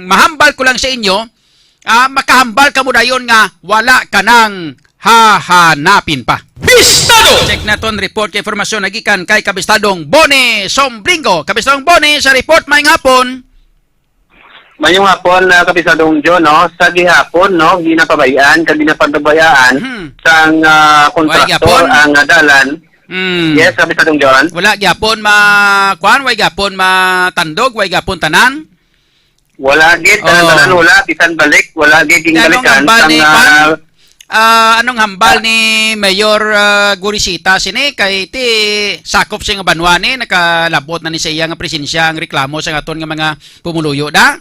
mahambal ko lang sa inyo, ah, makahambal ka mo dayon nga wala ka nang hahanapin pa. Bistado! Check naton report kay informasyon nagikan kay Kabistadong Boni Sombringo. Kabistadong Boni, sa report, maayong hapon. Mayong hapon, ah, Kapisadong John, no? Sa gihapon, no, ginapabay-an, kag ginapababayaan Hmm. sang, ah, Why kontraktor gihapon? ang, ah, dalan. Hmm. Yes, Kapisadong John. Wala gyapon ma-, kuan, wala gyapon matandog, wala gyapon tanan? Wala gid, Oh. tanan-tanan wala, bisan balik, wala gid Kaya anong ginbalikan hambal sang, ni, ah, kuan? Ah, anong hambal Ah. ni Mayor, ah, Gorisita sini? Kay ti sakop sing banwa ni, nakalabot na ni sa iya nga presensya ang reklamo sa aton nga mga pumuluyo, da?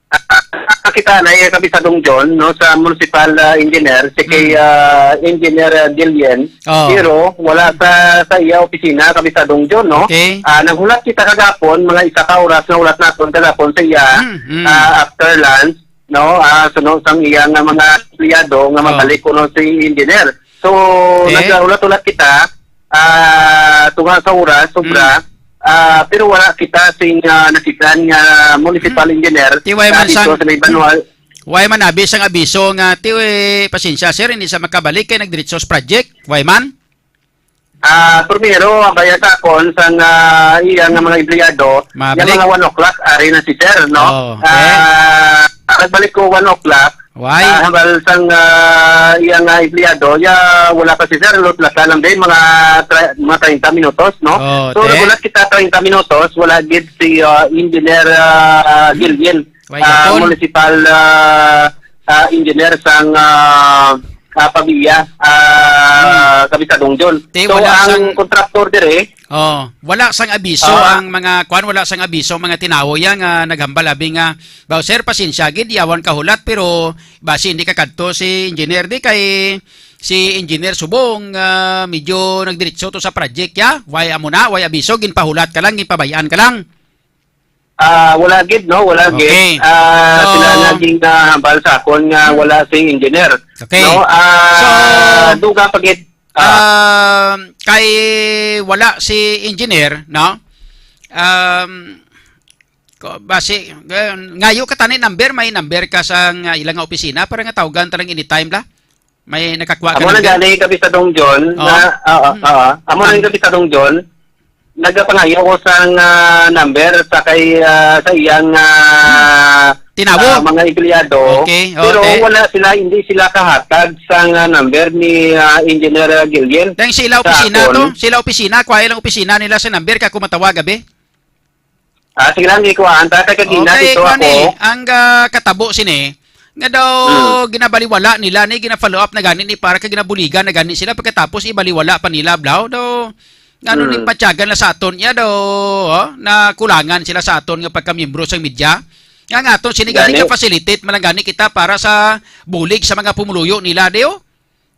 Ah, kita na iya, Kapisadong John, no, sa municipal, ah, engineer, si kay, Hmm. ah, Engineer, ah, Dilien. Oh. Pero wala sa, sa iya opisina, Kapisadong John, no? Okay. Ah, naghulat kita kagapon, mga isa ka oras nga hulat naton kagapon sa iya, Hmm, hmm. ah, after lunch, no? Ah, suno sang iya nga mga empleyado nga Oh. mabalik kuno si engineer. So, Okay. naghulat-hulat kita, ah, tunga sa oras, sobra, Mm. ah, pero wala kita sing, ah, nakit-an nga municipal Mm. engineer Ti way na man dito sang, sa may banwa. Way man abi sang abiso nga, ti, eh, pasensya, sir, hindi sa makabalik kay nagdiretso sa project. Way man? Ah, primero, ang kaya sa akon, sang, ah, iya nga mga empleyado, Mabalik? yung mga one o'clock, ari na si sir, no? Oh, okay. Ah, nagbalik ko one o'clock, Why? Ah, hambal sang, ah, iya nga empleyado, ya, wala pa si sir, lut-, lasa lang din, mga tra-, mga treinta minutos, no? Oh, So, te. nagulat kita treinta minutos, wala gid si, ah, Engineer, ah, Hmm. Gilgin, Why ah, gapon? municipal, ah, ah, engineer sang, ah, ah, Pavia, ah, Hmm. Kapisadong John. Te, So, wala ang sang kontraktor dire, Oh, wala sang abiso Ah. ang mga, kuan, wala sang abiso ang mga tinawo ya nga naghambal abi nga, "Baw, sir, pasensya gid, yawan kahulat, pero basi hindi ka kadto si engineer di kay si engineer subong, ah, medyo nagdiretso to sa project ya. Why amo na, why abiso, ginpahulat ka lang, ginpabay-an ka lang." Ah, wala gid, no? Wala gid. Okay. Ah, So, sila naging, ah, hambal sa akon nga hmm. wala si engineer. Okay. No? Ah, So, duga pa gid. Ah. um, kay wala si engineer, no? Um, ko-, basi, eh, ngayo ka tani number, may number ka sa nga ilang opisina para nga tawgan ta lang anytime la? May nakakuha ka Amo na number? gani, Kapisadong John, Oh. na, ah, ah, Hmm. ah, ah. Amo na Ang yung Kapisadong John, nagapangayo ko sang, ah, number sa kay, ah, sa iyang, ah, Hmm. Tinabo? Ah, mga empleyado. Okay, Pero okay. wala sila, hindi sila kahatag sa nga number ni, ah, Engineer Gillian. Dahil sila sa opisina akon. to, sila opisina, kuha ilang opisina nila sa number ka kung matawag, abi? Ah, sige lang, ikuhaan ta, kay kagina Okay, dito kuha ako. ni, ang ah, katabo sini, nga daw Hmm. ginabaliwala nila ni, gina-follow up na gani ni para kay ginabuligan na gani sila pagkatapos ibaliwala pa nila, blaw, daw, ano Hmm. ni patyagan na sa aton, iya daw, oh, na kulangan sila sa aton nga pagkamiyembro sa media. Nga nga aton, sini gani Gani. nga facilitate, man lang gani kita para sa bulig sa mga pumuluyo nila, di, oh.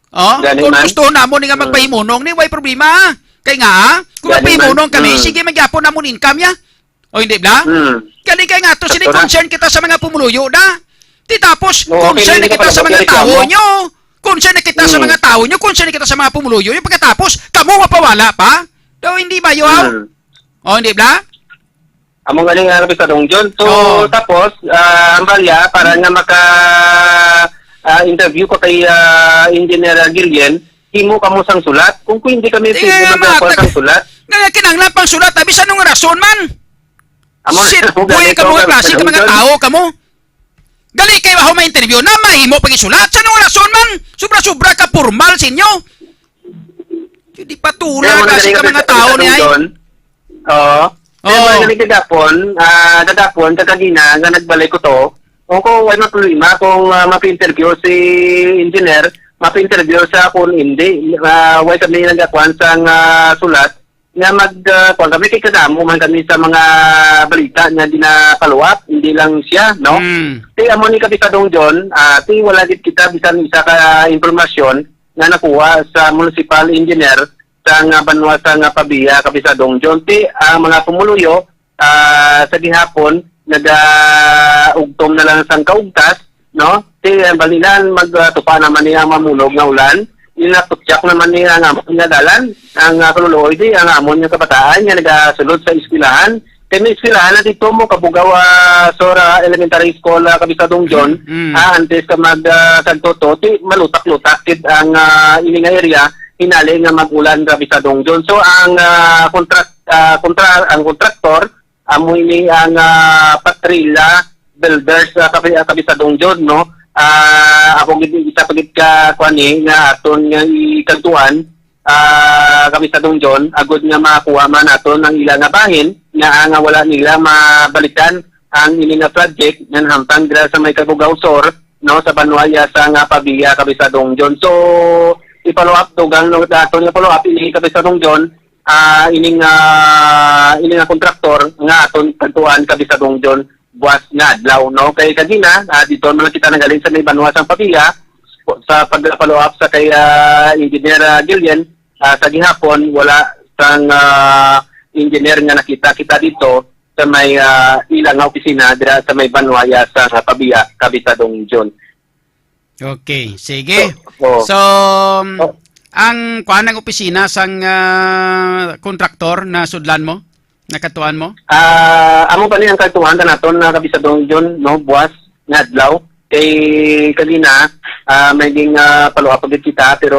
Oh, Gani kung man. gusto namon ni nga Mm. magpahimunong ni, way problema. Kay nga, ah, kung Gani man. magpahimunong kami, Mm. sige, magyapon namon income ya. O hindi, bla? Mm. Gani kay nga, to, sini Sakto na. concern kita sa mga pumuluyo da. Di tapos, Oo, okay, concern na hindi ka kita sa pala mga magreklamo. tao nyo. Concern na kita sa Mm. mga tao nyo, concern na kita sa mga pumuluyo. Yung pagkatapos, kamo mapawala pa? Daw hindi ba, yo? Mm. O hindi, bla? Amo gani nga, Kapisadong John. So, Oo. tapos, ah, ang balya, para nga maka, ah, interview ko kay, ah, Engineer Gillian, himo kamo sang sulat. Kung, kung hindi kami Di pwede nga, magkuha matag-, sang sulat. nga kinahanglan pang sulat, abi sa anong rason man? Amo, Shit, amo buhay gani ka to, mga klase ka Kapisadong mga John. tao kamo. Gali kayo ako ma-interview na mahimo pang isulat. Sa anong rason man? Sobra-sobra ka formal sa inyo. Di patula Kaya mo na kasi ka ganito mga sa tao ni ay. Kapisadong John. Oo. Oo. Kaya mo na ganito kagapon, ah, kagapon, kagagina, nga nagbalik ko to. O kung ano problema, kung ah, mapa-interview si engineer, mapa-interview sa kung hindi, ah, why kami nagkakuan sa nga sulat, nga mag, ah, kuwan kami, kay kadamo man kami sa mga balita nga gina-follow up, hindi lang siya, no? Mm. Ti amo ni Kapisadong John, ah, ti wala gid kita bisan isa ka impormasyon nga nakuha sa municipal engineer sa nga banwa sa nga Pavia, Kapisadong John. Ti ang mga pumuluyo, ah, sa gihapon, nagaugtom na lang sang kaugtas, no? Ti ang balilan, mag, ah, tupa naman niya ang mamulog nga ulan. Yung nakutyak naman niya ang amon nga dalan, ang, ah, kaluluoy di, ang amon nga kabataan nga nagasulod sa eskwelahan. Kay may eskwelahan na dito mo, Kabugaw, ah, Sora Elementary School, ah, Kapisadong John, Mm. ah, antes ka mag, ah, Santo to, ti malutak-lutak kit ang, ah, ini nga area, hinali nga mag-ulan, Kapisadong John. So, ang, ah, kontrak-, ah, kontra-, ang kontraktor, amo ini ang, ah, Patrilla Builders, ah, kapi-, ah, Kapisadong John, no? Ah, ako gid isa pa gid ka kuan ni nga aton nga ikagtuan, ah, Kapisadong John, agud nga makuha man naton ang ila nga bahin nga, ah, nga wala nila mabalikan ang ini nga project nga nahamtang dira sa may Kabugaw Sur, no, sa banwa iya sa nga Pavia, Kapisadong John. So, i-follow up dugang, no, aton nga follow up ini, Kapisadong John, ah, ining, ah, ining nga kontraktor nga aton kadtuan, Kapisadong John, buwas nga adlaw, no? Kay kagina, ah, dito naman kita nagaling sa may banwa sang Pavia, sa pag-follow up sa kay, ah, Engineer, ah, Gillian, ah, sa gihapon, wala sang, ah, engineer nga nakita kita dito sa may, ah, ila nga opisina dira sa may banwa iya sa Pavia, Kapisadong John. Okay, sige. So, oo. So, um, Oh. ang kuan, ang opisina sang, ah, kontraktor na sudlan mo, nakatuan mo? Ah, amo pa ni ang katuan ta naton na, Kapisadong John, no, buwas nga adlaw. Kay kanina, ah, may ding, ah, follow up gid kita, pero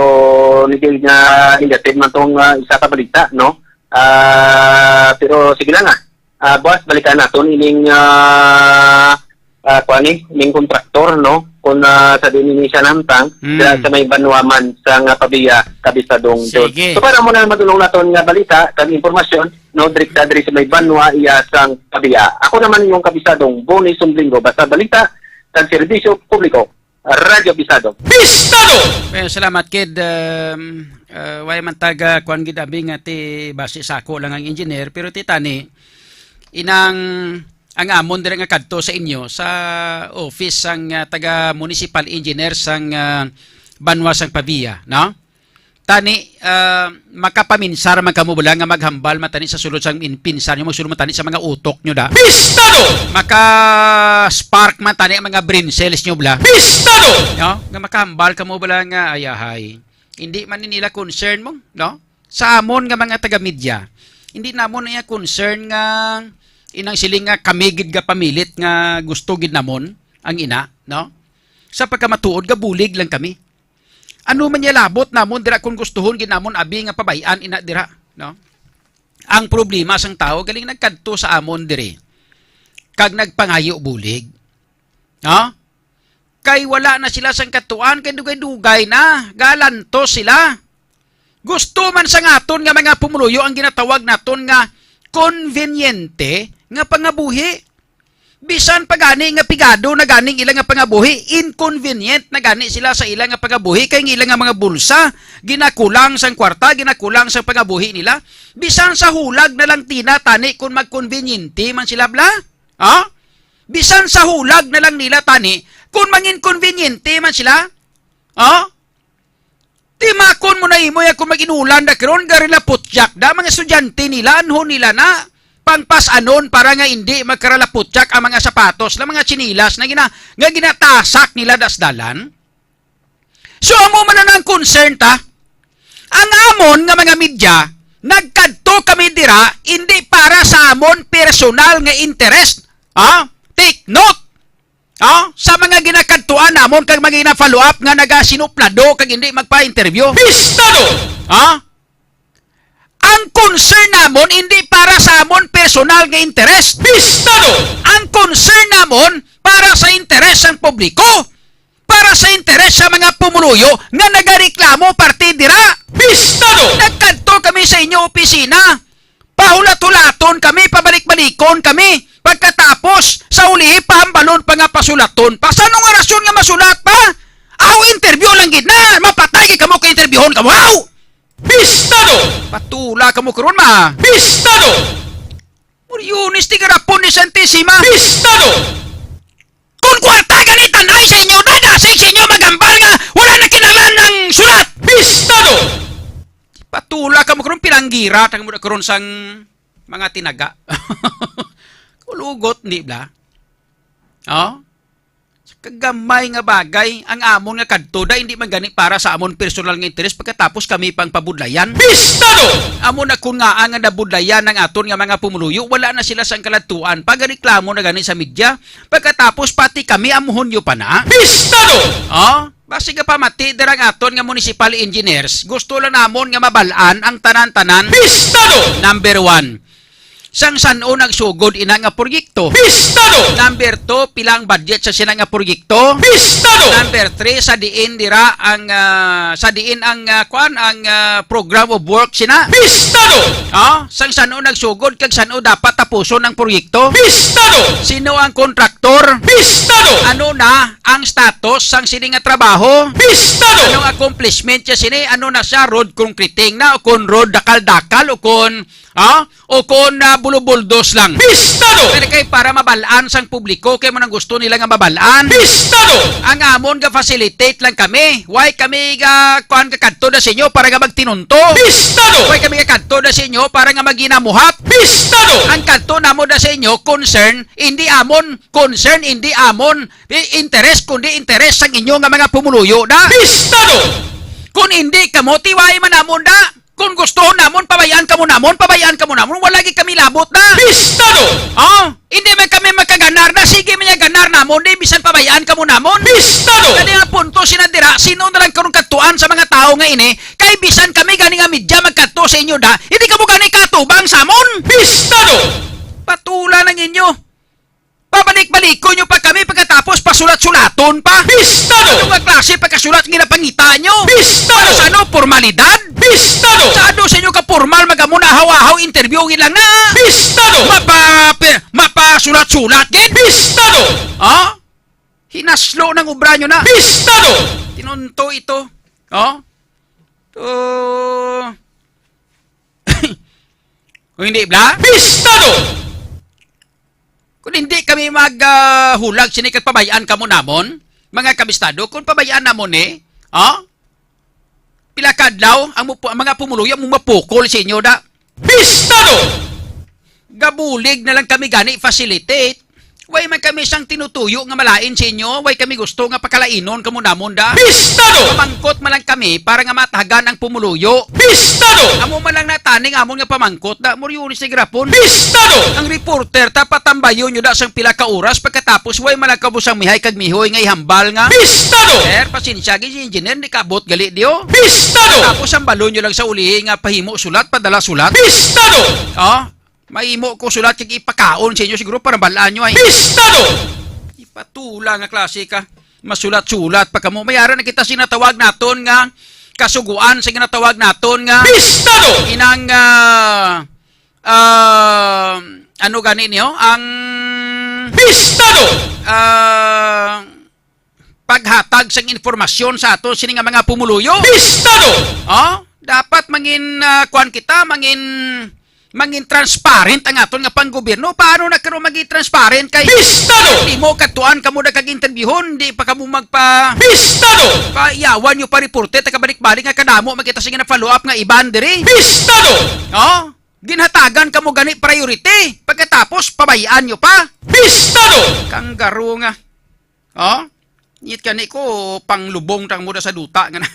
hindi nga negative man tong, ah, isa ka balita, no? Ah, pero sige lang, ah. Ah, buwas balikan naton ining, ah, ah, kuan ni, ning kontraktor, no? Kung, ah, sa diin ini siya namtang, Mm. sa, sa may banwa man sa nga Pavia, Kapisadong John. Sige. So, para mo na madulong naton nga balita, kag impormasyon, no, direkta diri sa may banwa iya sang Pavia. Ako naman inyong Kapisadong Bonnie Sumblingo, basta balita, kag serbisyo publiko, Radyo Bisado. Bisado! Well, salamat, kid. Um, uh, way man taga, kuan gid, abi nga ti basi sa ako lang ang engineer, pero ti tani, inang ang amon dira nga kadto sa inyo, sa office sang, ah, taga municipal engineer sang, ah, banwa sang Pavia, no? Tani, ah, makapaminsar man kamo bala nga maghambal man tani sa sulod sang in-, pinsar nyo, magsulod man tani sa mga utok nyo da. Pistado! Maka-spark man tani ang mga brain cells nyo bala. Pistado! No? Nga makahambal kamo bala nga, ayahay. Hindi man ni nila concern mo, no? Sa amon nga mga taga-media, hindi namon iya concern nga inang siling nga kami gid nga pamilit nga gusto gid namon ang ina, no? Sa pagkamatuod, gabulig lang kami. Ano man niya labot namon dira kung gustuhon gid namon abi nga pabay-an ina dira, no? Ang problema sang tawo galing nagkadto sa amon diri kag nagpangayo bulig. Ha? Kay wala na sila sang katuan, kay dugay-dugay na, galantos sila. Gusto man sang aton nga mga pumuluyo ang ginatawag naton nga konbenyente nga pangabuhi. Bisan pa gani nga pigado na ganing ila nga pangabuhi, inconvenient na gani sila sa ila nga pangabuhi, kay ang ila nga mga bulsa ginakulang sang kwarta, ginakulang sang pangabuhi nila. Bisan sa hulag na lang tina tani kung magkonbenyente man sila, bla? Ha? Bisan sa hulag na lang nila tani kung manginkonbenyente man sila. Ha? Timakon mo na imo ya kung mag-inulan da karon, garila putyak da, mga estudyante nila, anhon nila na pangpas-anon para nga indi magkaralaputyak ang mga sapatos na mga tsinelas na gina-, nga ginatasak nila das dalan. So, amo man na ang concern ta. Ang amon nga mga media, nagkadto kami dira indi para sa amon personal nga interest. Ha? Take note. Ha? Sa mga ginakadtuan namon kag mga gina-follow up nga nagasinuplado kag hindi magpa-interview. Pistado! Ha? Ang concern namon hindi para sa amon personal nga interes. Pistado! Ang concern namon para sa interes sang publiko, para sa interes sa mga pumuluyo nga nagareklamo parte dira. Pistado! Nagkadto kami sa inyo opisina. Pahulat-hulaton kami, pabalik-balikon kami. Pagkatapos, sa ulihi, pahambalon pa nga pasulaton pa. Sa anong rason nga masulat pa? Aw, interview lang gid na. Mapatay gid kamo kay interviewon kamo. Aw! Pistado! Patula kamo karon, ma. Pistado! Muryones, tigarapon ni Santisima. Pistado! Kung kwarta gani tanay sa inyo, nagasig sa inyo magambal nga wala na kinahanglan ang sulat. Pistado! Patula kamo karon, pilanggira ta kamo karon sang mga tinaga. Kulugot, di ba? Oh? Sa kagamay nga bagay, ang amon nga kadto da, hindi man gani para sa amon personal nga interes, pagkatapos kami pang pabudlayan. Pistado! Amo na kun ngaa nga nabudlayan ang aton nga mga pumuluyo, wala na sila sang kaladtuan. Pagareklamo na gani sa media, pagkatapos pati kami amuhon nyo pa na. Pistado! Oh? Basi ka pamati dira ang aton nga municipal engineers. Gusto lang namon nga mabal-an ang tanan-tanan. Pistado! Number one, sang san-o nagsugod ina nga proyekto? Pistado! Number two, pila ang budget sa sina nga proyekto? Pistado! Number three, sa diin dira ang, ah, sa diin ang, ah, kuan, ang, ah, program of work sina? Pistado! Ah, sang san-o nagsugod kag san-o dapat tapuson ang proyekto? Pistado! Sino ang kontraktor? Pistado! Ano na ang status sang sini nga trabaho? Pistado! Anong accomplishment siya sini? Ano na siya? Road concreting na o kon road dakal-dakal o kon, ah, o kon, ah, bulubuldos lang? Pistado! Pero kay para mabal-an sang publiko, kay mo nang gusto nila nga mabal-an. Pistado! Ang amon ga facilitate lang kami. Why kami ga kuan ga kadto na sa inyo para nga magtinunto? Pistado! Why kami ga kadto na sa inyo para nga maginamuhat? Pistado! Ang kadto namo na sa inyo concern, hindi amon concern, hindi amon i-, interes, kundi interes sang inyo nga mga pumuluyo na. Pistado! Kung hindi kamo, tiwai man namon da. Kung gusto namon, pabayaan kamo namon, pabayaan kamo namon, wala gid kami labot na. Pistado! Oh, hindi man kami makaganar na, sige man yung ganar namon, di bisan pabayaan kamo namon. Pistado! Kani nga punto sina dira, sino na lang karon katuan sa mga tao nga ini, kay bisan kami gani nga media magkadto sa inyo da, hindi kamo gani katubang sa amon. Pistado! Patula na ninyo. Pabalik-balikon nyo pa kami pagkatapos pasulat-sulaton pa. Pistado! Ano nga klase pagkasulat nga napangita nyo? Pistado! Para sa ano? Formalidad? Pistado! Sa ano sa inyo ka formal mag-amo na ahaw-ahaw interview lang na? Pistado! Mapa-, pe-, mapasulat-sulat gid? Pistado! Ha? Hinaslo ng obra nyo na. Pistado! Tinunto ito. Oh? To, kung hindi, bla? Pistado! Kung hindi kami mag, ah, hulag sini kag pabayaan kamo namon, mga kabistado, kung pabayaan namon ni, oh? Pila ka adlaw ang mupu-, ang mga pumuluyo mo mapukol sa inyo da. Pistado! Gabulig na lang kami gani facilitate. Way man kami sang tinutuyo nga malain sa inyo, way kami gusto nga pakalainon kamo namon da. Pistado! Pamangkot man lang kami para nga matagan ang pumuluyo. Pistado! Amo man lang nataning amon nga pamangkot da, Muriones ni Grapon. Pistado! Ang reporter ta patambayon nyo da sang pila ka oras, pagkatapos way man lang kamo sang mihay kag mihoy nga ihambal nga. Pistado! Sir, pasensya gid si engineer, di kaabot gali diyo. Pistado! Tapos ang balon nyo lang sa ulihi nga pahimo sulat, padala sulat. Pistado! Oh? Mahimo ko sulat kag ipakaon sa inyo siguro para balaan nyo ay. Pistado! Patula nga klase ka. Masulat-sulat pa kamo. May ara na kita sa ginatawag naton nga kasuguan, sa ginatawag naton nga Pistado! Inang, ah, ah, ano gani niyo? Ang Pistado! Ah, paghatag sang informasyon sa ato sini nga mga pumuluyo. Pistado! Oh, dapat mangin, ah, kuwan kita, mangin, mangin transparent ang aton nga panggobyerno. Paano na karon maging transparent kay Pistado! Hindi mo katuan kamo na kag interviewon, hindi pa kamo magpa Pistado! Paiyawan nyo pa reporte, taga balik-balik nga kadamo makita sige na follow up nga iban diri. Pistado! Oh, ginhatagan kamo gani priority. Pagkatapos pabayaan nyo pa. Pistado! Kanggaro nga. Oh? Ngit kani ko, panglubong tang muda sa duta nga na.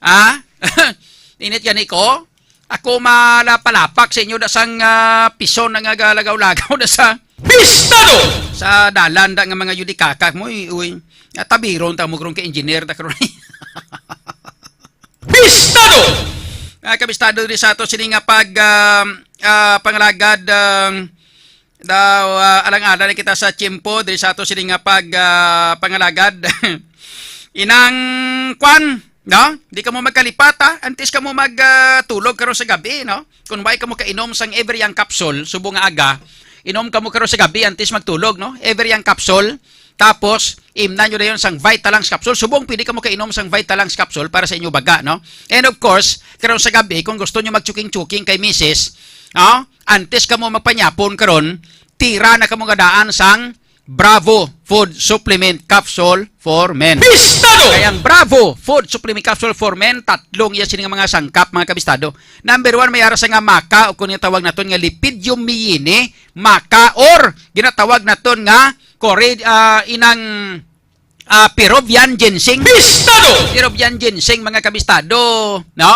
Ah? Init gani ko? Ako malapalapak sa inyo da sang, ah, pison nga galagaw-lagaw da sa Pistado! Sa dalan da nga mga yudikakak mo, uy, uy. Atabiron ta mo karon kay engineer ta karon. Pistado! Ah, kabistado diri sa ato sini nga pag, ah, ah, pangalagad, ah, daw, ah, alang-alang na kita sa tiyempo diri sa ato sini nga pag, ah, pangalagad. Inang kwan, no? Di kamo magkalipat, ha? Antes kamo mag, ah, tulog karon sa gabi, no? Kung wala kamo kainom sang Every Young Capsule, subong nga aga, inom kamo karon sa gabi antes magtulog, no? Every Young Capsule, tapos, imnan nyo na yun sang Vitalance capsule. Subong pwede kamo kainom sang Vitalance capsule para sa inyo baga, no? And of course, karon sa gabi, kung gusto nyo mag-chuking-chuking kay misis, no? Antes kamo magpanyapon karon, tira na kamo nga daan sang Bravo Food Supplement Capsule for Men. Pistado! Kay ang Bravo Food Supplement Capsule for Men, tatlong iya sini nga mga sangkap, mga kabistado. Number one, may ara sa nga maca, o kung tawag naton nga Lipidium miyini, maca, or ginatawag naton nga Kore-, ah, inang, ah, Peruvian ginseng. Pistado! Peruvian ginseng, mga kabistado, no?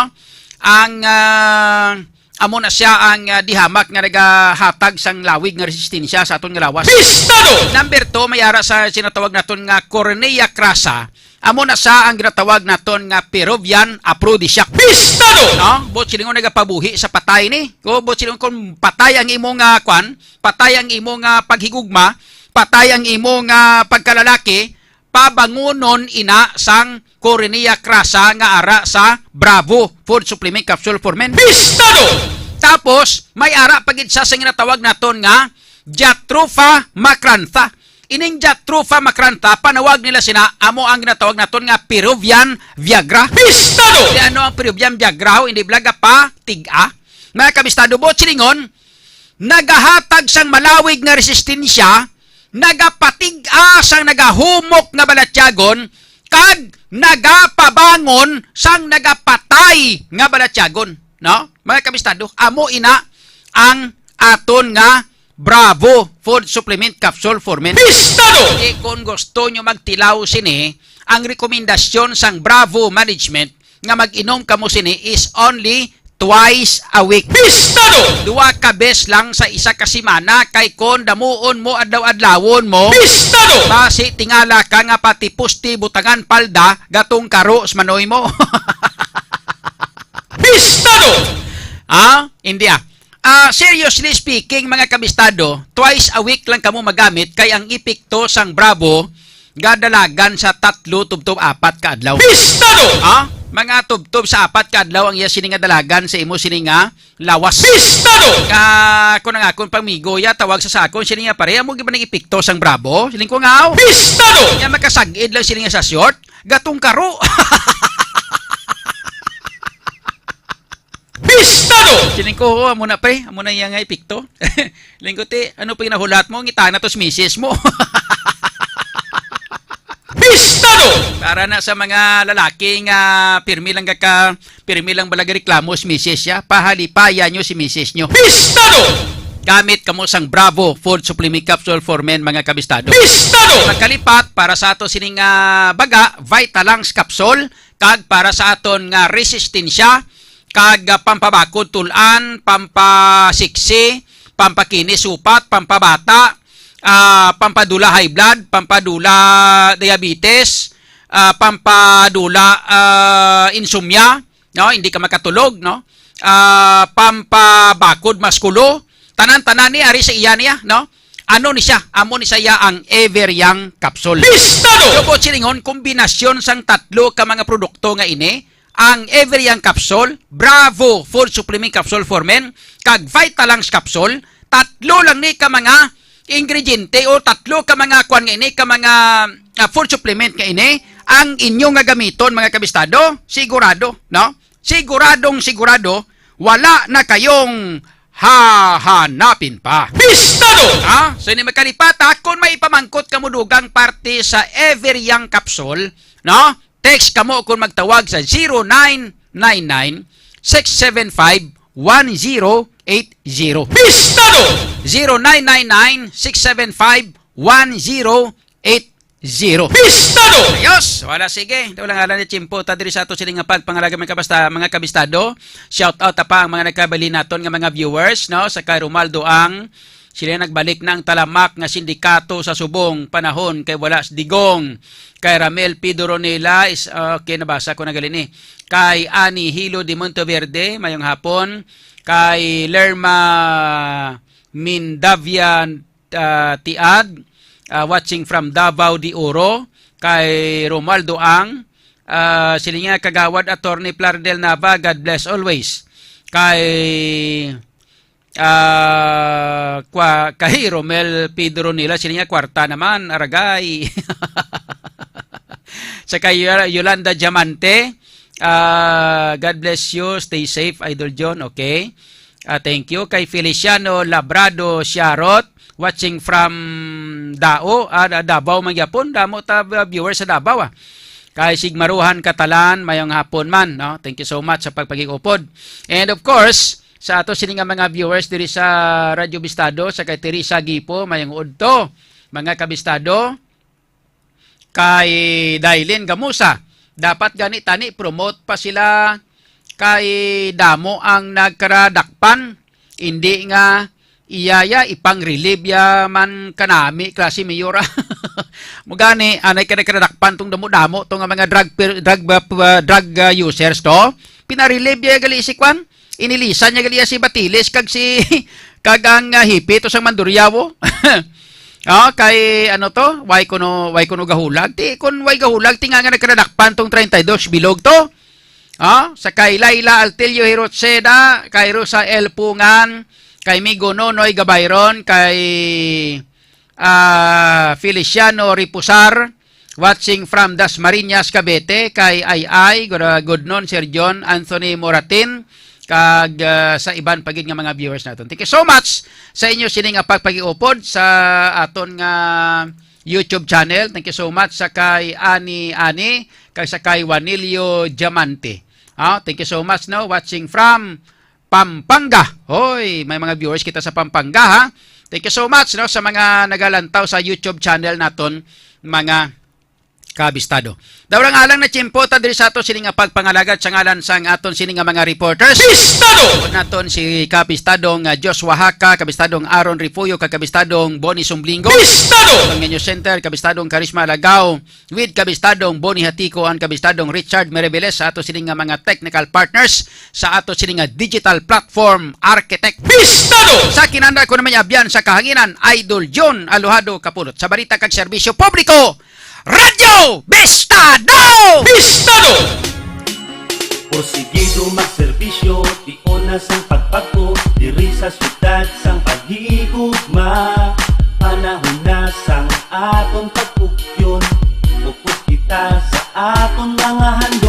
Ang, ah, amo na siya ang, ah, dihamak nga nagahatag sang lawig nga resistensya sa aton nga lawas. Pistado! Number two, may ara sa sinatawag naton nga Cornea crassa. Amo na sa ang ginatawag naton nga Peruvian aphrodisiac. Pistado! No? Buot silingon nagapabuhi sa patay ni. Ko, buot silingon kung patay ang imo nga kwan, patay ang imo nga paghigugma, patay ang imo nga pagkalalaki, pabangunon ina sang Cornea crassa nga ara sa Bravo Food Supplement Capsule for Men. Pistado! Tapos, may ara pa gid sa, sa ginatawag naton nga Jatropha macrantha. Ining Jatropha macrantha, panawag nila sina, amo ang ginatawag naton nga Peruvian Viagra. Pistado! Di ano ang Peruvian Viagra, ho? Hindi bala gapatig-a. Mga kabistado, buot silingon, nagahatag sang malawig nga resistensya, nagapatig-a sang nagahumok nga balatyagon, kag nagapabangon sang nagapatay nga balatyagon. No? Mga kabistado, amo ina ang aton nga Bravo Food Supplement Capsule for Men. Pistado! Di, kung gusto nyo magtilaw sini, ang rekomendasyon sang Bravo Management nga mag-inom kamo sini is only twice a week. Pistado! Duha ka bes lang sa isa ka semana, kay kon damuon mo, adlaw-adlawon mo, Pistado! Basi tingala ka nga pati pusti, butangan palda, gatong karo sa manoy mo. Pistado! Ah, hindi ah. Ah, seriously speaking, mga kabistado, twice a week lang kamo magamit kay ang epekto sang Bravo gadalagan sa tatlo tubtob apat ka adlaw. Pistado! Ha? Mga tubtob sa apat ka adlaw ang iya sini nga dalagan sa imo sini nga lawas. Pistado! Ka, kung ang akon pamigo ya, tawag sa sakon, sini nga pare, amo gid ba nang epekto sang Bravo? Siling ko nga, "Aw." Pistado! Nya makasag-id lang sini nga sa short, gatong karo. Pistado! Siling ko, "Oo, amo na, pre. Amo na iya nga epekto." Lingkot eh, ano pa yung nahulat mo? Ngitana to sa misis mo. Pistado! Para na sa mga lalaki nga pirmi lang ka, pirmi lang bala reklamo si misis ya, pahalipaya nyo si misis nyo. Pistado! Gamit kamo sang Bravo Food Supplement Capsule for Men, mga kabistado. Pistado! Magkalipat para sa ato sining, ah, baga, Vitalance Capsule, kag para sa aton nga resistensya, kag, ah, pampabakod tul-an, pampasiksi, pampakinis supat, pampabata, ah, pampadula high blood, pampadula diabetes, ah, pampadula, ah, insomnia, no? Hindi ka makatulog, no? Ah, pampabakod maskulo, Tanan-tanan ni ari sa iya niya, no? Ano ni siya? Amo ni siya ang Ever Young Capsule. Bistado! Subot silingon, kombinasyon sang tatlo ka mga produkto nga ini, ang Ever Young Capsule, Bravo Food Supplement Capsule for Men, kag Vitalance Capsule, tatlo lang ni ka mga ingrediente o tatlo ka mga kuan nga ini, ka mga, ah, food supplement nga ini, ang inyo nga gamiton, mga kabistado, sigurado, no? Siguradong sigurado, wala na kayong hahanapin pa. Bistado! Ha? So, ini magkalipata, kung may ipamangkot kamo dugang parte sa Ever Young Capsule, no? Text kamo kung magtawag sa zero nine nine nine, six seven five, one zero eight zero. Bistado! Zero nine nine nine, six seven five, one zero eight zero. Bistado! Ayos! Wala, sige. Daw lang alam ni Chimpo. Ta diri sa ato sila nga pagpangalaga, mga kabasta, mga kabistado. Shout out ta pa ang mga nagkabali naton nga mga viewers, no? Sa kay Romaldo ang sila nagbalik na ang talamak nga sindikato sa subong panahon kay wala si Digong. Kay Ramel P. Doronela is, okay, nabasa ko na gali ni. Kay Ani Hilo de Monteverde, mayong hapon. Kay Lerma Mindavian, ah, Tiag, ah, watching from Davao de Oro. Kay Romualdo Ang, ah, sila nga kagawad Attorney Plaridel Nava, God bless always. Kay, ah, kwa, kay Romel Pedro nila, sila nga kwarta naman, aragay. Sa kay Yola-, Yolanda Diamante, ah, God bless you, stay safe, Idol John, okay? Ah, thank you. Kay Feliciano Labrado Siarot, watching from Dao, ah, Da-, Davao man gyapon. Damo ta, ah, viewers sa Davao, ah. Kay Sigmaruhan Katalan, mayong hapon man, no? Thank you so much sa pagpakig-upod. And of course, sa ato sini nga mga viewers diri sa Radyo Bistado, sa kay Teresa Gipo, mayong udto, mga kabistado. Kay Dailin Gamusa, dapat gani tani promote pa sila kay damo ang nagkaradakpan, hindi nga iya ya ipang-relieve ya man kanami klase mayor. Mo gani, anay ka nagkaradakpan tong damo-damo to nga mga drug per-, drug, uh, drug, uh, users to. Pinarelieve ya gali si kwan, inilisan niya gali si Batiles kag si, kag ang, ah, hipi to sang Mandurriao. Ah, kay ano to? Why kuno, why kuno gahulag? Ti kun why gahulag, ti nga, nga nagkaradakpan tong treinta y dos bilog to. Ah, sa kay Laila Altillo Hiroceda, kay Rosa L Pungan, kay Migo Nonoy Gabayron, kay, ah, Feliciano Ripusar, watching from Dasmariñas, Cavite, kay Ay Ay, good, uh, good noon, Sir John Anthony Moratin, kag, uh, sa iban pa gid nga mga viewers naton. Thank you so much sa inyo sini nga pagpagiupod sa aton nga YouTube channel. Thank you so much sa kay Ani Ani, kag sa kay Wanilio Diamante. Ah, thank you so much, no, watching from Pampanga. Hoy, may mga viewers kita sa Pampanga, ha? Thank you so much, no, sa mga nagalantaw sa YouTube channel naton, mga kabistado. Daw lang alang na tiyempo ta diri sa ato sini nga pagpangalagat sa ngalan sang aton sini nga mga reporters. Bistado! Naton si kabistadong, ah, Joshua Haka, kabistadong Aaron Refugio, kag kabistadong Bonnie Sumblingo. Bistado! Ang inyo center, kabistadong Karisma Lagaw, with kabistadong Bonnie Hatiko and kabistadong Richard Merebeles sa ato sini nga mga technical partners sa ato sini nga digital platform architect. Bistado! Sa kinanda ko naman abyan sa kahanginan, Idol John Alojado Kapulot. Sa balita kag serbisyo publiko, Radyo Bistado! Bistado! Porsigido magserbisyo, tion na sang pagpagko, diri sa syudad sang paghigugma. Panahon na sang aton pagpugyon, focus kita sa aton mga handa.